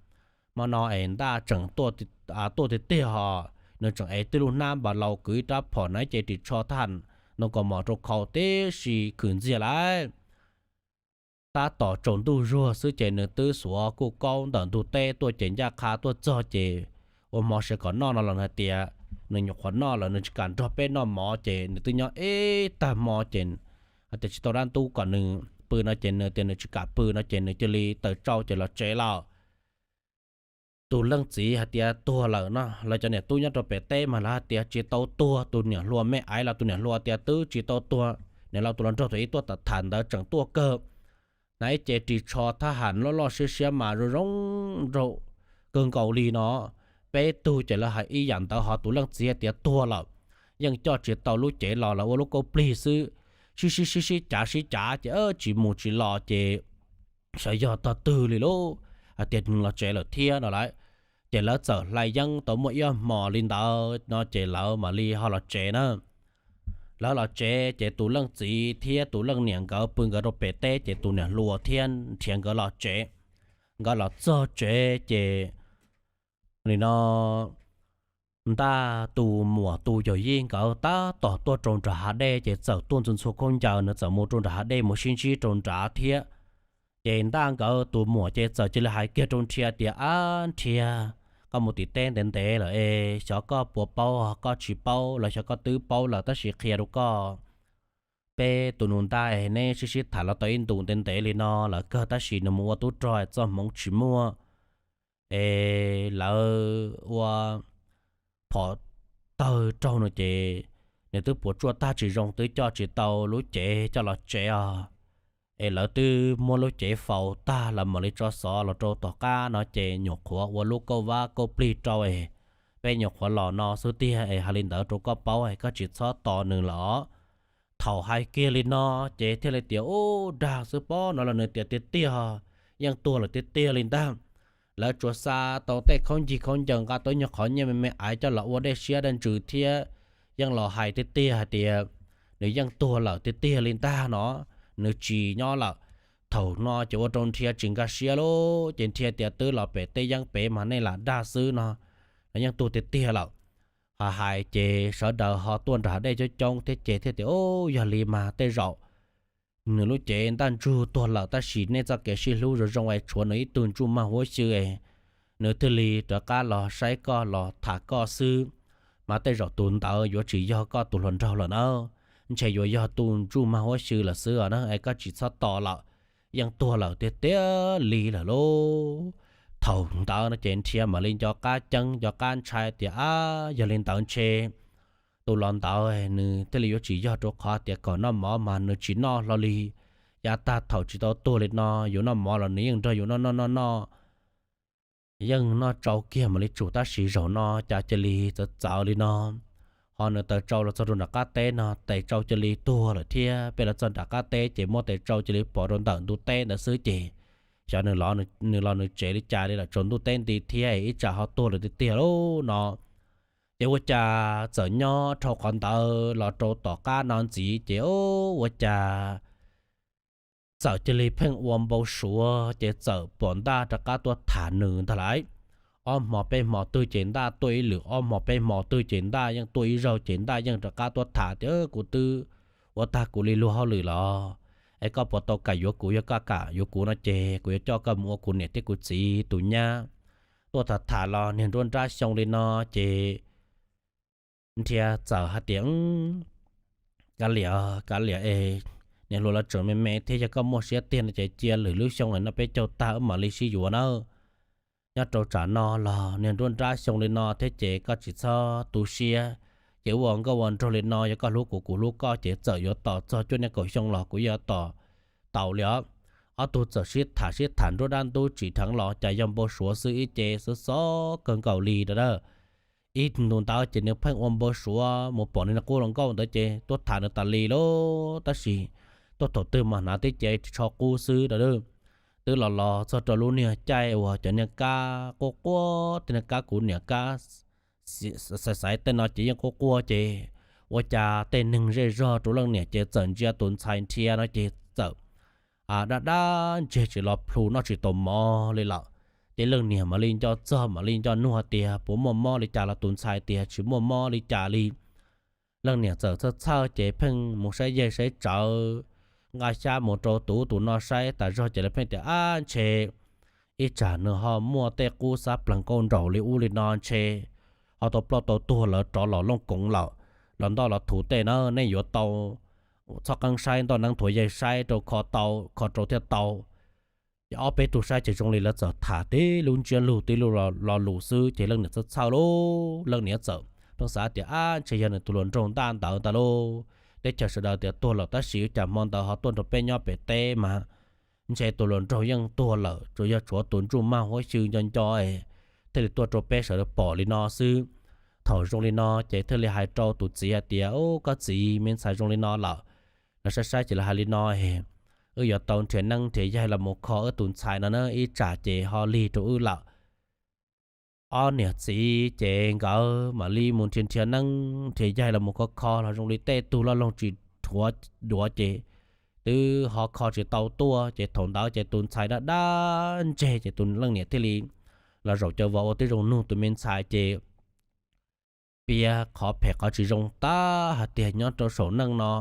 hmo no es ntaj tseem tuaj tiag tiag hos, nws tseem ev tib lub hnab npas laus kwv ib rab phom na ces ris tsho thaj ntoo kaus mom rau khau tib si khwm ntxiag lauj. Tab tom tsaus ntuj zuag xwb ces nws twb xuav kuj kaub ntawm ntug teb tuaj ces ncaj qha tuaj txog ces ua hmo sawv kom noj no los nws hais tias nws nyuam qhuav noj lawm nws tsis kam nrog peb noj mov ces nws twb nyob ib tag hmo ces hais tias tsis tau dab ntub kom nws pw no ces nws tias nws tsis kam pw no ces nws cia li taws tsau ces los tsev lawm. Tus leej txiv hais tias tuag lawm no, lawv cov niam tub nyob rau pem teb mas lawv hais tias tsis tau tuag, tus niam hluas me aiv los tus niam hluas tias twb tsis tau tuag, niam laus tus hluas nraug thaum ub tuaj tham ntawd tseem tuaj kawg. Hnav ib ce ris tsho thab ham loj loj siab siab mas zoo zoo nraug kawg nkaus li no. Peb tug ces lawv hais ib yam ntawd ho tus leej txiv hais tias tuag lawm, yeej coj tsis tau lub cev los lawv ua lub kauj plig xwb, sib sib sib sib cav sib cav ces tsis mus tsis los ces xyov yog tog twg li lauj, hais tias nws los tsev lawm thiab no lauj. Ces lawv txawm hlais yeeb tau muaj ib ob hmos li ntawd no ces lawv mam li ho los tsev na. Lawv los tsev ces tus leej txiv thiab tus leej niam nkawd pw nkawd rau pem teb ces tus niam hluas thiab Nrhiav nkawd los tsev. Nkawd los txog tsev ces nim no ntaj tus muam tus yawm yij nkawd tab tom tuaj rau nram hav dej ces txawm tuaj ntxhua ntxhua khaub ncaws nws txawm mus rau nram hav dej mus sib ntsib rau nrad thiab. Ces ntaj nkawd tus muam ces txawm cia li hais kiag rau Nrhiav tias, Ab Nrhiav, koj mus tim teb ntev ntev lawm es xyov koj puas paub, koj tsis paub los xyov koj twb paub lawm tab sis qhia rau koj, peb tus nus ntaj es neb sib sib tham los tau ib ntus ntev ntev li no lawm kawg tab sis nws mus ua tub rog txoj hmoov tsis muaj es lawv ua phom tawg raug no ces nws twb puas tsuaj tag tsis zoo twb coj tsis tau lub cev coj los tsev os. Es lawv twb muab lub cev faus tag los mam li tso xov los rau tom qab no ces nyuam qhuav ua lub kauj vab kauj plig rau es peb nyuam qhuav los no xwb tiag es hais li ntawd rau koj paub es koj tsis txhob tos nws lawm. Thaum hais kiag li no ces thiaj li tias, Ub, dag xwb pob no los nws tias tiag tiag, yeej tuag lawm tiag tiag li ntag. Lawv tsuas xa tau tej khaub ncig khaub ncaws nqa tau ib nyuag qhov nyiaj me me aiv coj los ua dej siab dej ntsws thiab yeej los hais tiag tiag hais tias nws yeej tuag lawm tiag tiag li ntag no, nws tsis nyob lawm. Thaum no ces ua rau Nrhiav tsis nkag siab lauj, ces Nrhiav tias twb los pem teb yeeb pem mas nej lam dag xwb no, nws yeej tuag tiag tiag lawm. Ho hais ces sawv daws ho tuaj nram dej coob coob thiab ces thiaj tias, Ub, yog li mas tej zaum nws lub cev ntaj ntsug tuag lawm, tab sis nej txoj kev sib hlub zoo zoo es tshuav nws ib tug ntsuj mag huab xyw es nws thiaj li rov qab los saib koj los tham koj xwb. Mas tej zaum tus ntawd yuav tsis yog koj tus hluas nraug lawm na, ntshe yuav yog tus ntsuj mag huab xyw lawm xwb na, es koj tsis txhob tos lawm, yeej tuag lawm tiag tiag li lawm lauj. Thaum ntawd no ces Nrhiav mam li nco qab ceeb nco qab ntshai tias, Ab, yog li ntawd ntshe tus los ntawd nws thiaj li yuav tsis yog, rau qhov tias kom noj mov mas nws tsis noj hlo li. Yav tag thaum tsis tau tuag li no, yus noj mov los nws yeej nrog yus noj noj noj noj, yeej noj tsau kiag mam li tsum, tab sis zaum no cas cia li txawv txawv li no. Ho nws taws tsau los txog rau nram qab teb no tes tsau cia li tuag lawm thiab. Peb los txog nram qab teb ces muab tes tsau cia li pov rau ntawm ntug teb ntawd xwb ces xyov nws los nws tsev li cas li lawm, tsaus ntuj teb nti thiab ib tsam ho tuag lawm tiag tiag lauj no. Ces ua cas txawm nyob dhau qhov ntawd los rau tom qab no ntxiv ces ua cas txawm cia li pheej ua npau suav ces txawm pom ntaj rov qab tuaj tham nws ntag lauj. Ob hmo peb hmo twg ces ntaj tuaj ib lwm, ob hmo peb hmo twg ces ntaj yeej tuaj ib zaug ces ntaj yeej rov qab tuaj tham tias, Kuv twb ua tag kuv li luag hauj lwm los, es koj puas tau kam yuav kuv? Yog koj kam yuav kuv no ces kuv yuav coj koj mus ua kuv niam thiab kuv txiv tus nyab. Tuaj tham tham los niag nruab nrab xyoo li no ces Nrhiav txawm hais tias, Kav liam, kav liam es niam hluas los tseem me me thiab, yog koj muaj siab tiag no ces cia lwm lub xyoo no peb caug tag wb mam li sib yuav nawb. Nyob rau tsam no los niag nruab nrab xyoo li no thiab ces koj tsis txhob tu siab. Ces ua nkauj ua nraug li no, yog koj hlub kuv kuv hlub koj ces txawm yuav tos txog cuaj niaj kaum xyoo los kuv yuav tos tau li os. Ob tug txawm sib tham sib tham nruab dab ntub tsim dheev los cas yog npau suav xwb, ib ce xov xov kawg nkaus li a. Ib ntu ntawd ces nws pheej ua npau suav mus pom niag qub hluas nkauj ntawd ces tuaj tham nws tas li lauj, tab sis tuaj thaum twg mas hnav tib ce tsho qub xwb a. Twb los los txog rau lub niag caij uas cov niag kab quaj quaj, tej niag kab kuv niam kab xaiv xaiv tej no ces yeej quaj quaj ces ua cas tej neeg zej zog rau leej niam ces txawm ntsia tus ntxhais Nrhiav no ces txawm dab dab ntseg tsis los plhu noj tsis tau mov li lawm. Ces leej niam mam li nco txog mam li nco nug tias puas muaj mob li cas los tus ntxhais tias tsis muaj mob li cas li. Leej niam txawm txhawj txhawj ces pheej mus saib yaig saib tsawv, nqa xyab mus rau tus ub tus no saib tas zog ces lawv pheej tias, Ab, ntshe ib tsam nws ho muaj tej qub xab plees nkauj nraug li ub li no ntshe ho tau ploj tau tuag lawv rov los looj koov lawm, los ntoj los thuv tej na, nej yuav tau txhob qeeb saib, ntoj neeb thuav yaig saib rau kho tau, kho rau thiaj tau. Ces ob peb tug saib ces zoo li lawv txawm tham tib lub ntsiab lus tib lub lo lus xwb ces leej niam txhawj txhawj lauj. Leej niam txawm pheej xav tias, Ab, ntshe yog nws tus hluas nraug ntaj ntawd ntag lauj. Teb chaws sawv daws tias tuag lawm tab sis ua cas hmo ntawd ho tuaj nrog peb nyob pem teb mas ntshe tus hluas nraug yeej tuag lawm, tsuas yog tshuav tus ntsuj mag huab xyw nco nco es thiaj li tuaj rau peb sawv daws pom li no xwb. Thaum zoo li no ces thiaj li hais rau tus txiv hais tias, Ub, koj txiv, me ntxhais zoo li no lawm, lawv saib saib ces lawv hais li no es wb yuav tau nrhiav neeb nrhiav yaig los mus kho wb tus ntxhais no na, ib tsam ces ho lig rau wb lawm. Ob niam txiv ces nkawd mam li mus nrhiav nrhiav neeb nrhiav yaig los mus kho kho los zoo li tej tug loj loog tsis dhuav duav ces twb ho kho tsis tau tuaj ces thaum ntawd ces tus ntxhais dab dab ntseg ces tus leej niam thiaj li los zaum cov vos ua tib zoo nug tus me ntxhais ces piav qhov phem qhov tsis zoo tag hais tias nyob rau saum neej no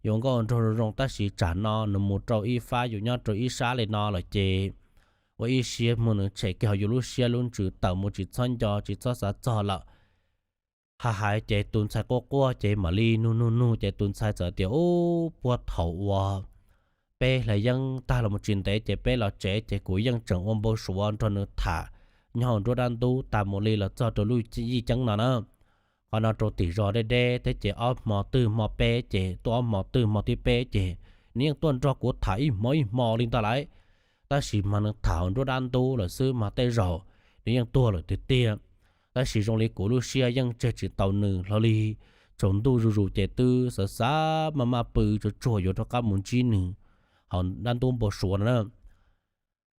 yuav nkauj nraug zoo zoo tab sis tsam no nws mus rau ib fab yus nyob rau ib sab li no lawm ces ua ib siab muag nws tshem kiag hauv yus lub siab lub ntsws tawm mus tsis txhob nco tsis txhob xav txog lawm. Ha hais ces tus ntxhais quaj quaj ces mam li nug nug nug ces tus ntxhais txawm tias, Ub, puag thaum uas peb hle yeeb tag los mus tsis ntev ces peb los tsev ces kuv yeej tseem ua npau suav nrog nws tham nyob hauv nruab dab ntub tas mus li los txog rau lub yij ceeb no na. Qhov no rau tim zos deb deb thiab ces ob hmo twg hmo peb ces tuaj ob hmo twg hmo thib peb ces nws yeej tuaj nrog kuv tham ib hmo ib hmo li ntag lauj. Tab sis mas nws tham hauv nruab dab ntub lawm xwb mas tej zaum nws yeej tuag lawm tiag tiag. Tab sis zoo li kuv lub siab yeej tseg tsis tau nws hlo li. Tsaus ntuj zuj zus ces twb xav xav maj maj pw tsuag tsuag yuav rov qab mus ntsib nws hauv dab ntub npau suav no na.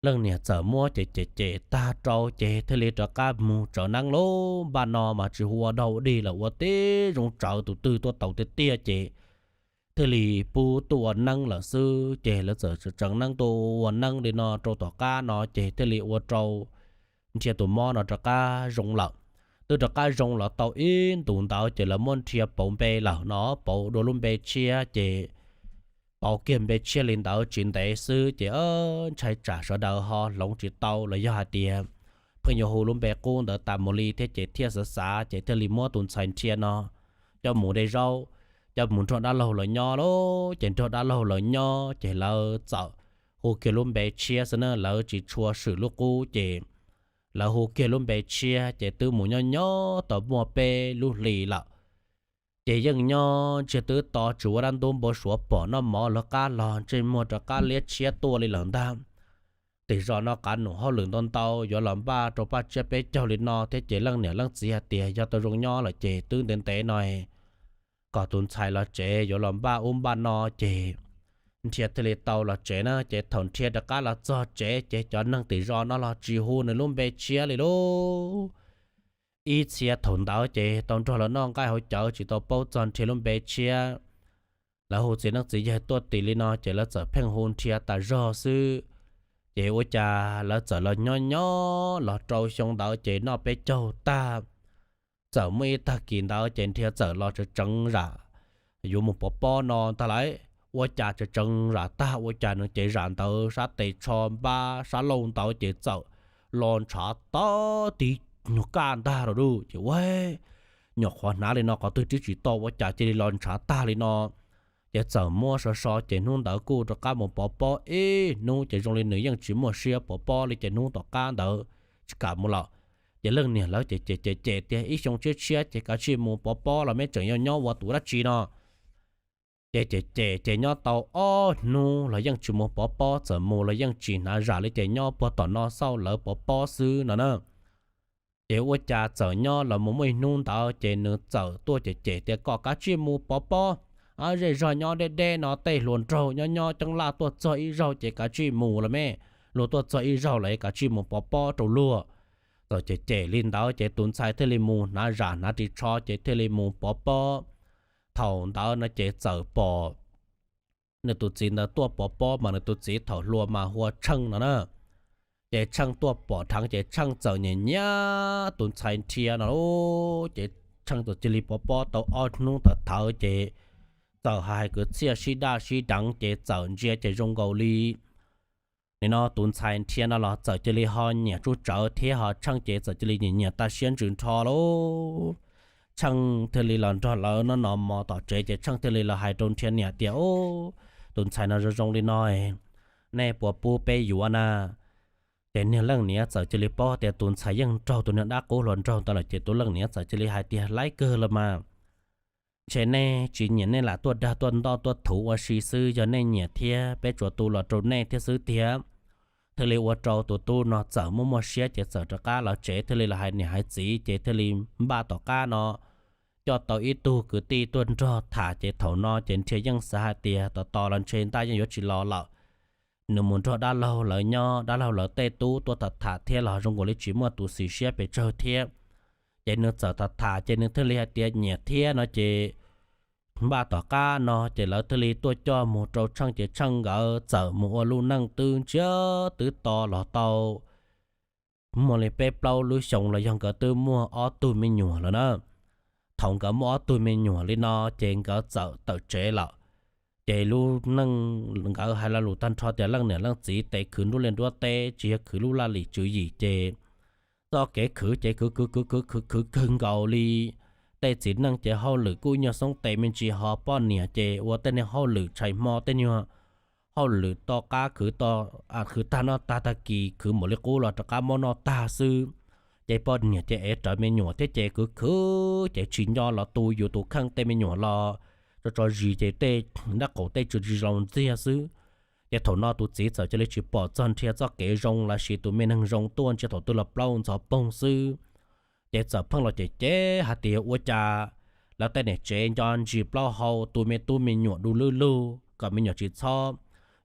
Leej niam txawm muab ces cem cem tag rau ces thiaj li rov qab mus tsawv neeb lauj. Npaj no mas tsis hu ua dog ua dig lawm, ua tib zoo tsawv tus twg tuaj tau tiag tiag ces thiaj li pub tuaj ua neeb lawm xwb. Ces lawv txawm tsawv neeb tuaj ua neeb li no rau tom qab no ces thiaj li ua rau Nrhiav tus mob no rov qab zoo lawm. twb rov qab zoo los tau ib ntus ntawd ces lawv muab nrhia pauv npe lawm no, pauv dua lub npe tshiab ces pauv kiag npe tshiab li ntawd tsis ntev xwb ces ntshai tsam sawv daws ho hloov tsis tau los yog hais tias pheej yuav hu lub npe qub ntawd tas mus li thiab ces thiaj xav xav ces thiaj li muab tus ntxhais nrhia no coj mus de zaub, coj mus nrog dab laug lawv nyob lauj. Ces nrog dab laug lawv nyob ces lawv txawm hu kiag lub npe tshiab xwb na, lawv tsis tshua swm lub qub ces lawv hu kiag lub npe tshiab ces twb mus nyob nyob tau muaj peb lub hlis lawm. Ces yeej nyob ntsiag twb to tsis ua dab ntub npau suav pom noj mov lawv qab los ntsej muag rov qab liab tshiab tuaj li lawm ntag. Tim zos no qav num hauj lwm ntau ntau yuav los npaj rau paj tsiab peb caug li no thiab ces leej niam leej txiv hais tias yog tau zoo nyob lawm ces twb ntev ntev no kom tus ntxhais los tsev yuav los npaj ub npaj no ces nrhia thiaj li tau los tsev na. Ces thaum nrhia rov qab los txog tsev ces cov neeg tim zos no los tsis hu nws lub npe tshiab li lauj. Ib txhia thaum ntawd ces tau nrog lawv noj nqaij haus cawv tsis tau paub txog nrhia lub npe tshiab. Lawv hu txiv neej txiv yaig tuaj tim li no ces lawv txawm pheej hu nrhia tas zog xwb. Ces ua cas lawv txawm los nyob nyob los rau xyoo ntawd ces noj peb caug tag, txawm muaj ib tag kis ntawd ces nrhia txawm los tseev tseev zam yuav mus pov pob no ntag lauj. Ua cas tseev tseev zam tag ua cas nws cev zam ntawd sab tes tsho npab sab laug ntawd ces txawm los ntshav tag tib nyuag kaj ntag lauj ces ua nyuam qhuav hnav li no qhov twg twb tsis to ua cas cia li los ntshav tag li no. Ces txawm muab so so ces hnub ntawd kuj rov qab mus pov pob ib hnub ces zoo li nws yeej tsis muaj siab pov pob li ces hnub tom qab ntawd tsis kam mus lawm. Ces leej niam lawv ces cem cem cem tias ib xyoo tshiab tshiab ces kav tsij mus pov pob los meb tseem yuav nyob ua tus dab tsi no. Ces cem cem ces nyob tau ob hnub los yeej tsis mus pov pob, txawm mus los yeej tsis hnav zam li ces nyob puag tom no xauj lawv pov pob xwb no na. Ces ua cas txawm nyob los mus muaj ib hnub ntawd ces nws txawm tuaj cem cem tias kom kav tsij mus pov pob, zej zog nyob deb deb no tej hluas nraug nyob nyob coob laj tuaj txog ib zaug ces kav tsij mus los meb, luag tuaj txog ib zaug lawm kav tsij mus pov pob rau luag. Txawm cem cem li ntawd ces tus ntxhais thiaj li mus hnav zam hnav ris tsho ces thiaj li mus pov pob. Thaum ntawd no ces txawm pom nws tus txiv ntawd tuaj pov pob mas nws tus txiv thaum hluas mas hu ua Tsheej no na. Ces Tsheej tuaj pom dheev ces Tsheej txawm nyiam nyiam tus ntxhais nrhia no lauj. Ces Tsheej txawm cia li pov pob tau ob hnub tawm thawv ces txawm hais kwv txhiaj sib daj sib deev ces txawm ntsia ces zoo nkaus li nim no tus ntxhais nrhia no los txawm cia li ho nyiam tsuj tsawv thiab ho Tsheej ces txawm cia li nyiam nyiam tag siab ntsws nrho lauj. Tsheej thiaj li los nrog lawv noj no mov tom tsev ces Tsheej thiaj li los hais rau nrhia niam tias, Ub, tus ntxhais no zoo zoo li no, nej puas pub peb yuav na? Ces niag leej niam txawm cia li paub tias tus ntxhais yeej raug tus niag dab qub hluas nraug ntawd lawm ces tus leej niam txawm cia li hais tias, Laib kawg los mas, ntshe nej tsis nyiam nej lam tuaj dag tuaj ntoj tuaj thuv ua si xwb, yog nej nyiam thiab peb tsuas tu los rau nej thiab xwb tiag. Thiaj li ua rau tus tub no txawm muaj muaj siab ces txawm rov qab los tsev thiaj li los hais niam hais txiv ces thiaj li npaj tom qab no coj tau ib tug kwv tij tuaj nrog tham ces thaum no ces nrhia yeej xav hais tias tos tos los ntshe ntaj yeej yuav tsis los lawm. Nws mus nrog dab laug lawv nyob, dab laug lawv tej tub tuaj tham tham thiab los zoo nkaus li tsis muaj tus xis siab pes tsawg thiab. Ces nws txawm tham tham ces nws thiaj li hais tias nyiam thiab no ces npaj tom qab no ces lawv thiaj li tuaj coj mus rau Tsheej ces Tsheej nkawd txawm mus ua lub neej twb ntsiag twb to los tau muaj li peb plaub lub xyoo los yog nkawd twb muaj ob tug me nyuam lawm na. Thaum nkawd muaj ob tug me nyuam li no ces nkawd txawm tawm tsev lawm. Ces lub neej nkawd hais lo lus tag nrho tias leej niam leej txiv tes khwv nruab liaj nruab teb tsis yog khwv lub laj lim tswv yim ces txoj kev khwv ces khwv khwv khwv khwv khwv khwv kawg nkaus li. Tej txiv neej ces hauj lwm kuj nyuag xoob tes me ntsis ho poj niam ces ua tej niag hauj lwm tshais hmo tej nyuag hauj lwm to qab khwv to khwv tag noj tag tag kis khwv npaum li qub los rov qab muab noj tag xwb. Ces poj niam ces ev rawv me nyuam thiab ces khwv khwv ces tsis nco los tu yus tus kheej tej me nyuam los tso tso zis ces tej nrab qaum tej tsuas tsis zoo ntxiag xwb. Ces thaum no tus txiv txawm cia li tsis pom txog nrhia txoj kev zoo lossis tus me neeg zoo tuaj ntsia thaum twg los plaub ntxhov poog xwb. Ces txawm pheej los cem cem hais tias ua cas lawv tej niam tsev nco ntsis plaub hau tu me tub me nyuam du lwb lug kom me nyuam tsis txhob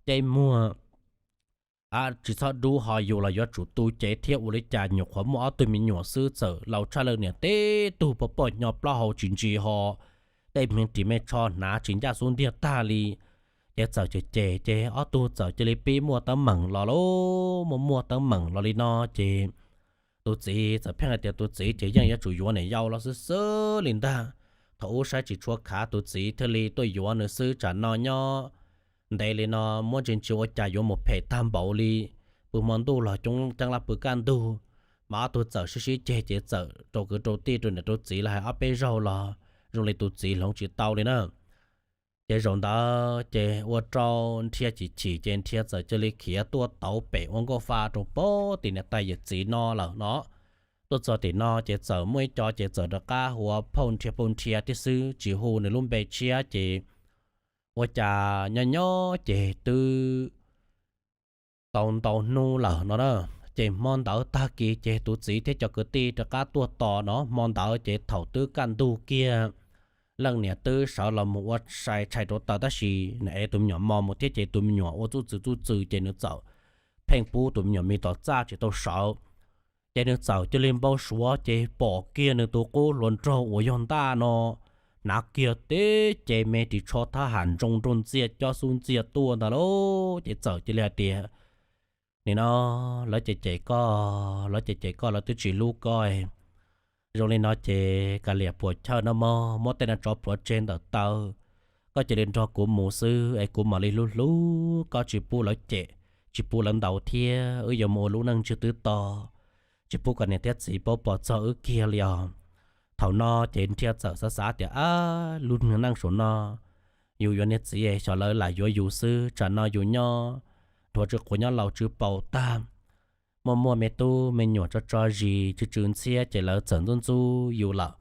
caij muag, tsis txhob dub ho yus los yuav tsum tu cev thiab ua li cas nyuam qhuav muaj ob tug me nyuam xwb txawm laus tshaj leej niam tib tug poj poj nyo plaub hau tsis ntsis ho tej me ris me tsho hnav tsis ncaj xub ntiag tag li. Ces txawm cem cem ces ob tug txawm cia li pib muaj teeb meem los lauj, muaj muaj teeb meem los li no ces tus txiv txawm pheej hais tias tus txiv ces yeej yuav tsum yuav niam yau los xwb xwb li ntag. Thaum ub saib tsis tshua khav tus txiv thiaj li tuaj yuav nws xwb, tsam no nyob ntev li no muab ntsia ntsia ua cas yuav mus phem tag npaum li. Pw hmo ntuj los coob ceeb laj pw kaj ntug, mas ob tug txawm sib sib ceg ces txawm rau kwv rau tij rau niam rau txiv los hais ob peb zaug los zoo li tus txiv hloov tsis tau li na. Ces zaum ntawd ces ua rau Nrhiav chim chim ces Nrhiav txawm cia li khiav tuaj tauv pem ua nkauj fa rau pem tim niam tais yawm txiv no lawm no. Tuaj txog tim no ces txawm muaj ib co ces txawm rov qab hu ua phauj Nrhiav phauj Nrhiav thiab xwb, tsis hu nws lub npe tshiab ces ua cas nyob nyob ces twb tau ntau hnub lawm no na. Ces hmo ntawd tag kis ces tus txiv thiab cov kwv tij rov qab tuaj tos no, hmo ntawd ces thaum twb kaj ntug kiag, leej niam twb sawv los mus ua sai tshais rau taws tab sis nws ev tus me nyuam mos mus thiab ces tus me nyuam ua txuj txwv txuj txwv ces nws txawm pheej pub tus me nyuam mis tom txaj tsis tau sawv. Ces nws txawm cia li npau suav ces pom kiag nws tus qub hluas nraug uas yog Ntaj no hnav kiag teb ces me ris tsho thab ham ntsoog nrog ntxiag cob xub ntxiag tuaj ntag lauj. Ces txawm cia li hais tias, nim no lawv cem cem koj, lawv cem cem koj, lawv twb tsis hlub koj. Zoo li no ces kav liam puas chawj no mog, muab tej no tso plhuav tseg ntawm taw, koj cia li nrog kuv mus xwb es kuv mam li hlub hlub koj, tsis pub lawv cem, tsis pub lawv ntaus thiab wb yuav mus ua lub neej ntswg twb to, tsis pub kom niam thiab txiv paub pom txog wb kiag li os. Thaum no ces Nrhiav txawm xav xav tias, ab, lub neej saum no yus yuav niam txiv xyov lawv lam yuav yus xwb, tsam no yus nyob dhuav tsw quav nyob laus tsw paus tag, muaj muaj me tub me nyuam tso tso zis tsw tsw ntxhiab ces lawv txawm ntxub ntxub yus lawm.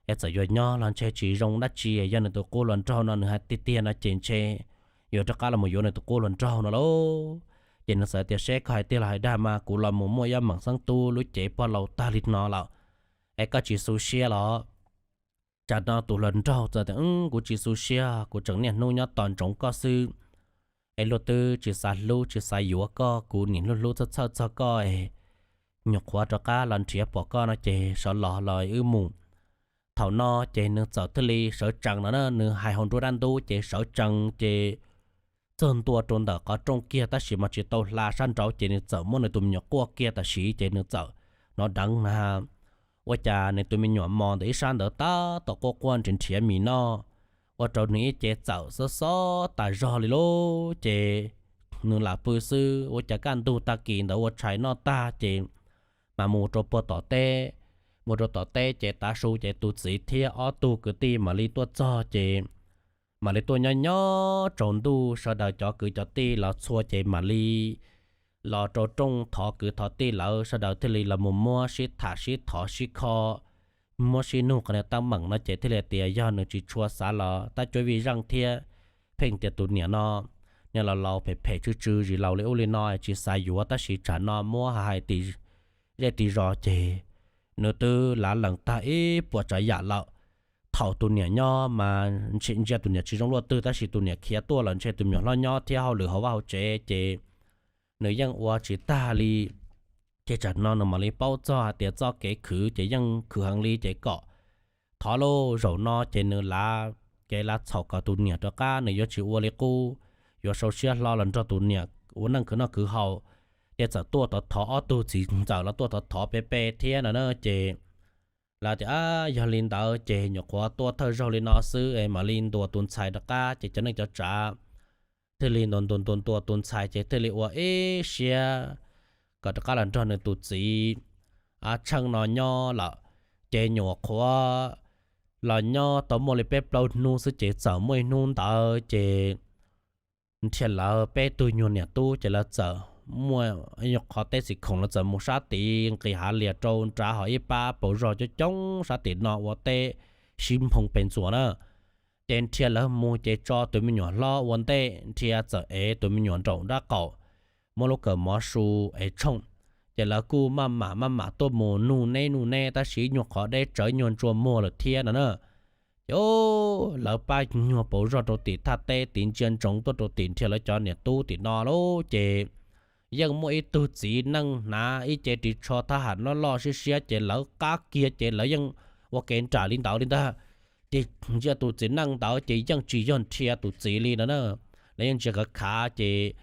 Es txawm yuav nyob los ntshe tsis zoo dab tsi, yog nws tus qub hluas nraug no nws hais tiag tiag no ces ntshe yuav rov qab los mus yuav nws tus qub hluas nraug no lauj. Ces nws txawm tias, seb koj hais tiag los hais dag mas kuv los mus muaj ib ob meem xeeb tub lub cev pog laus tag li no lawm, es koj tsis xu siab los? Tsam no tus hluas nraug txawm tias, kuv tsis xu siab, kuv tseem niaj hnub nyob tos ntsoov koj xwb. Es luag twb tsis xav hlub tsis xav yuav koj, kuv nim hlub hlub txhawj txhawj txog koj es nyuam qhuav rov qab los nrhiav pom koj no ces sawv los los wb mus. Thaum no ces nws txawm thiaj li sawv tsees no na, nws hais hauv nruab dab ntub ces sawv tsees ces txog ntua rau ntawm qhov rooj kiag tab sis mas tsis tau hla sab nraud ces nws txawm muab nws tus me nyuam quaj kiag tam sim ces nws txawm hnov deev na. Ua cas nws tus me nyuam mos ntawm ib sab ntawd tab tom quaj quaj nrhiav nrhiav mis noj, ua rau nws ib ce txawm xob xob tas zog li lauj. Ces nws lam pw xwb, ua cas kaj ntug tag kis ntawd ua tshais noj tag ces mas mus rau puag tom teb. Mus rau tom teb ces tav su ces tus txiv thiab ob tug kwv tij mam li tuaj txog ces mam li tuaj nyob nyob tsaus ntuj, sawv daws cov kwv cov tij los txhua ces mam li los rau rooj thov kwv thov tij lawv, sawv daws thiaj li los mus muab sib tham sib thov sib kho, muab sib nug qhov niag teeb meem no ces thiaj li tias yog nws tsis tshua xav los tab cuab vij zeej thiab pheej tias tus niam no niag laus laus phem phem tsw tsw zis laus li ub li no tsis xav yuav tab sis tsam no muab hais tim zej tim zos ces nws twb lav lees tag ib puas tsav yam lawm. Thaum tus niam nyob mas ntsia tus niam tsis zoo luaj twg tab sis tus niam khiav tuaj lawm ntshe tus me nyuam hlob nyob thiab hauj lwm hauv vaj hauv tsev ces nws yeej ua tsis tag li. Ces tsam no nws mam li paub txog hais tias txoj kev khwv ces yeej khwv heev li ces kom thov lauj. Zaum no ces nws lav kev lav txhaum kom tus niam rov qab, nws yuav tsis ua li qub, yuav sau siab hlo los nrog tus niam ua neej khwv noj khwv haus. Ces txawm tuaj thov thov ob tug txiv ntxawm los tuaj thov thov peb peb thiab no na ces lawv tias yog li ntawd ces nyuam qhuav tuaj thawj zaug li no xwb es mam li ntuas tus ntxhais rov qab ces cov neej cov tsav thiaj li ntuas ntuas ntuas ntuas tus ntxhais ces thiaj li ua ib siab kom rov qab los nrog nws tus txiv Tsheej no nyob lawm. Ces nyuam qhuav los nyob tau muaj li peb plaub hnub xwb ces txawm muaj ib hnub ntawd ces nrhiav lawv peb tug nyuag niam tub ces lawv txawm muaj nyuag qhov teb txiv khoom, lawv txawm mus sab tid nqis hav lias rau nrad ho ib pab paus zog coob coob sab tim no ua teb sib nphoo pes ntxuas na. Ces nrhiav lawv mus ces tso tus me nyuam hlob ua ntej, nrhiav txawm ev tus me nyuam nraum nrab qaum, muab lub kawm mov su ev tshooj. Ces lawv kuj maj mam maj mam tuaj mus nuj neb nuj neb tab sis nyuag qhov deb tsawv nyuag ntsuas muag lawm thiab no na. Ces lawv pab nyuag paus zog rau tim thaj teb tid ntsia ntsoov tuaj rau tim nrhiav lawv cov niam tub tim no lauj. Ces yeej muaj ib tug txiv neej hnav ib ce ris tsho thab ham loj loj siab siab ces lawv qab kiag ces lawv yeej ua kev nram li ntawd li ntag. Ces ntsia tus txiv neej ntawd ces yeej tsis yog nrhiav tus txiv li no na. Lawv yeej ntsia khav khav ces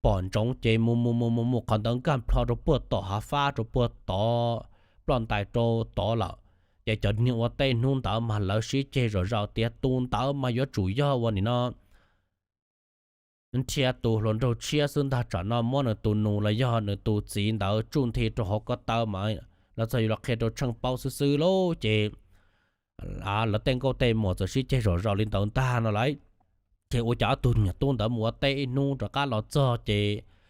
pom ntsoov ces mus mus mus mus mus qhov ntawd nkag plho rau puag tom hav fab rau puag tod, ploj ntais rau tod lawm. Ces cov niag ua teb hnub ntawd mas lawv sib ceg zom zaws tias tus ntawd mas yuav tsum yog ua nim no Nrhiav tus hluas nraug tshiab xwb ntag, tsam no muab nws tus nus los yog nws tus txiv ntawd tsuj nthi rau hauv ko taw mas los txog yuav los qhia rau Tsheej paub xwb xwb lauj. Ces lawv tej nkauj tej muam txawm sib ceg zom zaws li ntawd ntag no lauj. Ces ua cas ob tug niam tub ntawd mus ua teb ib hnub rov qab los txog ces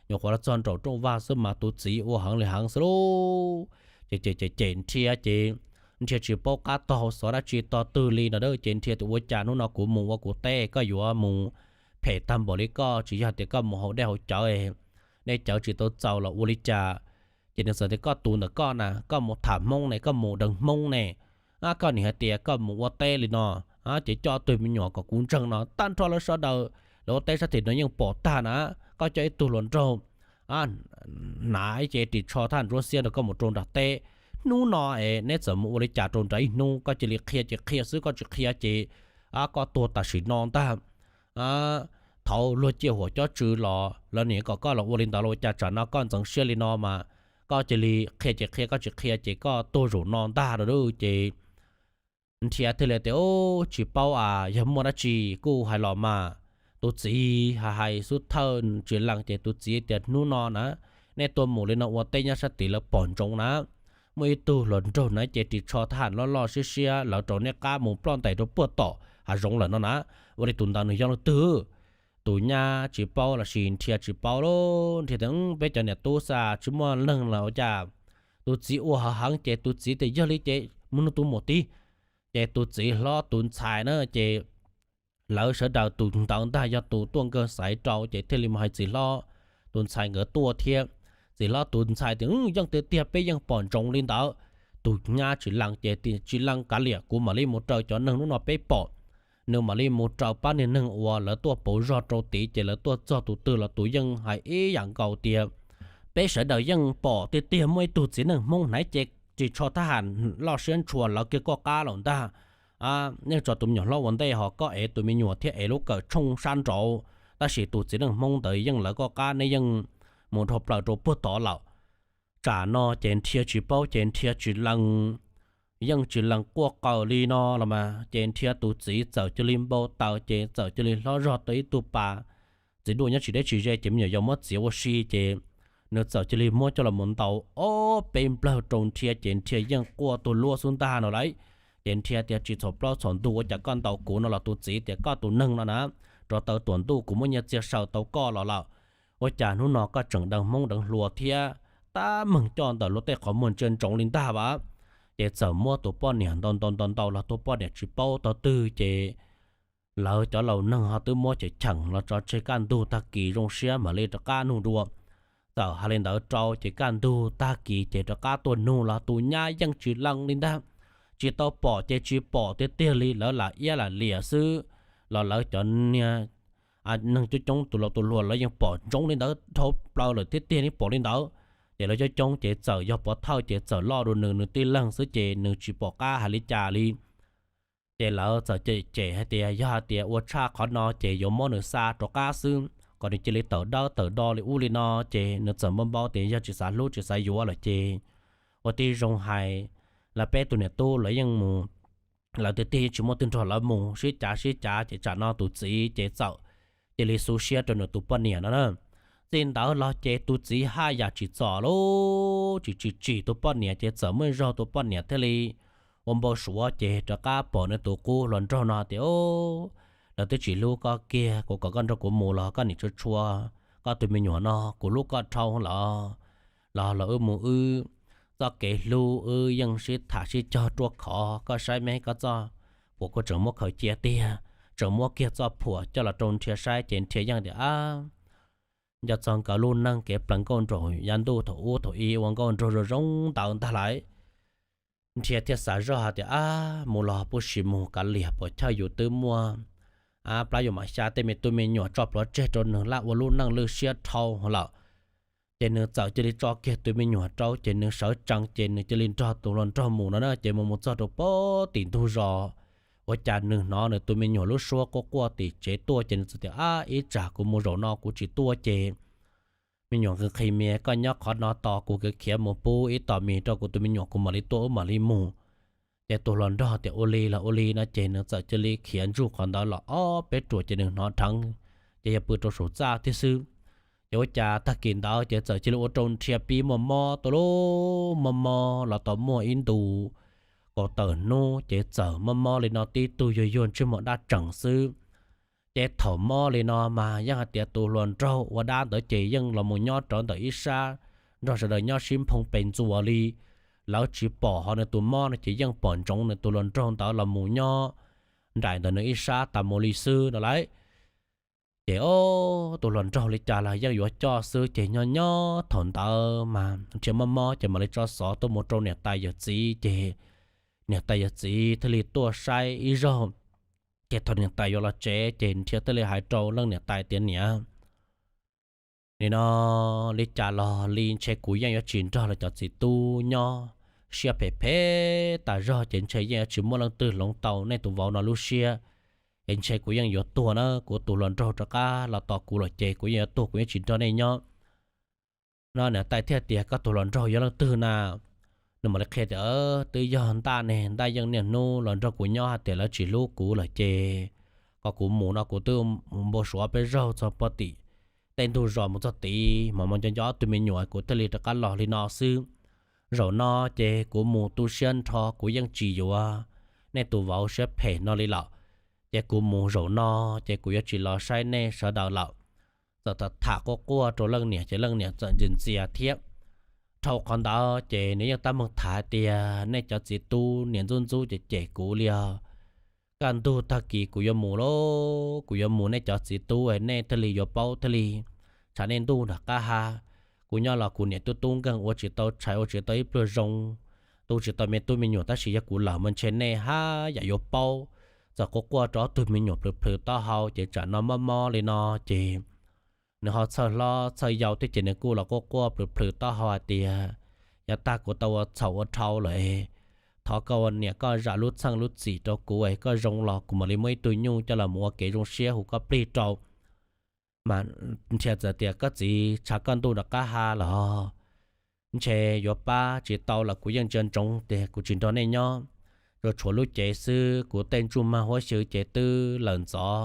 nyuam qhuav los txog nraum rooj vag xwb mas tus txiv ua heev li heev xwb lauj. Ces ces ces ces Nrhiav ces Nrhiav tsis paub qab tog hauv xov dab tsi tog twg li no ces Nrhiav tias ua cas hnub no kuv mus ua kuv teb koj yuav mus phem tag npaum li koj, tsis yog tias koj mus haus dej haus cawv, dej cawv tsis tau txaus los ua li cas. Ces nws txawm tias koj tus ntawm koj na, koj mus tham Hmoob ne, koj mus deev Hmoob ne, koj nim hais tias koj mus ua teb li no, ces coj ob tug me nyuam kom kuv ntseeg no tag nrho lawv sawv daws lawv ua teb sab tim no yeej pom tag na. Koj coj ib tug hluas nraug hnav ib ce ris tsho thaj nruab xiab nrog koj mus rau nram teb, hnub no es neb txawm mus ua li cas rau nrad ib hnub, koj cia li qhia ces qhia xwb, koj tsis qhia ces koj tuag tam sim no ntag. Thaum luag ciaj huam cob tsw los lawv nim kom koj los ua li ntawd los ua cas tsam no koj ntxeev siab li no mas koj cia li qhia ces qhia, koj tsis qhia ces koj tuag zaum no ntag lauj. Ces Nrhiav thiaj li tias, Tsis paub as, yog muaj dab tsi kuj hais los mas. Tus txiv hais hais xub thawj tsis lees ces tus txiv tias, Hnub no na, nej tuaj mus li no ua teb nyob sab tid lawv pom ntsoov na, muaj ib tug hluas nraug hnav ce ris tsho thab ham loj loj siab siab lawv rau nej qab mus ploj ntais rau puag tom hav zoov lawm no na. Ua li tus ntawd nws yog leej twg? Tus nyab tsis paub lossis Nrhiav tsis paub lauj. Nrhiav tias, Peb cov niam tub xav tsis muaj neeg los ua cas? Tus txiv ua heev heev ces tus txiv tias, Yog li ces mus nug tus muam tid. Ces tus txiv hlob tus ntxhais na ces lawv sawv daws tus ntawd ntag yog tus tuaj nkawg xaiv rau ces thiaj li mus hais txiv hlob tus ntxhais nkawd tuaj thiab. Txiv hlob tus ntxhais tias, Yeej tiag tiag, peb yeej pom ntsoov li ntawd. Tus nyab tsis lees ces, Tsis lees kav liam, kuv mam li mus raws cov neeg hnub no peb pom. Nws mam li mus raws pab niag neeg uas lawv tuaj pauv zog rau tid ces lawv tuaj txog tus twg los tus yeej hais ib yam nkaus tias, Peb sawv daws yeej pom tiag tiag muaj ib tug txiv neej Hmoob hnav ce ris tsho thab ham loj siab ntshua lawv kiag koj qab lawm ntag. Yeej tso tus me nyuam hlob ua ntej ho koj ev tus me nyuam thiab ev lub kawm tshooj sab nraud, tab sis tus txiv neej Hmoob ntawd yeej lawv koj qab, neb yeej mus dhau plaws rau puag tod lawm. Tsam no ces Nrhiav tsis paub ces Nrhiav tsis lees, yeej tsis lees quaj qw li no los mas ces Nrhiav tus txiv txawm cia li npau taws ces txawm cia li hlob zog tau ib tug pas txiv duaj nyob tsis deb tsis ze ces me nyuam yaus muab txiav ua si ces nws txawm cia li muab coj los mus ntaus ob peb nplawg rau Nrhiav ces Nrhiav yeej quaj tuag luab xwb ntag no lauj. Ces Nrhiav tias, Tsis txhaum plaub txhaum ntug, ua cas koj ntaus kuv no los? Tus txiv tias, Koj tus neeg no na, rov tawm tuam ntuj kuv muab nyiaj txiag saws tau koj los lawm. Ua cas hnub no koj tseem deev Hmoob deev hluas thiab tab meeg coj ntawm luag tej qhov muag ntsia ntsoov li ntag vas? Ces txawm muab tus poj niam ntaus ntaus ntaus ntaus los tus poj niam tsis paub tog twg ces lawv cov laus neeg ho twb muab cheem cheem los tso tseg, kaj ntug tag kis zoo siab mam li rov qab nug dua. Txawm hais li ntawd rau ces kaj ntug tag kis ces rov qab tuaj nug los tus nyab yeej tsis lees li ntag. Tsis tau pom ces tsis pom tiag tiag li, lawv lam iab lam liam xwb los lawv cov niag neeg coob coob tus laus tus hluas lawv yeej pom ntsoov li ntawd dhau plaws lawm thiab tiag li, pom li ntawd. Ces lawv coob coob ces txawm yog pov thawj ces txawm loj dua nws, nws tib leeg xwb ces nws tsis pom qab hais li cas li. Ces lawv txawm cem cem hais tias yog hais tias ua tshaj qhov no ces yuav muab nws xa rov qab xwb, kom nws cia li tawm dawb tawm do li ub li no. Ces nws txawm npau npau tias yog tsis xav hlub tsis xav yuav lawm ces ua tib zoo hais, lawv peb tus niam tub lawv yeej mus, lawv tiag tiag yeej tsis muaj twg nrog lawv mus, sib cav sib cav ces tsam no tus txiv ces txawm cia li xu siab rau nws tus poj niam no na. Txij ntawd los ces tus txiv haj yam tsis txom lauj, tsis tsis tsim tus poj niam ces txawm muaj ib zaug tus poj niam thiaj li ua npau suav ces rov qab pom nws tus qub hluas nraug no tias, Lawv twb tsis hlub koj kiag, kuv kom koj nrog kuv mus los koj nim tshua tshua koj tus me nyuam no, kuv hlub koj dhau lawm los los wb mus wb txoj kev hlub, wb yeej sib tham sib cog ruaj khov, koj saib me koj txoj phuam kuj tseem muab khaws cia tiag, tseem muab kiag txoj phuam coj los rau Nrhiav saib ces Nrhiav yeej tias, Ab, nco txog nkawd lub neej kev plees nkauj nraug yav ntuj thaum ub thaum ub ua nkauj nraug zoo zoo ntawd ntag lauj. Nrhiav thiaj xav zoj hais tias, Ab, mus los pub sis mus, kav liam, puas chawj yus twb muaj plab yuav mam xya tej me tub me nyuam tso plhuav tseg rau nws laj ua lub neej lwj siab dhau lawm. Ces nws txawm cia li tso kiag tus me nyuam rau ces nws sawv tsees ces nws cia li nrog tus hluas nraug mus no na. Ces mus mus txog rau pem tim ntug zos, ua cas nws hnov nws tus me nyuam lub suab quaj quaj tim tsev tuaj ces nws txawm tias, Ab, ib tsam kuv mus zaum no kuv tsis tuaj ces me nyuam nqhis nqhis mis, koj nyob qhov no tos kuv khiav khiav mus pub ib tos mis rau kuv tus me nyuam, kuv mam li tuaj wb mam li mus. Ces tus hluas nraug tias ua li los ua li no ces nws txawm cia li khiav ntsuj qhov ntawd los ob peb ruam ces nws hnov dheev, ces yog pw rau saum txaj thiab xwb. Ces ua cas tag kis ntawd ces txawm cia li ua rau Nrhiav pib muaj mob tuaj lub mob mob los tau muaj ib ntu kaum tawm hnub ces txawm mob mob li no tib tug yuag yuag ntsej muag dab tseem xwb. Ces thaum mob li no mas yeej hais tias tus hluas nraug ua dab ntawd ces yeej los mus nyob rau ntawm ib sab nrog sawv daws nyob sib nphoo pes ntxuas li. Lawv tsis pom ho nws tus mob no ces yeej pom ntsoov nws tus hluas nraug ntawd los mus nyob nraim ntawm nws ib sab tas mus li xwb no lauj. Ces ob tus hluas nraug li cas los yeej yuav coj xwb ces nyob nyob thaum ntawd mas Nrhiav mob mob ces mam li tso xov tuaj mus rau niam tais yawm txiv ces niam tais yawm txiv thiaj li tuaj saib ib zaug. Ces thaum niam tais yuav los tsev ces Nrhiav thiaj li hais rau leej niam tais tias niam, nim no li cas los li ntshe kuv yeej yuav tsis nrog lawv cov txiv tub nyob, siab phem phem tas zog ces ntshe yeej yuav tsis muaj leej twg hloov tau nej tus vauv no lub siab. Es ntshe kuv yeej yuav tuag na, kuv tus hluas nraug rov qab los tos kuv lawm ces kuv yeej yuav tuag, kuv yeej tsis nrog nej nyob. No niam tais thiaj tias koj tus hluas nraug yog leej twg na? Nws mam li qhia tias twb yog Ntaj ne, Ntaj yeej niaj hnub los nrog kuv nyob hais tias lawv tsis hlub kuv lawm ces kom kuv mus no kuv twb npau suav peb zaug txog pog tim tej ntug zos mus txog tid mas mas nco nco ob tug me nyuam kuv thiaj li rov qab los li no xwb. Zaum no ces kuv mus tu siab nrho kuv yeej tsis yuav nej tus vauv siab phem no li lawm. Ces kuv mus zaum no ces kuv yuav tsis los saib nej sawv daws lawm. Txawm tham tham quaj quaj rau leej niam ces leej niam txawm ntxias ntxias thiab. Dhau qhov ntawd ces nws yeej tab meeg tham hais tias nej cov txiv tub niam ntxub ntxub ces cem kuv li os. Kaj ntug tag kis kuv yuav mus lauj, kuv yuav mus nej cov txiv tub nej thiaj li yuav paub thiaj li tshav nej ntuj nram qab ha. Kuv nyob los kuv niam tub tub nkeeg ua tsis tau tshais ua tsis tau ib pluag zoo, tu tsis tau me tub me nyuam tab sis yog kuv lawm mas ntshe nej haj yam yuav paub. Txawm quaj quaj rau ob tug me nyuam plhws plhws taub hau ces tsam no mob mob li no ces nws ho txhawj hlob txhawj yau thiab ces nws kuj los quaj quaj plhws plhws taub hau hais tias yav tag kuv tau ua txhaum ua dhau lawm, thov koj ua niam koj zam lub txheej lub txim rau kuv es koj zoo los kuv mam li muab ib tug nyuj coj los mus ua kev zoo siab hu koj plig rau. Mas Nrhiav txawm tias koj txiv, tshav kaj ntug nram qab ha los ntshe yuav pab tsis tau los kuv yeej ntsia ntsoov tias kuv tsis nrog nej nyob, tsuas tshuav lub cev xwb, kuv tej ntsuj mag huab xyw ces twb lawm ntxov.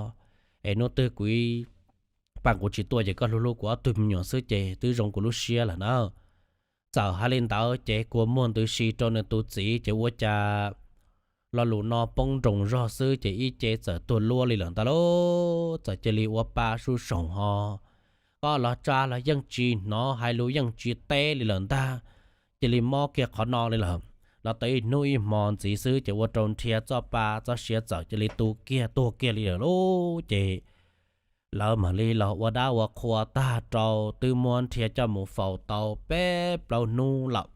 Es hnub twg kuv ib pab kuv tsis tuaj ces koj hlub hlub kuv ob tug me nyuam xwb ces twb zoo kuv lub siab lawm na. Txawm hais li ntawd ces kua muag ntws si rau nws tus txiv ces ua cas lo lus no poob nroos zog xwb ces ib ce txawm tuag luab li lawm ntag lauj. Txawm cia li ua pa sub soom ho, koj los tsa los yeej tsis hnov, hais lus yeej tsis teb li lawm ntag. Cia li mob kiag qhov no li lawm. Los tau ib hnub ib hmo ntxiv xwb ces ua rau Nrhiav txoj pa txoj sia txawm cia li tu kiag tuag kiag li lawm lauj. Ces lawv mam li los ua dab ua qhua tag rau twb muab Nrhiav coj mus faus tau peb plaub hnub lawm.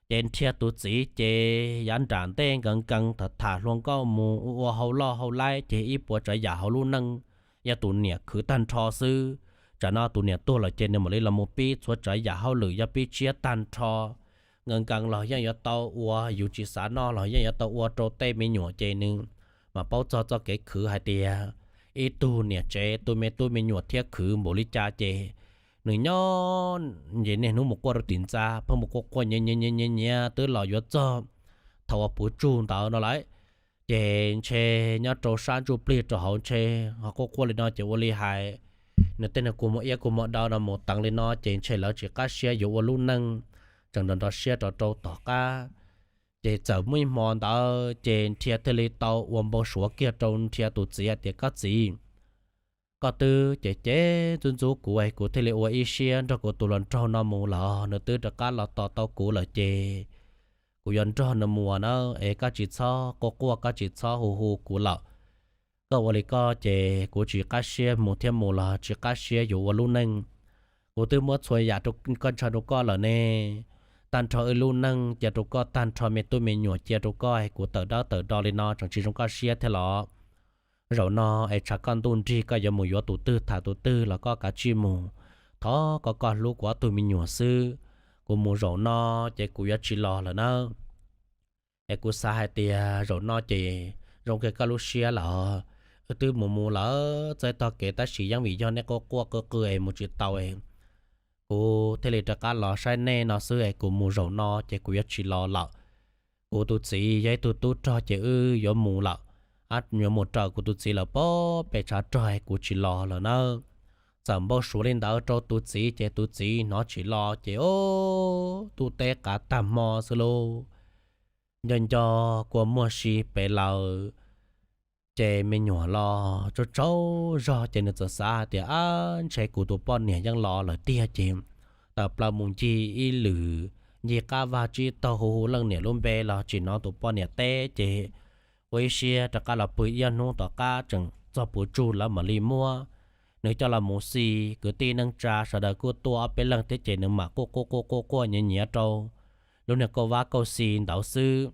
Ces Nrhiav tus txiv ces yav nram ntej nkees nkees tham tham hluas nkauj mus ua ua hauj loj hauj laib ces ib puas tsav yam hauv lub neej yog tus niam khwv tag nrho xwb. Tsam no tus niam tuag lawm ces nws mam li los mus pib txhua tsav yam hauj lwm yog pib tshiab tag nrho. Nkees nkees los yeej yuav tau ua, yus tsis xav noj los yeej yuav tau ua rau tej me nyuam ces nws mas paub txog txoj kev khwv hais tias ib tug niam tsev tu me tub me nyuam thiab khwv npaum li cas ces nws nyob ces niaj hnub mus quaj rau tim ntxa, pheej mus quaj quaj nyiav nyiav nyiav nyiav twb los yuav txog thaum uas puv tsug ntawd no lawm. Ces ntshe nyob rau sab ntsuj plig rau hauv ntshe ho quaj quaj li no ces ua li hais nws tej nws kua muag iab kua muag daw no mus teev li no ces ntshe lawv tsis qab siab yuav ua lub neej, tseem nrov nrov siab rov rau tom qab. Ces txawm muaj ib hmo ntawd ces Nrhiav thiaj li tau ua npau suav kiag rau Nrhiav tus txiv hais tias koj txiv, koj twb cem cem ntxub ntxub kuv es kuv thiaj li ua ib siab nrog kuv tus hluas nraug no mus los nws twb rov qab los tos tau kuv lawm ces kuv yuav nrog nws mus na. Es koj tsis txhob quaj quaj, koj tsis txhob hu hu kuv lawm. Koj ua li koj ces kuv tsis qab siab mus thiab mus los tsis qab siab yuav ua lub neej. Kuv twb muab txhua yam rau koj, ntshaw rau koj lawm ne. Tag nrho wb lub neej cia rau koj, tag nrho me tub me nyuam cia rau koj, kuv tawm dawb tawm do li no tseem tsis zoo koj siab thiab los? Zaum no es tshav koj ntuj nrig koj yuav mus yuav tus twg tham tus twg los koj kav tsij mus. Thov koj, koj hlub kuv ob tug me nyuam xwb. Kuv mus zaum no ces kuv yuav tsis los lawm nawb. Es kuv xav hais tias zaum no ces zoo kiag koj lub siab lawm, wb twb mus mus lawm txog tog kev tab sis yeej vim yog nej quaj quaj qw qw es mus tsis tau es Kuv thiaj li rov qab los saib nej no xwb es kuv mus zaum no ces kuv yuav tsis los lawm. Kuv tus txiv yog ib tug tub rog ces wb yuav mus lawm, yuav mus raws kuv tus txiv lawm pob pem tshav rog es kuv tsis los lawm nawb. Txawm npau suav li ntawd rau tus txiv ces tus txiv hnov tsis los ces o, tub teb qav tag hmo xwb lauj. Nco nco kua muag si pem lawm, ces me nyuam los tsaug tsaug zog ces nws txawm xav hais tias, ab, ntshe kuv tus poj niam yeej los lawm tiag ces tawm plaws mus ncig ib lwm, ncig qab vag tsib taug hu hu leej niam lub npe los tsis hnov tus poj niam teb ces ua ib siab rov qab los pw ib hnub tom qab tseem txog puv tsuj lawv mam li muab nws coj los mus xi. Kwv tij neej tsa sawv daws kuj tuaj ob peb leeg thiab ces nws mam quaj quaj quaj quaj quaj nyiav nyiav rau lub niag kauj vab kauj xi ntawd xwb.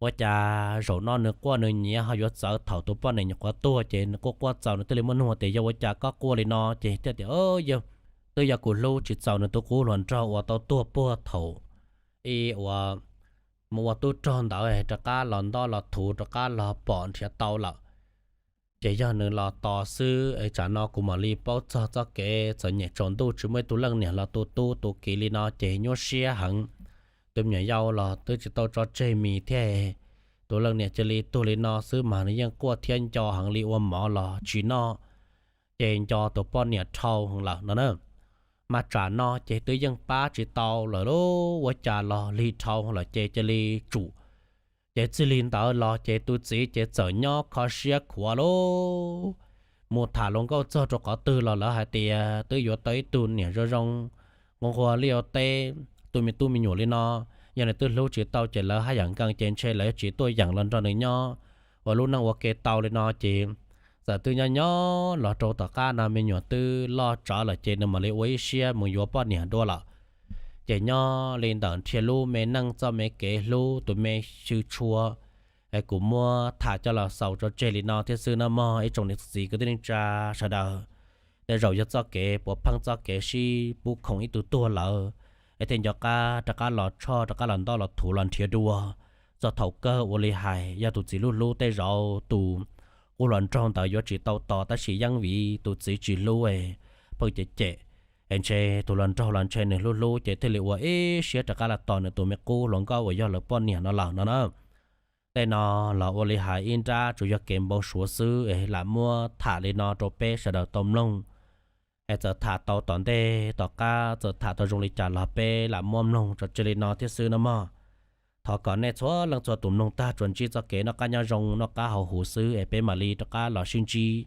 Ua cas zaum no nws quaj nws nyiav ho yuav txawv thaum tus poj niam nyuam qhuav tuag ces nws quaj quaj txaus nws thiaj li muaj nug tias, yog ua cas koj quaj li no? Ces thiaj tias, yog, twb yog kuv hlub tsis txaus nws tus qub hluas nraug uas tau tuag puag thaum ub uas mus ua tub rog ntawd rov qab los nto los thuv rov qab los pom nrhiav tau lawm. Ces yog nws los tos xwb es tsam no kuv mam li paub txog txoj kev txom nyem tsaus ntuj tsis muaj ib tug leej niam los tu tub tu kiv li no ces nyuaj siab heev. Tus me nyuam yau los twb tsis tau tso tseg mis thiab, tus leej niam cia li tuag li no xwb mas nws yeej quaj thiab nco heev li ua mov los tsis noj, ces nco tus poj niam dhau heev lawm no na. Mas tsam no ces twb yeej pab tsis tau lawm lauj, ua cas los lig dhau lawm ces cia li tsum. Ces txij li ntawd los ces tus txiv ces txawm nyob kho siab khuav lauj. Mus tham hluas nkauj txog rau qhov twg los lawv hais tias twb yuav tau ib tug niam zoo zoo, nquag nquag liaj ua teb, tu me tub me nyuam li no, yog nws twb hlub tsis tau ces lawv haj yam nkees ces ntshe lawv yuav tsis tuaj yeem los nrog nws nyob ua lub neej ua ke tau li no ces txawm twb nyob nyob los rau tom qab no me nyuam twb loj tsawv lawm ces nws mam li ua ib siab mus yuav poj niam dua lawm. Ces nyob li ntawm nrhiav lub me neej txoj me kev hlub tus me xyw tshua, es kuv muab tham coj los xaus tso tseg li no thiab xwb nawb mog ib tsoom niam txiv kwv tij neej tsa sawv daws. Tej zaum yog txoj kev puav pheej txoj kev sib pub khoom ib tug tuag lawm, es thiaj nco qab rov qab los tshoj rov qab los nto los thuv los nrhiav dua. Txog thaum kawg ua li hais yog tus txiv hlub hlub tej zaum tus qub hluas nraug ntawd yuav tsis tau tos tab sis yeej vim tus txiv tsis hlub es pheej cem cem, es ntshe tus hluas nraug los ntshe nws hlub hlub ces thiaj li ua ib siab rov qab los tos nws tus me qub hluas nkauj uas yog lawv poj niam no lawm no na. Tej no los ua li hais ib nrab tsuas yog kev npau suav xwb es lam muab tham li no rau peb sawv daws tau mloog. Es txawm tham tau tom ntej tom qab txawm tham tau zoo li cas los peb lam muab mloog tso tseg li no thiab xwb nawb mog. Thov kom nej txhua leej txhua tus mloog tag tsuas ntsib txoj kev noj qab nyob zoo noj qab haus huv xwb es peb mam li rov qab los sib ntsib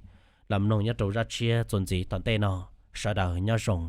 los mloog nyob rau zaj tshiab txuas ntxiv tom ntej no. Sawv daws nyob zoo.